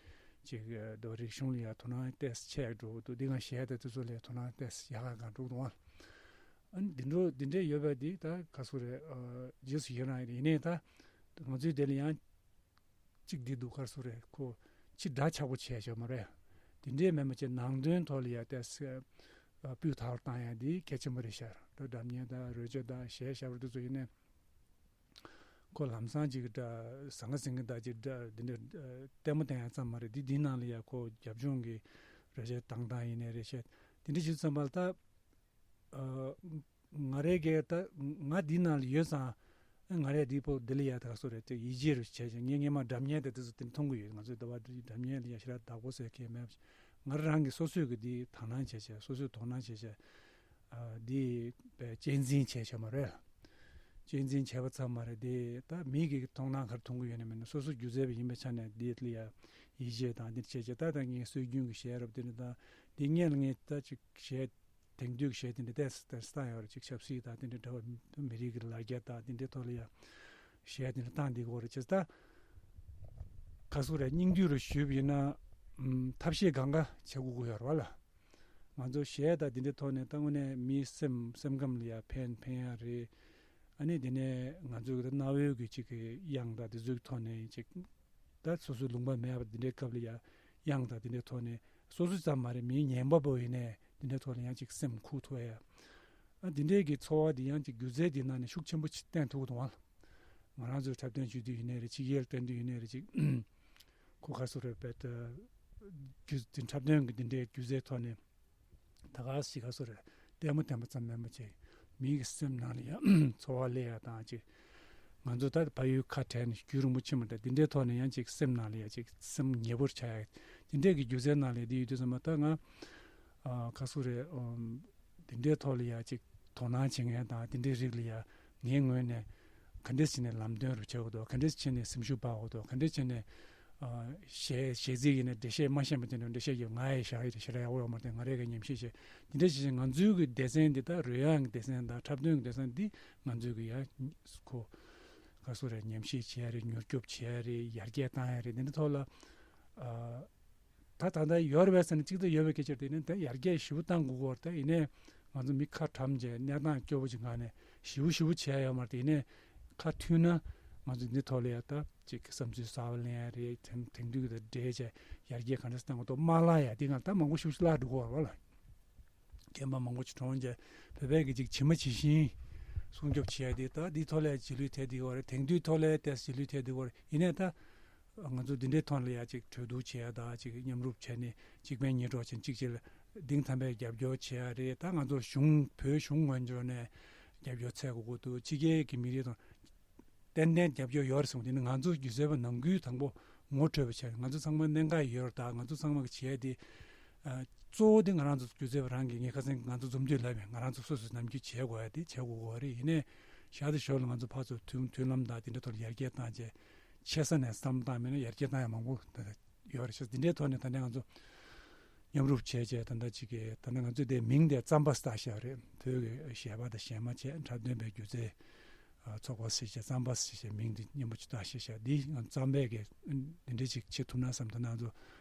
ཅིག་ད་རིག་གཞུང་ལ་ཡང་དོ་སྣང་ཏོག་ཙམ་ཆེ་འགྲོ་གི་འདུག་འདི་སྒང་གཞས་དང་དེ་ཚོ་ལ་དོ་སྣང་ཏོག་ཙམ་ཡག་ག་འགྲོ་གི་འདུག་ཨ། ཨ་ནི་འདི་འདྲ་འདི་འདྲ་ཡོད་པ་འདི་ད་ག་ཚོད་རེད། ཨ་རྗེས་སུ་ཡི་རང་ཡིན་ནའི་ད་ང་ཚོའི་དེ་ལ་ཡང་གཅིག་འདི་འདུག་ག་ཚོད་རེད། ཁོ་ཕྱི་དགྲ་ཆགས་པོ་བྱས་བྱས་མ་རེད། དེ་འདྲའི་མེད་མ་བྱས་ནང་དོན་ཐོག་ལ་ཡ་ཏེ་སྤུས་དག་བཏང་ཡ་འདི་གལ་ཆེན་པོ་རེད་ཤག་འདྲ་སྒྲ་སྙན་དང་རོལ་ཆ་དང་གཞས་ཞབས་བྲོ་དེ་ཚོ་ཡིན་ནའི། ཁོ་ལམ་སང་ཅིག་འདྲ་ཟང་ངེ་ཟིང་ངེ་དང་ཅིག་འདྲ་འདི་འདྲ་ལྟད་མོ་བསྟན་ཡ་ཙམ་མ་རེད། འདི་འདིའི་ནང་ལ་ཡ་ཁོ་རྒྱབ་ལྗོངས་ཀྱི་རོལ་ཆ་བཏང་སྟངས་ཡིན་ནའི་རེད་ཤག་འདི་འདྲ་བྱེད་དུས་ཙམ་པ་ལ་ད། ཨ་ང་རའི་གེ་ད་ང་འདི་ནང་ལ་ཡོད་ཙང་། ཨ་ང་རས་འདི་པོ་འདི་ལ་ཡ་ད་ག་ཚོད་རེད་དེ་ཡིད་ཆེས་རུ་བྱས་ཤིང་ངས་སྔས་མ་སྒྲ་སྙན་དེ་དེ་ཚོ་དེ་མཐོང་གི་ཡོད། ང་ཚོའི་ཟླ་བ་འདིའི་སྒྲ་སྙན་ལ་ཡ་ཞེ་དྲག་བདག་པོ་བཟོས་མཁན་མེད། ང་རང་གི་སོ་སོས་གི་འདི་དང་ལེན་བྱས་བྱས་སོ་སོས་དོ་སྣང་བྱས་བྱས། ཨ་འདི་པའི་གཅེས་འཛིན་བྱས་བྱས་མ་རེད། གཅེས་འཛིན་བྱས་པ་ཙམ་མ་རེད་དེ་ད་མི་གི་མཐོང་སྣང་ག་རེ་མཐོང་གི་ཡོད་ན་མེད་ན་སོ་སོ་སྒྱུ་རྩལ་པ་ཡིན་པའི་ཆ་ནས་འདི་ལ་ཡ་ཡིད་ཆེས་དང་འདི་བྱས་བྱས་ད་ད་ངས་སྲོལ་རྒྱུན་གྱི་གཞས་རབ་འདི་འདྲ་དང་འདི་སྔོན་ལ་ངས་ད་ཅིག་གཞས། དེང་དུས་གཞས་དེ་འདྲ་ཏོག་ཙམ་ཏོག་ཙམ་བཏང་ཡོད་རེད། ཅིག་ཆབ་སྲིད་དང་དེ་འདྲ་འདྲ་བ་མི་རིགས་ཀྱི་ལ་རྒྱ་དང་དེ་འདྲའི་ཐོག་ལ་ཡང་གཞས་དེ་འདྲ་བཏང་བསྡད་ཀྱི་ཡོད་རེད། བྱས་ཙང་ད་ག་ཚོད་རེད་སྙིང་བསྡུས་རུ་ཞུས་པ་ཡིན་ན་ཨམ་ཐབས་ཤེས་གང་ག་བྱེད་དགོས་ཀྱི་ཡོད་རེད་བ་ལ། ང་ཚོ་གཞས་དང་དེ་འདྲའི་ཐོག་ནས་ད་དངོས་གནས་མིའི་སེམས་སེམས་ཁམས་ལ་ཡང་ཕན་ཕན་ཡག་རེད། ཨ་ནི་དེ་ནས་ང་ཚོའི་གི་ད་གནའ་བོའི་གི་ཅིག་གི་དབྱངས་དང་དེ་ཚོའི་ཐོག་ནས་ཅིག་ད་སོ་སོའི་ལུང་པ་མེད་པ་འདི་འདྲའི་སྐབས་ལ་ཡ་དབྱངས་དང་འདི་འདྲའི་ཐོག་ནས་སོ་སོ་ཙམ་མ་རེད་མིའི་ཉན་པ་པོ་ཡིན་ནའི་འདི་འདྲའི་ཐོག་ནས་ཡང་ཅིག་སེམས་ཁུག་ཐུབ་ཡ། ཨ་འདི་འདྲའི་གི་ཚོར་བ་འདི་ཡང་ཅིག་སྒྱུ་རྩལ་འདི་ནང་ནས་ཤུགས་ཆེན་པོ་ཅིག་བསྟན་ཐུབ་ཀྱི་འདུག་ཨ། ང་རང་ཚོའི་འཁྲབ་སྟོན་བྱེད་དུས་ཡིན་ནའི་རེད་ཕྱི་རྒྱལ་བསྟན་དུས་ཡིན་ནའི་རེད་ཅིག་ཁོ་ག་སུ་རེད་པས་ད་སྒྱུ་འདི་འཁྲབ་སྟོན་གི་འདི་འདྲའི་སྒྱུ་རྩལ་ཐོག་ནས། ད་ག་ཞིག་ག་སོ་རེད། ལྟད་མོ་བསྟན་པ་ཙམ་མིན་པ་ཅིག་མི་གི་སེམས་ནང་ལ་ཡང་ཚོར་བ་སླེབས་ཡ་དང་ཅིག་ང་ཚོ་ད་ཕ་ཡུལ་ཁ་བྲལ་ནས་རྒྱུན་རིང་པོ་ཕྱིན་པ་འདྲ་འདི་འདྲའི་ཐོག་ནས་ཡང་ཅིག་སེམས་ནང་ལ་ཡ་ཅིག་སེམས་ཉེ་པོར་ཆགས་ཡ། འདི་འདྲའི་གི་སྒྱུ་རྩལ་ནང་ལ་འདི་ཡོད་དུས་ཙམ་པ་ད་ང་ཨ་ག་སོ་རེད། ཨམ་འདི་འདྲའི་ཐོག་ལ་ཡ་ཅིག་དོ་སྣང་བྱེད་མཁན་དང་འདི་འདྲའི་རིགས་ལ་ཡ་ངའི་ངོས་ནས། ག་འདྲས་བྱས་ནས་ལམ་སྟོན་རུ་བྱེད་དགོས་འདུག་ག་འདྲས་བྱས་ནས་སེམས་ཤུགས་སྤར་དགོས་འདུག་ག་འདྲས་བྱས་ནས་ཨ་གཞས་གཞས་ཚིག་ཡིན་ན་འགྲེལ་བཤད་མ་ཤེས་པ་དེ་འདྲ་འགྲེལ་བཤད་ཡོད་ང་ཡི་ཞག་ཡིན་ཞེ་དྲག་ཡག་པོ་ཡོད་མ་རེད། ང་རས་ཀྱི་ཉམས་ཞིབ་བྱས་འདི་འདྲས་བྱས་བྱས་ང་ཚོའི་གི་སྡེ་ཚན་འདི་དག་རོལ་དབྱངས་ཀྱི་སྡེ་ཚན་དང་འཁྲབ་སྟོན་གྱི་སྡེ་ཚན་འདི་ང་ཚོའི་གི་ཡ་ཁོ་ག་སོ་རེད་ཉམས་ཞིབ་བྱེད་ཡ་རེད་མྱུར་སྐྱོབ་བྱེད་ཡ་རེད་ཡར་རྒྱས་བཏང་ཡ་རེད་འདི་འདྲ་ཐོག་ལ་ཨ། ད་ད་ལྟ་ཡོད་རེད་པས་ཟེར་ན་གཅིག་ད་ཡོད་པའི་སྐད་ཆ་དེ་ནི་ད་ཡར་རྒྱས་ཞེ་པོ་བཏང་དགོས་ཀྱི་ཡོད་རེད། ད་ཡིན་ནའི་ང་ཚོ་མི་ཁ་གྲམ་བྱས་གནས་སྟངས་སྐྱོ་པོ་ཅིག་ངང་ནས་ཞེ་པོ་ཞེ་པོ་བྱས་ཡོད་མ་རེད། ཡིན་ནའི་ཁ་མཐུན་ན་ང་ཚོ་འདི་ཐོག་ལ་ཡ་ད་ཅིག་བསམ་ཚུལ་གསར་པ་ལེན་ཡ་རེད། དེང་དེང་དུས་དང་འབྲེལ་བྱས་ཡར་རྒྱས་ག་འདྲ་བཏང་དགོས་འདུག་མ་བརླག་ཡ་དེ་ང་ད་མང་པོ་ཞེ་པོ་ཞིག་བརླག་འགྲོ་གི་ཡོད་རེད་བ་ལ། རྐྱེན་པ་མང་པོ་ཅིག་གྲོངས་བྱས་བོད་པའི་གི་ཅིག་ཇི་མ་ཇི་བཞིན་སྲུང་སྐྱོབ་བྱེད་ཡ་དེ་ད་འདི་ཐོག་ལ་ཡ་རྗེས་ལུས་ཐེབས་བསྡད་ཀྱི་ཡོད་རེད། དེང་དུས་ཐོག་ལ་ཡ་ད་རྗེས་ལུས་ཐེབས་བསྡད་ཀྱི་ཡོད་རེད། ཡིན་ནའི་ད། ང་ཚོ་འདི་འདྲའི་ཐོག་ལ་ཡ་ཅིག་གྲོས་བསྡུར་བྱེད་ཡ་དང་ཅིག་མཉམ་རུབ་བྱས་ནས་གཅིག་ཕན་གཉིས་གྲོགས་བྱས་ནས་གཅིག་གཅིག་ལ་གདེང་ཐམ་པའི་རྒྱབ་སྐྱོར་བྱེད་ཡ་རེད། ད་ང་ཚོ་གཞུང་བོད་གཞུང་ངོས་ཕྱོགས་ནས་རྒྱབ་སྐྱོར་འཚོལ་དགོས་ཀྱི་འདུག་ཕྱི་རྒྱལ་གྱི་མི་རིགས་དང་ཏན་ཏན་རྒྱབ་སྐྱོར་ཡོད་རེད་གསུངས། དེ་ནི་ང་ཚོ་སྒྱུ་རྩལ་པ་ནང་ཁུལ་དང་པོ་ངོ་འཕྲོད་པ་བྱས་ང་ཚོ་ཚང་མ་གནད་འགག་ཡོད་རེད། ད་ང་ཚོ་ཚང་མ་གི་བྱེད་ཡ་དེ་ཨ་གཙོ་བོ་དེ་ང་རང་ཚོ་སྒྱུ་རྩལ་པ་རང་གི་ངས་ཁ་སང་ང་ཚོ་འཛོམས་དུས་ལབ་ཡིན། ང་རང་ཚོ་སོ་སོས་ནམ་རྒྱུན་བྱེད་དགོས་ཡ་དེ་བྱེད་དགོས་ཀྱི་ཡོད་རེད། ཡིན་ནའི་ཞག་དེ་ཞོར་ལ་ང་ཚོ་ཕར་ཚུར་མཐུན་མཐུན་ལམ་དང་དེ་འདྲ་ཐོག་ལ་ཡར་རྒྱས་བཏང་བྱས། ཆེ་ས་ནས་བསམ་བཏང་མེད་ན་ཡར་རྒྱས་བཏང་ཡ་མང་པོ་ད་ལྟ་ཡོད་རེད་ཤག་འདི་འདྲའི་ཐོག་ནས་ད་ལྟ་ང་ཚོ་མཉམ་རུབ་བྱས་བྱས་ད་ལྟ་ཅིག་གི་ད་ལྟ་ང་ཚོའི་དེ་མིང་དེ་རྩམ་པ་སྟག་ཤར་རེད། བོད་ཀྱི་གཞས་པ་དང་གཞས་མ་བྱས་འཁྲབ་སྟོན་པའི་སྒྱུ་རྩལ་ཚོགས་པ་ཟེར་བྱས་རྩམ་པ་ཟེར་བྱས་མིང་འདི་མཉམ་པོ་ཅིག་བཏགས་ཤག་འདི་ང་རྩམ་པའི་གི་འདི་འདྲའི་ཅིག་བྱེད་ཐུབ་ན་བསམ་ད་ང་ཚོ་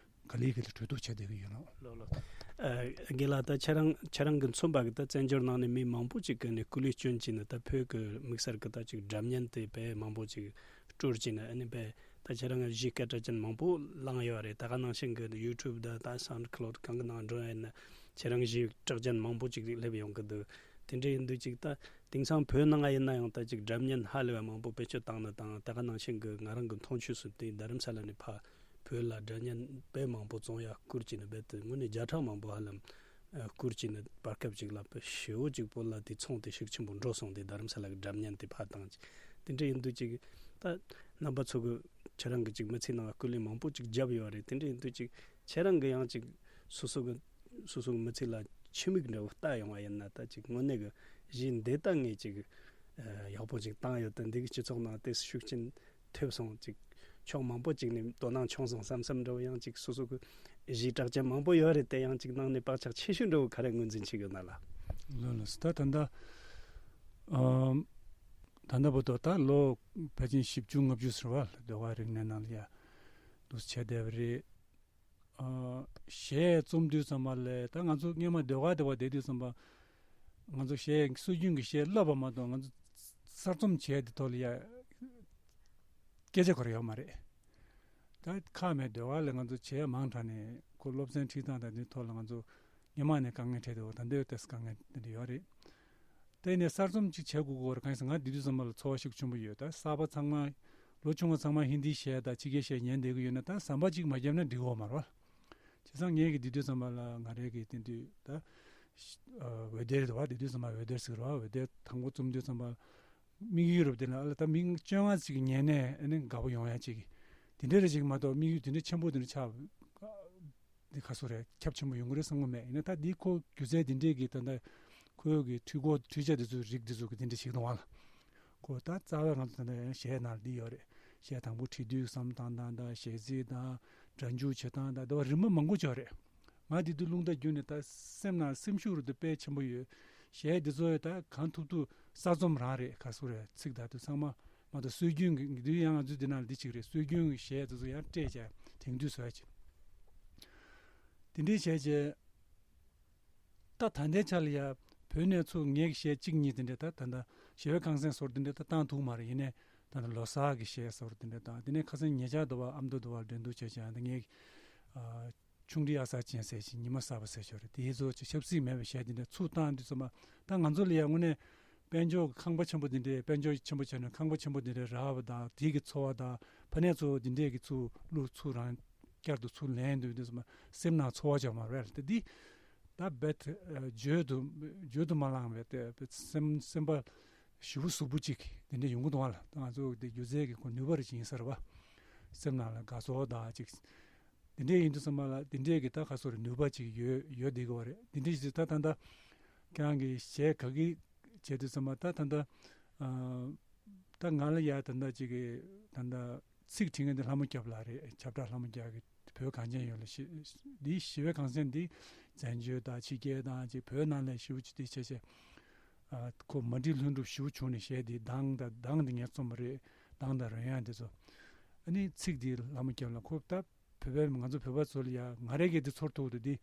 ག་ལེ་ག་ལེ་གྲོས་བསྡུར་བྱས་བསྡད་ཀྱི་ཡོད་ལགས། ལོ་ལོ། ཨ་རྒན་ལགས་ད་ཁྱེད་རང་ཁྱེད་རང་གི་མཚོན་པ་གི་ད་བཙན་བྱོལ་ནང་ནས་མི་མང་པོ་ཅིག་གི་ནས་སྐུ་ལུས་སྐྱོན་གྱིས་ནི་ད་བོད་ཀྱི་དམིགས་བསལ་གྱི་ད་ཅིག་སྒྲ་སྙན་དེ་དཔེ་མང་པོ་ཅིག་སྤྲུལ་གྱིས་ནི་ཨ་ནི་དཔེ་ད་ཁྱེད་རང་གི་གཞས་སྐད་གྲགས་ཅན་མང་པོ་བླངས་ཡོད་རེད། ད་ག་ནང་བཞིན་གྱི་ཡུ་ཊུབ་ད་ད་སའུན་ཌི་ཀླའུ་ཌི་གང་གི་ནང་འགྲོ་ཡ་ཡིན་ན་ཁྱེད་རང་གི་གཞས་གྲགས་ཅན་མང་པོ་ཅིག་སླེབས་ཡོང་གི་འདུག་དེ་འདྲ་ཡིན་དུས་ཅིག་ད་དེང་སང་བོད་ནང་ཡིན་ན་ཡང་ད་ཅིག་སྒྲ་སྙན་ཧ་ལས་པ་མང་པོ་བེད་སྤྱོད་བཏང་ནི་དང་ད་ག་ནང་བཞིན་གྱི་ང་རང་གི་མཐོང་ཆོས་སུ་དེ་རྡ་རམ་ས་ལ་ནས་ཕ་བོད་ལ་སྒྲ་སྙན་དཔེ་མང་པོ་བཙོང་ཡ་བསྐུར་གྱིས་ནི་རྦད་དེ་དངོས་གནས་བརྒྱ་ཕྲག་མང་པོ་ཧ་ལམ་ཨ་བསྐུར་གྱིས་ནི་བར་སྐབས་ཅིག་ལ་དཔེ་ཞེ་བོ་ཅིག་བོད་ལ་དེ་ཚོང་དེ་ཤུགས་ཆེན་པོ་འགྲོ་སོང་དེ་རྡ་རམ་ས་ལ་གི་སྒྲ་སྙན་དེ་ཕར་བཏང་ཅིག་དེ་འདྲ་ཡིན་དུས་ཅིག་ད་རྣམ་པ་ཚོ་གི་ཁྱེད་རང་གི་ཅིག་མི་ཚེ་ནང་སྐུ་ལས་མང་པོ་ཅིག་བརྒྱབ་ཡོད་རེད། དེ་འདྲ་ཡིན་དུས་ཅིག་ཁྱེད་རང་གི་ཡང་ཅིག་སོ་སོ་གི་སོ་སོ་གི་མི་ཚེ་ལ་ཆེད་དམིགས་འདྲ་བོ་ལྟ་ཡོང་བ་ཡིན་ན་ད་ཅིག་དངོས་གནས་གི་གཞས་འདི་ལྟ་ངས་ཅིག་ཨ་ཡག་པོ་ཅིག་བཏང་ཡོད་དེ་འདི་གི་སྤྱི་ཚོགས་ནང་དེ་ཤུགས་རྐྱེན་ཐེབས་སོང་ཅིག་ཕྱོགས་མང་པོ་ཅིག་ནས་དོ་སྣང་བྱུང་སོང་བསམ་བསམ་འདྲ་བོ་ཡང་ཅིག་སོ་སོ་གི་གཞས་གྲགས་ཅན་མང་པོ་ཡོད་རེད་དེ་ཡང་ཅིག་ནང་ནས་བག་ཆགས་ཆེ་ཤོས་འདྲ་བོ་ག་རེ་ངོས་འཛིན་བྱེད་ཀྱི་ཡོད་ན་ལ། ལགས་ལགས་སོ། ད་ད་ལྟ་ཨམ་ད་ལྟ་བར་དུ་ད་ལོ་ཕལ་ཆེར་བཞི་བཅུ་ལྔ་བཅུ་ཟེར་བ་ལ་ཟློས་གར་རིག་གནས་ནང་ལ་ཡ་འདུག་སེ་བྱས་བསྡད་པ་རེད། ཨ་གཞས་རྩོམ་དུས་ཙམ་པ་ལས་ད་ང་ཚོ་སྔོན་མ་ཟློས་གར་དེ་བ་བསྡད་དུས་ཙམ་པ་ ང་ཚོ་གཞས་སྲོལ་རྒྱུན་གྱི་གཞས་བསླབ་པ་མ་གཏོགས་ང་ཚོ་གསར་རྩོམ་བྱས་དེ་ཐོག་ལ་ཡ་སྐད་ཆ་གོ་ར་ཡོད་མ་རེད། ད་ཁག་མེད་འདོད་པ་ལ་ང་ཚོ་བྱས་མང་དྲགས་ནས་ཁོ་སློབ་ཚན་ཁྲིད་སྟངས་དང་དེ་ཐོག་ལ་ང་ཚོ་སྔོན་མ་ནས་དཀའ་ངལ་འཕྲད་དེ་འོ་ད་འདོད་ཏེ་དཀའ་ངལ་དེ་འདྲ་ཡོད་རེད། དེ་ནས་གསར་རྩོམ་ཅིག་བྱེད་དགོས་སྐོར་གང་ཡིན་ཟེར་ང་དེ་དུས་ཙམ་པ་ལ་ཚོར་བ་ཤུགས་ཆེན་པོ་ཡོད། ད་གསར་པ་ཚང་མ་ལོ་ཆུང་བ་ཚང་མ་ཧིན་དིའི་གཞས་དང་ཕྱི་རྒྱལ་གཞས་ཉན་བསྡད་ཀྱི་ཡོད་ན་ད་ཟམ་པ་ཅིག་མ་བརྒྱབ་ན་འགྲིག་གི་ཡོད་མ་རེད་བ། བྱས་ཙང་ངས་ཀྱི་དེ་དུས་ཙམ་པ་ལ་ང་རའི་གི་དེ་དུས་ད་འོད་སྡེར་རེད་བ། དེ་དུས་ཙམ་པ་འོད་སྡེར་ཟེར་གི་རེད་བ། འོད་སྡེར་དང་པོ་རྩོམ་དུས་ཙམ་པ་དམིགས་ཡུལ་རབ་དེ་ལ་ཨ་ལ་ད་མི་བཅོ་ལྔ་ཅིག་ཉན་ནས་ཨ་ནི་དགའ་པོ་ཡོང་ཡ་ཅིག་དེ་འདྲ་རེ་ཅིག་མ་གཏོགས་དམིགས་ཡུལ་དེ་འདྲ་ཆེན་པོ་དེ་འདྲ་ཆགས། འདི་ཁ་སོ་རེད་ཁྱབ་ཆེན་པོ་ཡོང་གི་རེད་བསམ་གི་མེད། ཡིན་ན་ད་འདི་ཁོ་སྒྱུ་རྩལ་འདི་འདྲས་ཀྱི་ད་ལྟ་ཁོའི་གི་འཕྲུལ་འཁོར་འཕྲུལ་ཆས་འདི་ཚོའི་རིགས་འདི་ཚོ་གི་འདི་འདྲས་བྱེད་ཀྱི་འདུག་བ་ལ། ཁོ་ད་རྩ་བའི་ང་ཚོ་ད་ལྟ་གཞས་ནང་འདི་ཡོད་རེད། གཞས་དང་པོ་བྲིས་དུས་བསམ་བཏང་སྟངས་དང་གཞས་ཚིག་དང་སྒྲ་འཇུག་བྱེད་སྟངས་དང་འདི་བ་རིམ་པ་མང་པོ་ཅིག་ཡོད་རེད། ང་འདི་དུས་རླུང་རྟ་བརྒྱུད་ནས་ད་སེམས་ནང་སེམས་ཤུགས་རུ་དུ་དཔེ་ཆེན་པོ་ཡོད། གཞས་འདི་ཚོ་ཡོད་ད་གང་ཐུབ་ཐུབ་གསར་རྩོམ་རང་རེད་ཁ་སོ་རེད། ཚིག་དང་དུ་ཚང་མ་མ་གཏོགས་སྲོལ་རྒྱུན་གྱི་འདི་ཡང་ང་ཚོའི་འདི་ནང་འདི་གཅིག་རེད། སྲོལ་རྒྱུན་གྱི་གཞས་དེ་ཚོ་ཡང་སྤྲད་བྱས་དེང་དུས་བཟོ་ཡ་ཅིག་དེ་འདྲའི་བྱས་བྱས་ད་ད་ལྟའི་ཆ་ལ་ཡ་བོད་ནས་ཚུར་ངའི་གཞས་གཅིག་གཉིས་དེ་འདྲ་ད་ད་ལྟ་ཞི་བའི་ཁང་གསེང་སོར་དེ་འདྲ་ད་བཏང་ཐུབ་མ་རེད། ཡིན་ནའི་ད་ལྟ་ལོ་གསར་གྱི་གཞས་སོར་དེ་འདྲ་དང་དེ་ནས་ཁ་སང་ཉེ་ཆར་དུ་བ་ཨ་མདོ་དུ་བ་འགྲན་བསྡུར་བྱས་བྱས་ད་ངའི་ཆུང་འདྲིས་ཨ་གསར་ཅན་ཟེར་ཞིང་ཉི་མ་གསར་པ་ཟེར་ཆོག་རེད། དེའི་ཚོ་ཅིག་ཆབ་སྲིད་མེད་པའི་གཞས་འདི་འདྲ་ཚུར་བཏང་དུས་ཙམ་པ་ད་ང་ཚོ་ལ་ཡང་དངོས་གནས་དཔལ་འབྱོར་གྱི་ཁང་པ་ཆེན་པོ་འདི་འདྲའི་དཔལ་འབྱོར་ཆེན་པོ་བྱས་ནས་ཁང་པ་ཆེན་པོ་འདི་འདྲའི་རག་པ་དང་དེའི་གི་འཚོ་བ་དང་ཕ་ནས་ཚོ་འདི་འདྲའི་གི་ཚུར་བླུག་ཚུར་རང་བསྐྱར་དུ་ཚུར་ལེན་དུས་འདི་ཙམ་པ་སེམས་ནང་ཚོར་བ་ཅིག་མ་རེད་དེ་འདི་ད་རྦད་བརྗོད་དུ་བརྗོད་དུ་མ་ལངས་པའི་དེ་སེམས་སེམས་པ་ཞེ་པོ་ཟུག་པོ་ཅིག་དེ་འདྲ་ཡོང་གི་འདུག་བ་ལ། ད་ང་ཚོ་དེ་སྒྱུ་རྩལ་གྱི་ཁོ་ནུས་པ་རེ་ཅིག་ཡིན་ས་རེད་བ། སེམས་ནང་ལ་དགའ་ཚོར་དང་ཅིག་དེ་འདྲ་ཡིན་དུས་ཙམ་པ་ལ་དེ་འདྲའི་གི་ད་ཁ་སོ་རེ་ནུས་པ་ཅིག་ཡོད་ཡོད་བསྡད་ཀྱི་བ་རེད། དེ་འདྲ་ཞིག་ད་ད་ད་ཁྱེད་རང་གི་གཞས་ག་གི་བྱེད་དུས་ཙམ་པ་ད་ད་ད་ད་ང་ལ་ཡ་ད་ད་ཅིག་གི་ད་ད་ཚིག་བྲིས་མཁན་དེ་ལྷ་མོ་སྐྱབས་ལགས་རེད། ཁྱབ་བསྒྲགས་ལྷ་མོ་སྐྱབས་ཀྱི་བོད་གངས་ཅན་ཡུལ་ལ་ཞི་འདི་ཞི་བའི་གངས་ཅན་འདི་བཙན་བྱོལ་དང་ཕྱི་རྒྱལ་དང་ཅིག་བོད་ནང་ལ་ཞེ་པོ་ཅིག་དེ་བྱས་བྱས་ཨ་ཁོ་མ་འགྲིག་ལྷུན་གྲུབ་ཞེ་པོ་བྱུང་ནས་གཞས་འདི་གདངས་དང་གདངས་འདི་ངས་རྩོམ་པ་རེད། གདངས་དང་རོལ་དབྱངས་འདི་ཚོ་ཨ་ནི་ཚིག་འདི་ལྷ་མོ་སྐྱབས་ལགས་ཁོ་ད་བོད་པའི་ང་ཚོ་བོད་པ་ཚོ་ལ་ཡ་ང་རང་གི་འདི་ཚོར་ཐུབ་འདུག་འདི་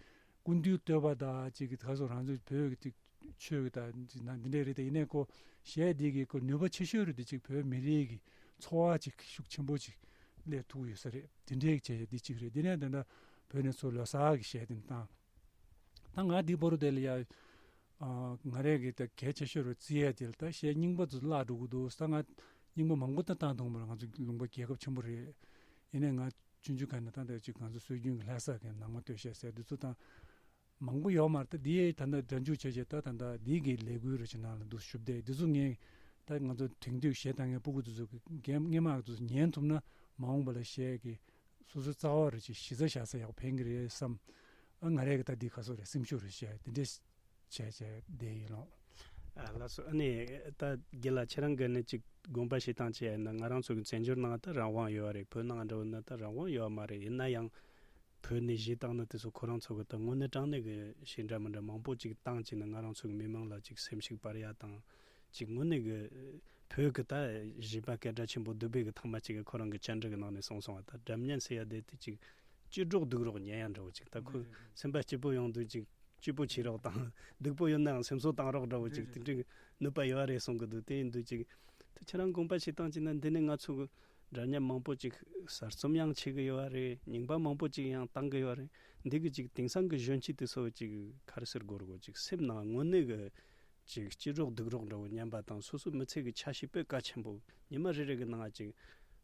ཀུན་འདུས་བསྟོད་པ་དང་ཅིག་གི་ད་ག་སོ་རང་ཚོའི་བོད་ཀྱི་ཏིག་ཆོས་ཀྱི་ད་ཅིག་ན་འདི་འདྲའི་རེད། དེ་ཡིན་ནའི་ཁོ་གཞས་འདི་གི་ཁོ་ནུས་པ་ཆེ་ཤོས་རེད། འདི་ཅིག་བོད་མི་རིགས་ཀྱི་འཚོ་བ་ཅིག་ཤུགས་ཆེན་པོ་ཅིག་སླེབས་ཐུབ་ཡོད་ས་རེད། འདི་འདྲའི་བྱས་འདི་ཅིག་རེད། འདི་ནས་ད་ལྟ་བོད་ནས་ཚུར་ལོ་གསར་གྱི་གཞས་འདི་བཏང་། ད་ང་འདི་བོ་རུ་དེ་ལ་ཡ་ཨ་ང་རས་གི་ད་གལ་ཆེ་ཤོས་རུ་བརྩི་ཡས་དེ་ལ་ད་གཞས་རྙིང་པ་ཚོ་བརླག་འགྲོ་གི་འདུག་ད་ང་རྙིང་པ་མང་པོ་ད་བཏང་ཐུབ་མ་རེད། ང་ཚོ་ལུང་པ་རྒྱལ་ཁབ་ཆེན་པོ་རེད། ཡིན་ནའི་ང་ཆུང་ཆུང་ག་ནས་ད་ལྟ་ཅིག་ང་ཚོ་སྲོལ་རྒྱུན་གྱི་ལྷ་ས་གི་ནང་མ་སྟོད་གཞས་ཟེར་འདི་ཚོ་དང་མང་པོ་ཡོད་མ་རེད། ད་འདི་ད་ལྟ་སྒྲ་འཇུག་བྱས་བྱས་ད་ད་ལྟ་འདི་གི་ལས་འགུལ་རུ་ཅིག་ནང་ལ་འདུག་ཞུབ་བསྡད་འདི་ཚོ་ངས་ད་ང་ཚོ་དེང་དུས་གཞས་བཏང་མཁན་སྤུ་གུ་དེ་ཚོ་གི་སྔོན་མ་དེ་ཚོ་ཉན་ཐུབ་ན་མ་འོངས་པ་ལ་གཞས་ཀྱི་སོ་སོའི་རྩ་བ་རུ་ཅིག་གཞི་རྩ་བཞག་ས་ཡག་ཕན་གི་རེད་བསམ། ཨ་ང་རས་གི་ད་འདི་ག་སོ་རེད་སེམས་ཤུགས་རུ་བྱས་དེ་འདྲས་བྱས་བྱས་བསྡད་ཡིན་ལོ། ཨ་ལགས་སོ། ཨ་ནི་ད་རྒན་ལགས་ཁྱེད་རང་གི་ནི་ཅིག་དགོངས་པ་བཞེས་སྟངས་ཅི་ཡིན་ན་ང་རང་ཚོ་གི་བཙན་བྱོལ་ནང་ད་རང་དབང་ཡོད་རེད། བོད་ནང་འདྲ་བོ་ན་ད་རང་དབང་ཡོད་མ་རེད། ཡིན་ན་ཡང་བོད་ནས་གཞས་བཏང་ན་དེ་ཚོ་ཁོ་རང་ཚོ་གི་ད་དངོས་གནས་དྲང་གནས་གི་གཞས་འདྲ་མི་འདྲ་མང་པོ་ཅིག་བཏང་བྱས་ན་ང་རང་ཚོ་གི་མི་མང་ལ་ཅིག་སེམས་ཤུགས་སྤར་ཡ་དང་ཅིག་དངོས་གནས་གི་བོད་གི་ད་གཞས་པ་སྐད་གྲགས་ཆེན་པོ་བདུད་བྷེ་གི་ཐེངས་མ་ཅིག་གི་ཁོ་རང་གི་བཅར་འདྲི་གི་ནང་ནས་གསུངས་སོང་བ། ད་སྒྲ་སྙན་ཟེར་ཡ་དེ་དེ་ཅིག་སྤྱི་སྒྲོག་སྡུག་རོགས་ཉན་ཡ་འདྲ་བོ་ཅིག་ད་ཁོ་སེམས་པ་སྐྱིད་པོ་ཡོང་དུས་ཅིག་སྐྱིད་པོ་བྱེད་རོགས་དང་སྡུག་པོ་ཡོད་ནའང་སེམས་གསོ་བཏང་རོགས་འདྲ་བོ་ཅིག་དེ་འདྲའི་ནུས་པ་ཡོད་རེད་གསུང་གི་འདུག་དེ་ཡིན་དུས་ཅིག་ད་ཁྱེད་རང་དགོངས་པ་བཞེས་སྟངས་ཅིག་ན་འདི་ནས་ང་ཚོ་གི་སྒྲ་སྙན་མང་པོ་ཅིག་གསར་རྩོམ་ཡང་བྱེད་གི་ཡོད་རེད། རྙིང་པ་མང་པོ་ཅིག་ཡང་བཏང་གི་ཡོད་རེད། འདི་གི་ཅིག་དེང་སང་གི་གཞོན་སྐྱེས་དེ་ཚོ་ཅིག་ག་རེ་ཟེར་དགོས་རེད་གོ་ཅིག་སེམས་ནང་དངོས་གནས་གི་ཅིག་སྤྱི་རོགས་སྡུག་རོགས་འདྲ་བོ་ཉན་པ་དང་སོ་སོའི་མི་ཚེ་གི་ཆ་ཤས་དཔེ་གལ་ཆེན་པོ་ཉི་མ་རེ་རེ་གི་ནང་ཅིག་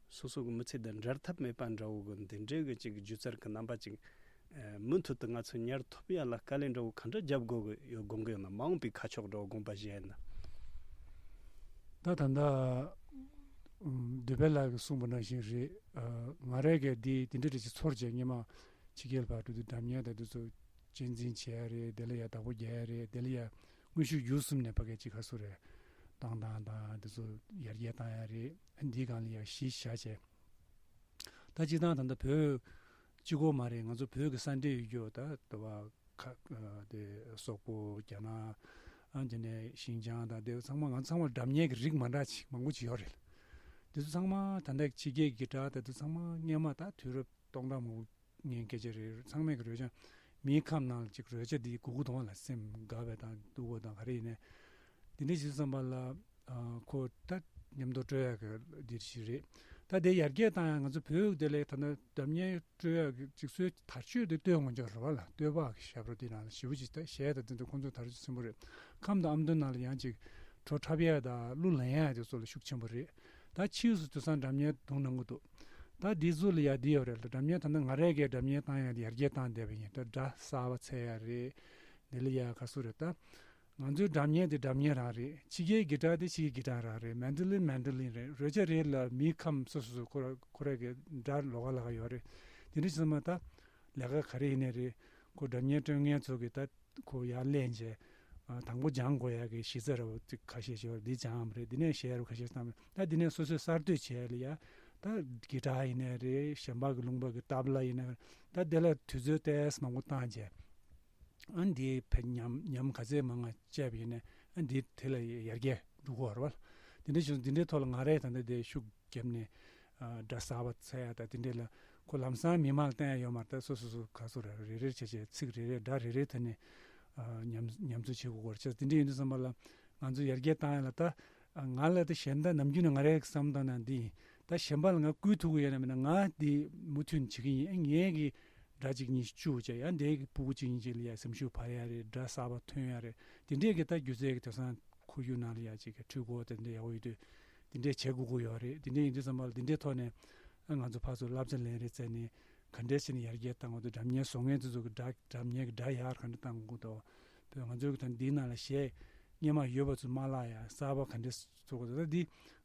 སོ་སོ་གི་མི་ཚེ་དང་འབྲལ་ཐབས་མེད་པ་འདྲ་བོ་གི་འདི་འདྲའི་གི་ཅིག་སྒྱུ་རྩལ་གི་རྣམ་པ་ཅིག་ཨ་མུ་མཐུད་དུ་ང་ཚོ་ཉར་ཐུབ་ཡ་ལ་དཀའ་ལས་འདྲ་བོ་ག་འདྲ་རྒྱབ་དགོས་གི་ཡོད་དགོངས་གི་ཡོད་ན་མ་འོངས་པའི་ཁ་ཕྱོགས་འདྲ་བོ་དགོངས་པ་བཞེས་ཡ་ན། ད་ད་ལྟ་འདུས་པའི་ལགས་ཀྱིས་གསུངས་པ་ནང་བཞིན་རེད། ཨ་ང་རས་གི་འདི་འདི་འདྲ་རེ་ཅིག་ཚོར་བྱས་སྔོན་མ་ཕྱི་རྒྱལ་བར་དུ་འདི་སྒྲ་སྙན་དང་འདི་ཚོ་གཅེས་འཛིན་བྱས་ཡ་རེད། དེ་ལ་ཡ་བདག་པོ་རྒྱག་ཡ་རེད། དེ་ལ་ཡ་དངོས་ཤུགས་བརྒྱུད་གསུམ་ནས་ཕ་གི་ཅིག་ཁ་སོ་རེད། བཏང་སྟངས་དང་འདི་ཚོ་ཡར་རྒྱས་བཏང་ཡ་རེད། འདིའི་སྒང་ལ་ཡ་གཞི་བཞག་བྱས། ད་སྤྱིར་བཏང་ད་ལྟ་བོད་གཅིག་པོ་མ་རེད། ང་ཚོ་བོད་ཀྱི་ས་འབྲེལ་ཡོད་རྒྱུ་ད་ལྟ་བ་ཁ་ཨ་དེ་སོག་པོ་རྒྱ་ནག་ཨ་དེ་ནས་ཞིན་ཅང་དང་དེ་ཚང་མ་ང་ཚང་མ་སྒྲ་སྙན་གྱི་རིགས་མ་འདྲ་ཅིག་མང་པོ་ཅིག་ཡོད་རེད། དེ་ཚོ་ཚང་མ་ད་ལྟ་ཕྱི་རྒྱལ་གྱི་སྒྲ་དེ་ཚོ་ཚང་མ་སྔོན་མ་ད་དུས་རབས་སྟོང་ཕྲག་མང་པོ་སྔོན་སྐད་ཆ་རེད། ཚང་མས་གི་རོལ་ཅང་ མིའི་ཁམས་ནང་ལ་ཅིག་རོལ་ཆ་འདི་དགོས་ཀྱི་འདུག་ལ། སེམས་དགའ་བ་དང་སྡུག་པ་དང་ག་རེ་ཡིན་ནའི་འདི་འདྲ་ཞིག་བསམ་པ་ལ། ཨ་ཁོ་ད་མཉམ་དུ་སྤྲོད་ཡག་གི་འདི་ཞིག་རེད། ད་དེ་ཡར་རྒྱས་བཏང་ཡག་ང་ཚོ་བོད་དེ་ལས་ད་ལྟ་སྒྲ་སྙན་སྤྲོད་ཡག་གི་ཅིག་སྲོལ་དར་ཆོས་དེ་སྟོད་མངོན་ཕྱོགས་རེད་བ་ལ། སྟོད་པ་གི་ཞབས་བྲོ་འདི་ནང་ལ་ཞེ་པོ་ཅིག་ད་གཞས་དང་དེ་ཚོ་ཁོང་ཚོ་དར་ཆ་ཆེན་པོ་རེད། ཁམས་དང་ཨ་མདོ་ནང་ལ་ཡང་ཅིག་བྲོ་འཁྲབ་ཡག་དང་གླུ་ལེན་ཡག་དེ་ཚོ་ལ་ཤུགས་ཆེན་པོ་རེད། ད་ཕྱིས་སུ་དེང་སང་སྒྲ་སྙན་རྡུང་གནང་གི་འདུག་ད་འདི་ཚོ་ལ་ཡ་འདི་ཡོད་རེད་ལ། སྒྲ་སྙན་ད་ལྟ་ང་རང་གིས་སྒྲ་སྙན་བཏང་ཡག་དེ་ཡར་རྒྱས་བཏང་བསྡད་པ་ཡིན། ད་སྒྲ་གསར་པ་འཚོལ་ཡག་རེད། འདི་ལ་ཡ་ག་ཚོད་རེད་ད། ང་ཚོའི་སྒྲ་སྙན་དེ་སྒྲ་སྙན་རང་རེད། ཕྱི་རྒྱལ་གྱི་སྒྲ་དེ་ཕྱི་རྒྱལ་གྱི་སྒྲ་རང་རེད། མན་ཌ་ལིན་མན་ཌ་ལིན་རེད། རོལ་ཆ་རེད་ལ། མིའི་ཁམས་སོ་སོ་སོ་ཁོ་ར་ཁོ་ར་གི་སྒྲ་ལོགས་ཀ་ལོགས་ཀ་ཡོད་རེད། དེ་འདྲ་བྱས་ཙང་མ་ད་ལས་ཀ་ག་རེ་ཡིན་ནའི་རེད། ཁོ་སྒྲ་སྙན་སྤྲོད་མཁན་ཚོ་གི་ད་ཁོ་ཡར་ལེན་བྱས། ཨ་དང་པོ་སྦྱང་དགོས་ཡག་གི་གཞི་རྩ་ར་བ་ཅིག་ཁ་ཤས་ཤིག་ཡོད་རེད། འདི་སྦྱངས་པ་རེད། འདི་ནས་གཞས་ར་བ་ཁ་ཤས་བཏང་བ་རེད། ད་འདི་ནས་སོ་སོས་གསར་གཏོད་བྱས་ལ་ཡ། ད་གི་ཊར་ཡིན་ནའི་རེད། གཞན་པ་གི་ལུང་པ་གི་ཏབ་ལ་ཡིན་ནའི་རེད། ད་དེ་ལ་དུས་ཚོད་ཏོག་ཙམ་མང་པོ་བཏང་བྱས། ཨ་འདི་ཕན་ཉམས་ཉམས་ག་ཚད་མང་ང་བཅད་པ་ཡིན་ནའི་ཨ་འདི་དེ་ལ་ཡར་རྒྱས་འགྲོ་གི་ཡོད་རེད་བ། དེ་འདྲ་བྱུང་། འདི་འདྲའི་ཐོག་ལ་ང་རས་ད་ལྟ་དེ་ཤུགས་བརྒྱབ་ནས་ཨ་སྒྲ་གསར་པ་འཚོལ་ཡག་དང་དེ་འདྲས་ལ་ཁོ་ལམ་སང་མི་མང་ལ་བསྟན་ཡག་ཡོད་མ་རེད། ད་སོ་སོ་སོ་ག་ཚོད་རེ་རེ་རེ་རེ་བྱས་བྱས་ཚིག་རེ་རེ་སྒྲ་རེ་རེ་ཐོག་ནས་ཨ་ཉམས་ཉམས་ཚོད་བྱེད་དགོས་ཀྱི་ཡོད་རེད། བྱས་ཙང་དེ་འདྲས་ཡིན་དུས་ཙམ་པ་ལ་ང་ཚོ་ཡར་རྒྱས་བཏང་ཡག་ལ་ད་ཨ་ང་ལ་ད་གཞན་དག་ནམ་རྒྱུན་ནས་ང་རའི་བསམ་སྟངས་ནང་འདི་ཡིན། ད་གཞན་པ་ལ་ང་བསྐུལ་ཐུབ་ཀྱི་ཡོད་ན་མེད་ན་ང་འདི་མུ་མཐུད་བྱེད་ཀྱི་ཡིན། ཨ་ངའི་གི་སྒྲ་གཅིག་གཉིས་བཅུག་བྱས། ཡང་འདི་གི་ཕྲུ་གུ་གཅིག་གཉིས་ཅིག་ལ་ཡ་སེམས་ཤུགས་འཕར་ཡག་རེད། སྒྲ་གསར་པ་ཐོན་ཡག་རེད། དེ་འདྲས་གི་ད་སྒྱུ་རྩལ་གི་དེང་སང་ཁོར་ཡུག་ནང་ལ་ཡ་ཅིག་གི་འཕྲུལ་འཁོར་དེ་འདྲས་ཡག་པོ་ཡོད་དུས་དེ་འདྲས་བྱེད་དགོས་ཀྱི་ཡོད་རེད། དེ་འདྲས་ཡིན་དུས་ཙམ་པ་ལ་དེ་འདྲས་ཐོག་ནས་ཨ་ང་ཚོ་ཕར་ཚུར་བསླབ་བྱ་ལེན་རེས་བྱས་ནས་ག་འདྲས་བྱས་ནས་ཡར་རྒྱས་བཏང་དགོས་འདུག་སྒྲ་སྙན་བཟོ་མཁན་དེ་ཚོ་གི་སྒྲ་སྒྲ་སྙན་གི་སྒྲ་ཡག་ག་འདྲས་བཏང་དགོས་འདུག་བོད་ང་ཚོའི་གི་ད་འདིའི་ནང་ལ་གཞས་སྔོན་མ་ཡོད་པ་ཚོ་མ་བརླག་ཡག་གསར་པ་ག་འདྲས་བཟོ་དགོས་འདུག་ད་འདི་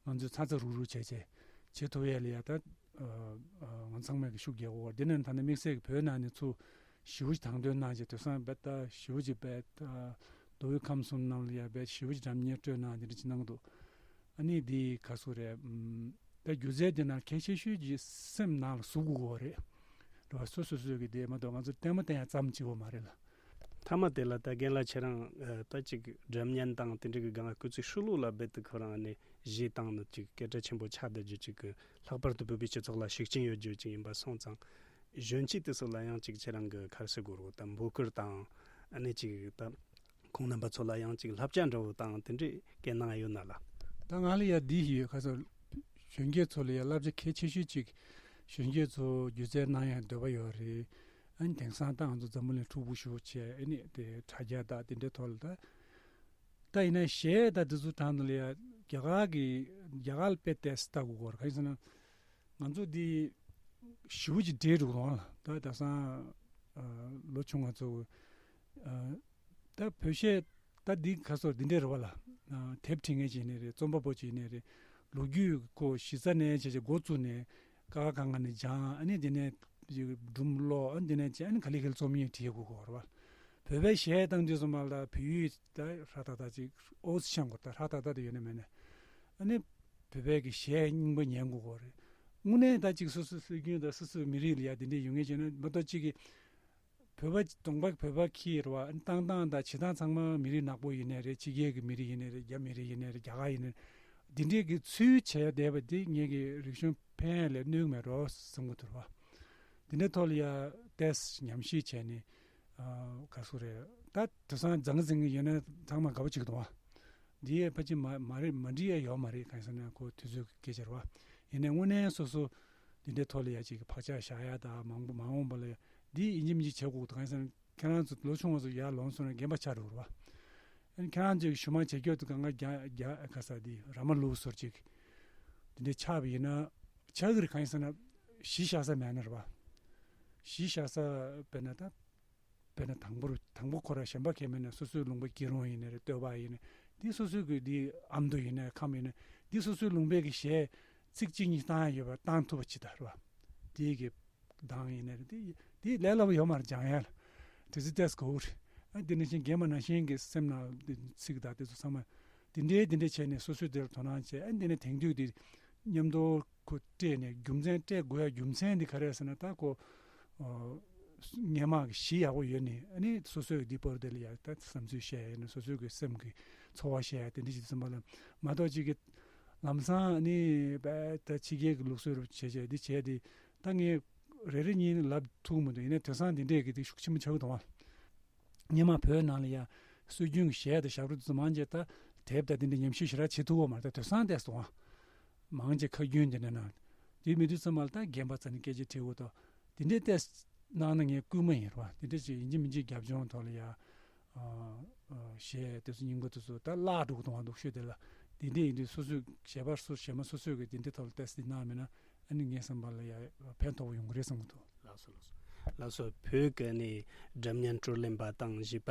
ང་ཚོས་ཚ་ཚ་རུག་རུག་བྱས་བྱས་བྱེད་ཐུབ་ཡག་ལ་ཡ་ད་ཨ་ཨ་ང་ཚང་མས་གི་ཤུགས་རྒྱག་དགོས། དེ་ནས་ད་ནི་དམིགས་བསལ་གི་བོད་ནང་ནས་ཚུར་ཞེ་པོ་ཅིག་དང་དོད་གནང་བྱས། དེང་སང་རྦད་ད་ཞེ་པོ་ཅིག་རྦད་ཨ་མདོ་དབུས་ཁམས་གསུམ་ནང་ལ་ཡ་རྦད་ཞེ་པོ་ཅིག་སྒྲ་སྙན་སྤྲོད་གནང་དེ་འདྲ་ཅིག་གནང་འདུག་ཨ་ནི་འདི་ག་ཚོད་རེད། ཨམ་ད་སྒྱུ་རྩལ་འདི་ནང་གལ་ཆེ་ཤོས་ཀྱི་སེམས་ནང་ལ་ཟུག་དགོས་པ་རེད། རེད་བ། སོ་སོ་སོ་གི་དེ་མ་གཏོགས་ང་ཚོ་ལྟད་མོ་བལྟ་ཡག་ཙམ་གཅིག་པོ་མ་རེད་ལ། མཐའ་མ་དེ་ལ་ད་རྒན་ལགས་ཁྱེད་རང་ཨ་ད་ཅིག་སྒྲ་སྙན་དང་དེ་འདྲ་གི་སྒང་སྐུ་ཚེ་ཧྲིལ་པོ་ལ་རྦད་དེ་ཁོ་རང་ནས་གཞས་བཏང་ནས་ཅིག་སྐད་གྲགས་ཆེན་པོ་ཆགས་བསྡད་རྒྱུ་ཅིག་གི་ལྷག་པར་དུ་བོད་པའི་སྤྱི་ཚོགས་ལ་ཤུགས་རྐྱེན་ཡོད་རྒྱུ་ཅིག་ཡིན་པ་སོང་ཙང་། གཞོན་སྐྱེས་དེ་ཚོ་ལ་ཡང་ཅིག་ཁྱེད་རང་གི་ག་རེ་ཟེར་དགོས་རེད། ད་འབོད་སྐུལ་དང་ཨ་ནི་ཅིག་ད་ཁོང་རྣམ་པ་ཚོ་ལ་ཡང་ཅིག་བསླབ་བྱ་འདྲ་བོ་དང་དེ་འདྲས་བསྐྱལ་གནང་ཡོད་ན་ལ། ད་ང་ལ་ཡ་འདི་ཞིག་ཡོད། ཁ་སང་གཞོན་སྐྱེས་ཚོ་ལ་ཡ་བསླབ་བྱ་གལ་ཆེ་ཤོས་ཅིག་གཞོན་སྐྱེས་ཚོ་སྒྱུ་རྩལ་གནང་ཡ་འདོད་པ་ཡོད་རེད། ཨ་ནི་དེང་སང་ད་ང་ཚོ་འཛམ་བུ་གླིང་འཁྲུག་པོ་ཞེ་པོ་བྱས། ཨ་ནི་དེ་དྲ་རྒྱ་དང་དེ་འདྲའི་ཐོག་ལ་ད་ད་ཡིན་ན་གཞས་ད་འདི་ཚོ་དྲངས་ནས་ལ་ཡ་རྒྱ་གར་གི་རྒྱ་གར་ལ་དཔེ་ལྟས་ལྟ་དགོས་སྐོར་ག་ཡིན་ཟེར་ན། ང་ཚོ་འདི་ཞེ་པོ་ཅིག་འདྲེས་འགྲོ་གི་འདུག་ལ། ད་དེང་སང་ཨ་ལོ་ཆུང་བ་ཚོ་ཨ་ད་བོད་གཞས་ད་འདི་ག་སོགས་འདི་འདྲས་རེད་བ་ལ། ཨ་དེབ་འབྲི་མཁན་ཅིག་ཡིན་ནའི་རེད། རྩོམ་པ་པོ་ཅིག་ཡིན་ནའི་རེད། ལོ་རྒྱུས་ཁོ་གཞི་རྩ་ནས་བྱས་བྱས་འགོ་བཙུགས་ནས་ཀ་ཁ་ག་ང་ནས་སྦྱངས། ཨ་ནི་འདི་ནས་སྒྲུང་ཀློག་ཨ་ནི་འདི་ནས་བྱས་ཨ་ནི་ག་ལེ་ག་ལེ་རྩོམ་ཡིག་བྲིས་དགོས་ཀྱི་ཡོད་རེད་བ། བོད་པའི་གཞས་བཏང་དུས་ཙམ་པ་ལ་བོད་ཡིག་ད་ཧྲ་ཏག་ཏག་ཅིག་ཨོ་ཙི་ཤང་གོ་ད་ཧྲ་ཏག་ཏག་དེ་ཡོད་ན་མེད་ན། ཨ་ནི་བོད་པའི་གི་གཞས་རྙིང་པ་ཉན་དགོས་ཀྱི་ཡོད་རེད། དངོས་གནས་ད་ཅིག་སོ་སོའི་སྲོལ་རྒྱུན་དང་སོ་སོའི་མི་རིགས་ལ་ཡ་དེ་འདྲས་ཡོད་མཁན་བྱས་ན་མ་གཏོགས་ཅིག་གི་བོད་པ་གདོང་པ་བོད་པ་ཁྱི་རེད་བ། བཏང་སྟངས་དང་བྱེད་སྟངས་ཚང་མ་མི་རིགས་ནག་པོ་ཡིན་ནའི་རེད། ཕྱི་རྒྱལ་གྱི་མི་རིགས་ཡིན་ནའི་རེད། རྒྱ་མི་རིགས་ཡིན་ནའི་རེད། རྒྱ་གར་ཡིན་ནའི་རེད། འདི་འདྲས་ཀྱི་ཚུལ་བྱས་བསྡད་པ་འདི་ངེད་ཀྱི་རིག་གཞུང་ཕན་ཡ་ལས་གནོད་མེད་རོ་བསམ་གྱི་འདུག་བ། འདི་འདྲའི་ཐོག་ལ་ཡ་ཏོག་ཙམ་ཉམས་ཞིབ་བྱས་ནས་ཨ་ག་ཚོད་རེད། ད་དེང་སང་ཟང་ཟིང་ཡོད་ན་ཚང་མ་དགའ་པོ་བྱེད་ཀྱི་འདུག་བ། འདི་ཡས་ཕལ་ཆེར་མ་མ་རེད། མ་འགྲིག་ཡ་ཡོད་མ་རེད། གང་ཡིན་ཟེར་ན་ཁོ་དུས་ཚོད་ཀྱི་སྐད་ཆ་རེད་བ། ཡིན་ནའི་དངོས་གནས་སོ་སོ་འདི་འདྲའི་ཐོག་ལ་ཡ་ཅིག་བག་ཆགས་བཞག་ཡ་དང་མང་པོ་མ་འོངས་པ་ལ་ཡ་འདི་ཡིན་གཅིག་མིན་གཅིག་བྱེད་དགོས་འདུག་གང་ཡིན་ཟེར་ན་ཁྱེད་རང་ཚོ་ལོ་ཆུང་བ་ཚོ་ཡར་ལོངས་སོང་ན་རྒན་པ་ཆགས་འགྲོ་རེད་བ། ཨ་ནི་ཁྱེད་རང་ཚོས་ཞུ་མ་བྱེད་རྒྱུ་དེ་གང་ག་རྒྱ་རྒྱ་ག་ས་འདི་ར་མ་ལུག་སོར་ཅིག་འདི་འདྲའི་ཆགས་པ་ཡིན་ན་ཆགས་ཀྱི་རེད། གང་ཡིན་ཟེར་ན་གཞི་བཞག་ས་མེད་ན་རེད་བ། གཞི་བཞག་ས་དཔེར་ན་ད། དཔེར་ན་དང་པོར་དང་པོ་ཁོ་ར་གཞན་པ་གང་མིན་ན་སོ་སོའི་ལུང་པ་སྐྱིད་རོང་ཡིན་ནའི་རེད། སྟོད་པ་ཡིན་ནའི་འདི་སོ་སོའི་གི་འདི་ཨ་མདོ་ཡིན་ནའི་ཁམས་ཡིན་ནའི་འདི་སོ་སོའི་ལུང་པའི་གི་གཞས་ཚིག་གཅིག་གཉིས་བཏང་ཡ་ཡོད་པ་བཏང་ཐུབ་པ་ཅིག་ད་རེད་བ། འདི་གི་གདངས་ཡིན་ནའི་རེད། འདི་འདི་ལས་སླ་པོ་ཡོད་མ་རེད་སྦྱང་ཡ་ལ། དེ་ཚོ་ཏོག་ཙམ་གོ་རེད། ཨ་འདི་ནང་བཞིན་རྒན་པ་ནང་བཞིན་གི་སེམས་ནང་འདི་ཚིག་དང་དེ་ཚོ་ཚང་མ་འདི་འདྲའི་འདི་འདྲའི་བྱས་ནས་སོ་སོའི་དེར་དོ་སྣང་བྱས། ཨ་འདི་ནས་དེང་དུས་འདི་མཉམ་དུ་ཁོ་སྤྲད་ནས་རྒྱུ་མཚན་སྤྲད་དགོས་ཡ་རྒྱུ་མཚན་འདི་ག་རེ་ཟེར་ན་ད་ཁོ་ཨ་སྔོན་མ་གི་གཞི་ཡག་པོ་ཡོད་ནི་ཨ་ནི་སོ་སོའི་འདི་པར་དེ་ལ་ཡ་ད་བསམ་ཚུལ་བཤད་ཡ་ནི་སོ་སོའི་གི་སེམས་ཀྱི་ཚོར་བ་བཤད་ཡ་དེ་འདྲ་ཞིག་ཙམ་པ་ལ་མ་གཏོགས་ཅིག་གི་ལམ་སང་ཨ་ནི་བས་ད་ཕྱི་རྒྱལ་གི་ལུགས་སྲོལ་རུ་བྱས་བྱས་འདི་བྱས་དེ་ད་ངས་ རེ་རེ་གཉིས་ནི་ལབ་ཐུབ་མི་འདུག་ཡིན་ནའི་དེང་སང་འདི་འདྲས་ཀྱི་དེ་ཤུགས་ཆེན་པོ་ཆགས་ཀྱི་འདུག་བ། སྔོན་མ་བོད་ནང་ལ་ཡ་སྲོལ་རྒྱུན་གྱི་གཞས་དང་ཞབས་བྲོ་དེ་ཚོ་མང་ཆེ་ད་དེབ་དང་དེ་འདྲས་ཉམས་ཞིབ་ཞེ་དྲག་བྱེད་ཐུབ་པ་མ་རེད། ད་དེང་སང་ཏོག་ཙམ་འདུག་བ། མང་ཆེ་ཁ་རྒྱུན་དེ་འདྲ་ན། དེ་མི་དུས་ཙམ་པ་ལ་ད་རྒན་པ་ཚོ་ནས་སྐད་ཆ་དྲི་འོ་དང་དེ་འདྲས་ཏོག་ཙམ་གནང་ན་ངས་སྐུལ་མ་ཡིན་རེད་བ། དེ་འདྲས་ཅིག་ཡིན་གཅིག་མིན་གཅིག་རྒྱབ་ལྗོངས་ཐོག་ལ་ཡ། ཨ། ཨ། གཞས་དེ་ཚོ་རྙིང་པ་དེ་ཚོ་ད་བརླག་འགྲོ་གི་འདུག་བ། སྡུག་ཤོས་དེ་ལ། དེ་འདྲས་ཡིན་དུས་སོ་སོས་གཞས་པ་སོ་གཞས་མ་སོ་སོས་ཀྱི་དེ་འདྲས་ཐོག་ལ་ཏོག་ཙམ་དེ་གནང་མེད་ན་ཨ་ནི་ངའི་བསམ་པ་ལ་ཡ་ཕན་ཐོགས་པ་ཡོང་གི་རེད་བསམ་གྱི་འདུག་ལགས་སོ། ལགས་སོ། ལགས་སོ། བོད་ཀྱི་ནི་སྒྲ་སྙན་བགྲོ་གླེང་པ་དང་བཞི་པ་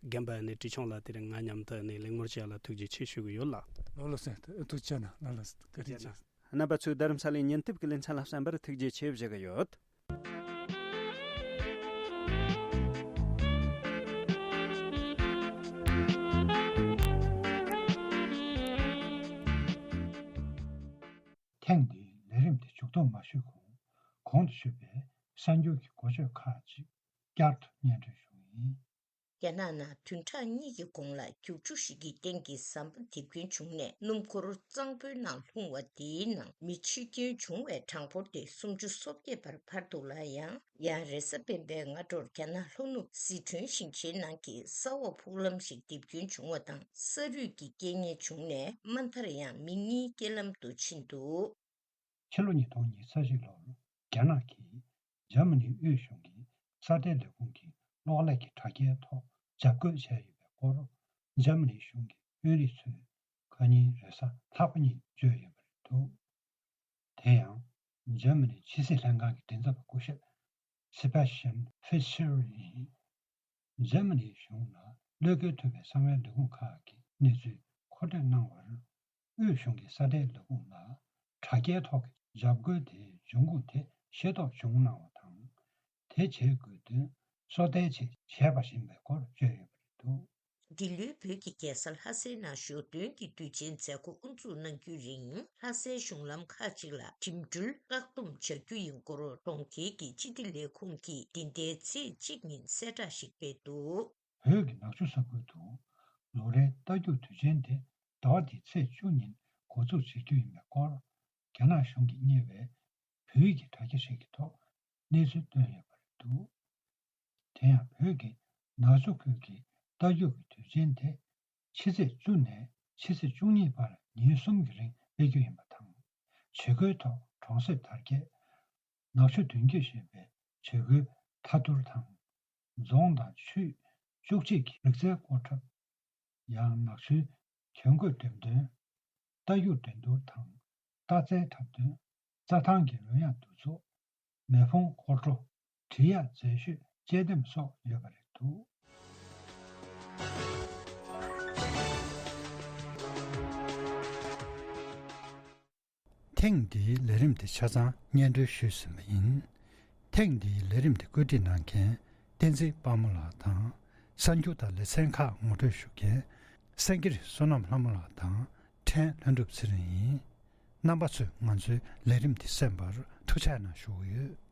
རྒན་པ་ནི་བཀྲིས་ཆོས་ལགས་དེ་རིང་ང་མཉམ་དུ་ནི་གླེང་མོལ་བྱས་ལ་ཐུགས་རྗེ་ཆེ་ཞུ་གི་ཡོད་ལགས། ལགས་ལགས་སོ། ཐུགས་རྗེ་གནང་། ལགས་ལགས་སོ། བཀའ་དྲིན་ཆེ། རྣམ་པ་ཚོས་རྡ་རམ་ས་ལའི་ཉན་ཐོས་ཀྱི་ལེ་ཚན་ལ་གསན་པར་ཐུགས་རྗེ་ཆེ་ཞུ་གི་ཡོད། ཐེངས་འདིའི་ལས་རིམ་དེ་མཇུག་བསྡོམས་མ་ཞུས་གོང་། གོང་དུ་ཞུས་པའི་གསར་འགྱུར་གྱི་འགོ་བརྗོད་ཁག་ཅིག་བསྐྱར་དུ་སྙན་སྒྲོན་ཞུ་གི་ཡིན། རྒྱ་ནག་ནང་བདུན་ཕྲག་གཉིས་ཀྱི་གོང་ལ་རྒྱུག་ཆུ་ཞིག་གི་སྟེང་གི་ཟམ་པ་རྡིབ་སྐྱོན་བྱུང་ནས་སྣུམ་འཁོར་གཙང་པོའི་ནང་ལྷུང་བ་དེའི་ནང་མི་འཆི་སྐྱོན་བྱུང་བའི་གྲངས་འབོར་དེ་སུམ་ཅུ་སོ་བརྒྱད་བར་འཕར་འདུག་ལ། ཡང་ཡང་རེས་གཟའ་སྤེན་པའི་སྔ་དྲོར་རྒྱ་ནག་ལྷོ་ནུབ་སི་ཁྲོན་ཞིང་ཆེན་ནང་གི་ས་འོག་ཕུག་ལམ་ཞིག་རྡིབ་སྐྱོན་བྱུང་བ་དང་། ས་རུད་ཀྱི་རྐྱེན་ངན་བྱུང་ནས་མ་མཐར་ཡང་མི་གཉིས་རྐྱེན་ལམ་དུ་ཕྱིན་འདུག་ཕྱི་ལོ་ཉིས་སྟོང་ཉི་ཤུ་རྩ་གཅིག་ལོར་རྒྱ་ནག་གིས་འཇར་མ་ནིའི་དབུས་གཞུང་གི་ས་དེའི་ལས་ཁུངས་ཀྱི་གློག་ཀླད་ཀྱི་དྲ་རྒྱའི་ཐོག་འཇབ་རྒོལ་བྱས་ཡོད་པའི་སྐོར། འཇར་མ་ནིའི་གཞུང་གི་དཔོན་རིགས་ཚོས་ཁ་ཉིན་རེས་གཟའ་ལྷག་པ་ཉིན་བརྗོད་ཡོད་པ་རེད་འདུག་དེ་ཡང་འཇར་མ་ནིའི་ཕྱི་སྲིད་ལྷན་ཁང་གི་མགྲིན་ཚབ་པ་སྐུ་ཞབས་སེ་པ་སི་ཅན་ཧྥི་ཤེར་ཡིས། འཇར་མ་ནིའི་གཞུང་ལ་གློད་གྲོལ་ཐུབ་པའི་གསང་བའི་ལས་ཁུངས་ཁག་གིས་གནས་ཚུལ་མཁོ་སྤྲོད་གནང་བར། དབུས་གཞུང་གིས་ས་དེའི་ལས་ཁུངས་ལ་དྲ་རྒྱའི་ཐོག་གི་འཇབ་རྒོལ་དེའི་འབྱུང་ཁུངས་དེ་ཤེས་རྟོགས་བྱུང་གནང་བ་དང་། དེ་བྱེད་དགོས་དོན་སོ་ལྟའི་ཆེད་བྱས་པ་ཡིན་པའི་སྐོར་བརྗོད་ཡོད་པ་རེད་འདུག་འདི་ལོའི་བོད་ཀྱི་རྒྱལ་ས་ལྷ་སའི་ནང་ཞོ་སྟོན་གྱི་དུས་ཆེན་མཛད་སྒོ་དབུ་འཛུགས་གནང་རྒྱུའི་རིང་། ལྷ་སའི་གཞུང་ལམ་ཁག་ཅིག་ལ་འགྲིམ་འགྲུལ་བཀག་སྡོམ་བྱ་རྒྱུ་ཡིན་སྐོར་གྲོང་ཁྱེར་གྱི་སྤྱི་བདེ་ལས་ཁུངས་ཀྱིས་འདི་ཟླའི་ཚེས་གཅིག་ཉིན་གསལ་བསྒྲགས་ཤིག་སྤེལ་འདུག་བོད་ཀྱི་ནག་ཆུ་ས་ཁུལ་དུ་ལོ་རེའི་རྟ་རྒྱུག་དུས་ཆེན་དེ་ཟླ་བ་འདིའི་ཚེས་བཅུ་ཉིན་འགོ་འཛུགས་བྱེད་རྒྱུ་ཡིན་པའི་སྐོར། རྒྱ་ནག་གཞུང་གིས་གཉེར་བའི་བོད་ཡིག་གི་དྲ་རྒྱ་ཞིག་གི་ཐོག་གནས་ཚུལ་བཏོན་ཡོད་པ་རེད་འདུག་དེ་ཡང་བོད་ཀྱི་ནག་ཆུ་ཁུལ་གྱི་རྟ་རྒྱུག་གི་དུས་ཆེན་དེ་ཕྱི་ཚེས་བཅུ་ནས་ཕྱི་ཚེས་བཅུ་གཉིས་བར་ཉིན་གསུམ་གྱི་རིང་སྤེལ་རྒྱུ་ཡིན་པ་དང་། བྱེད་སྒོའི་ཐོག་གྲོང་གསེབ་དར་རྒྱས། ནག་ཆུ་མདུན་སྐྱོད་ཞེས་པའི་བྱེད་སྒོའི་མཐའ་བསྡུར་དང་། རྫོང་དང་ཆུས་བཅུ་གཅིག་གི་རིག་རྩལ་སྐོར་འཁྲབ། ཡང་ནག་ཆུའི་གྱང་གོས་འགྲེམས་སྟོན། རྟ་རྒྱུག་འགྲན་བསྡུར་དང་། རྟ་རྩལ་འཁྲབ་སྟོན། རྩྭ་ཐང་གི་རོལ་དབྱངས་འདུ་ཚོགས། མེ་ཕུང་འཁོར་འགྲོ། འབྲི་གཡག་མཛེས་ཤོས་དཔྱད་འདེམས་སོགས་ཡོད་པ་རེད་འདུག་ཐེངས་འདིའི་ལས་རིམ་དེ་ཆ་ཚང་སྙན་སྒྲོན་ཞུས་ཟིན་པ་ཡིན། ཐེངས་འདིའི་ལས་རིམ་དེ་བཀོད་སྒྲིག་གནང་མཁན་བསྟན་འཛིན་དཔལ་མོ་ལགས་དང་། གསར་འགྱུར་དང་ལེ་ཚན་ཁག་ངོ་སྤྲོད་ཞུ་མཁན་སེང་གེ་རི་བསོད་ནམས་ལྷ་མོ་ལགས་དང་ཕྲན་ལྷུན་གྲུབ་ཚེ་རིང་ཡིན། རྣམ་པ་ཚོས་ང་ཚོའི་ལས་རིམ་འདི་གསན་པར་ཐུགས་རྗེ་གནང་ཞུ་གི་ཡོད།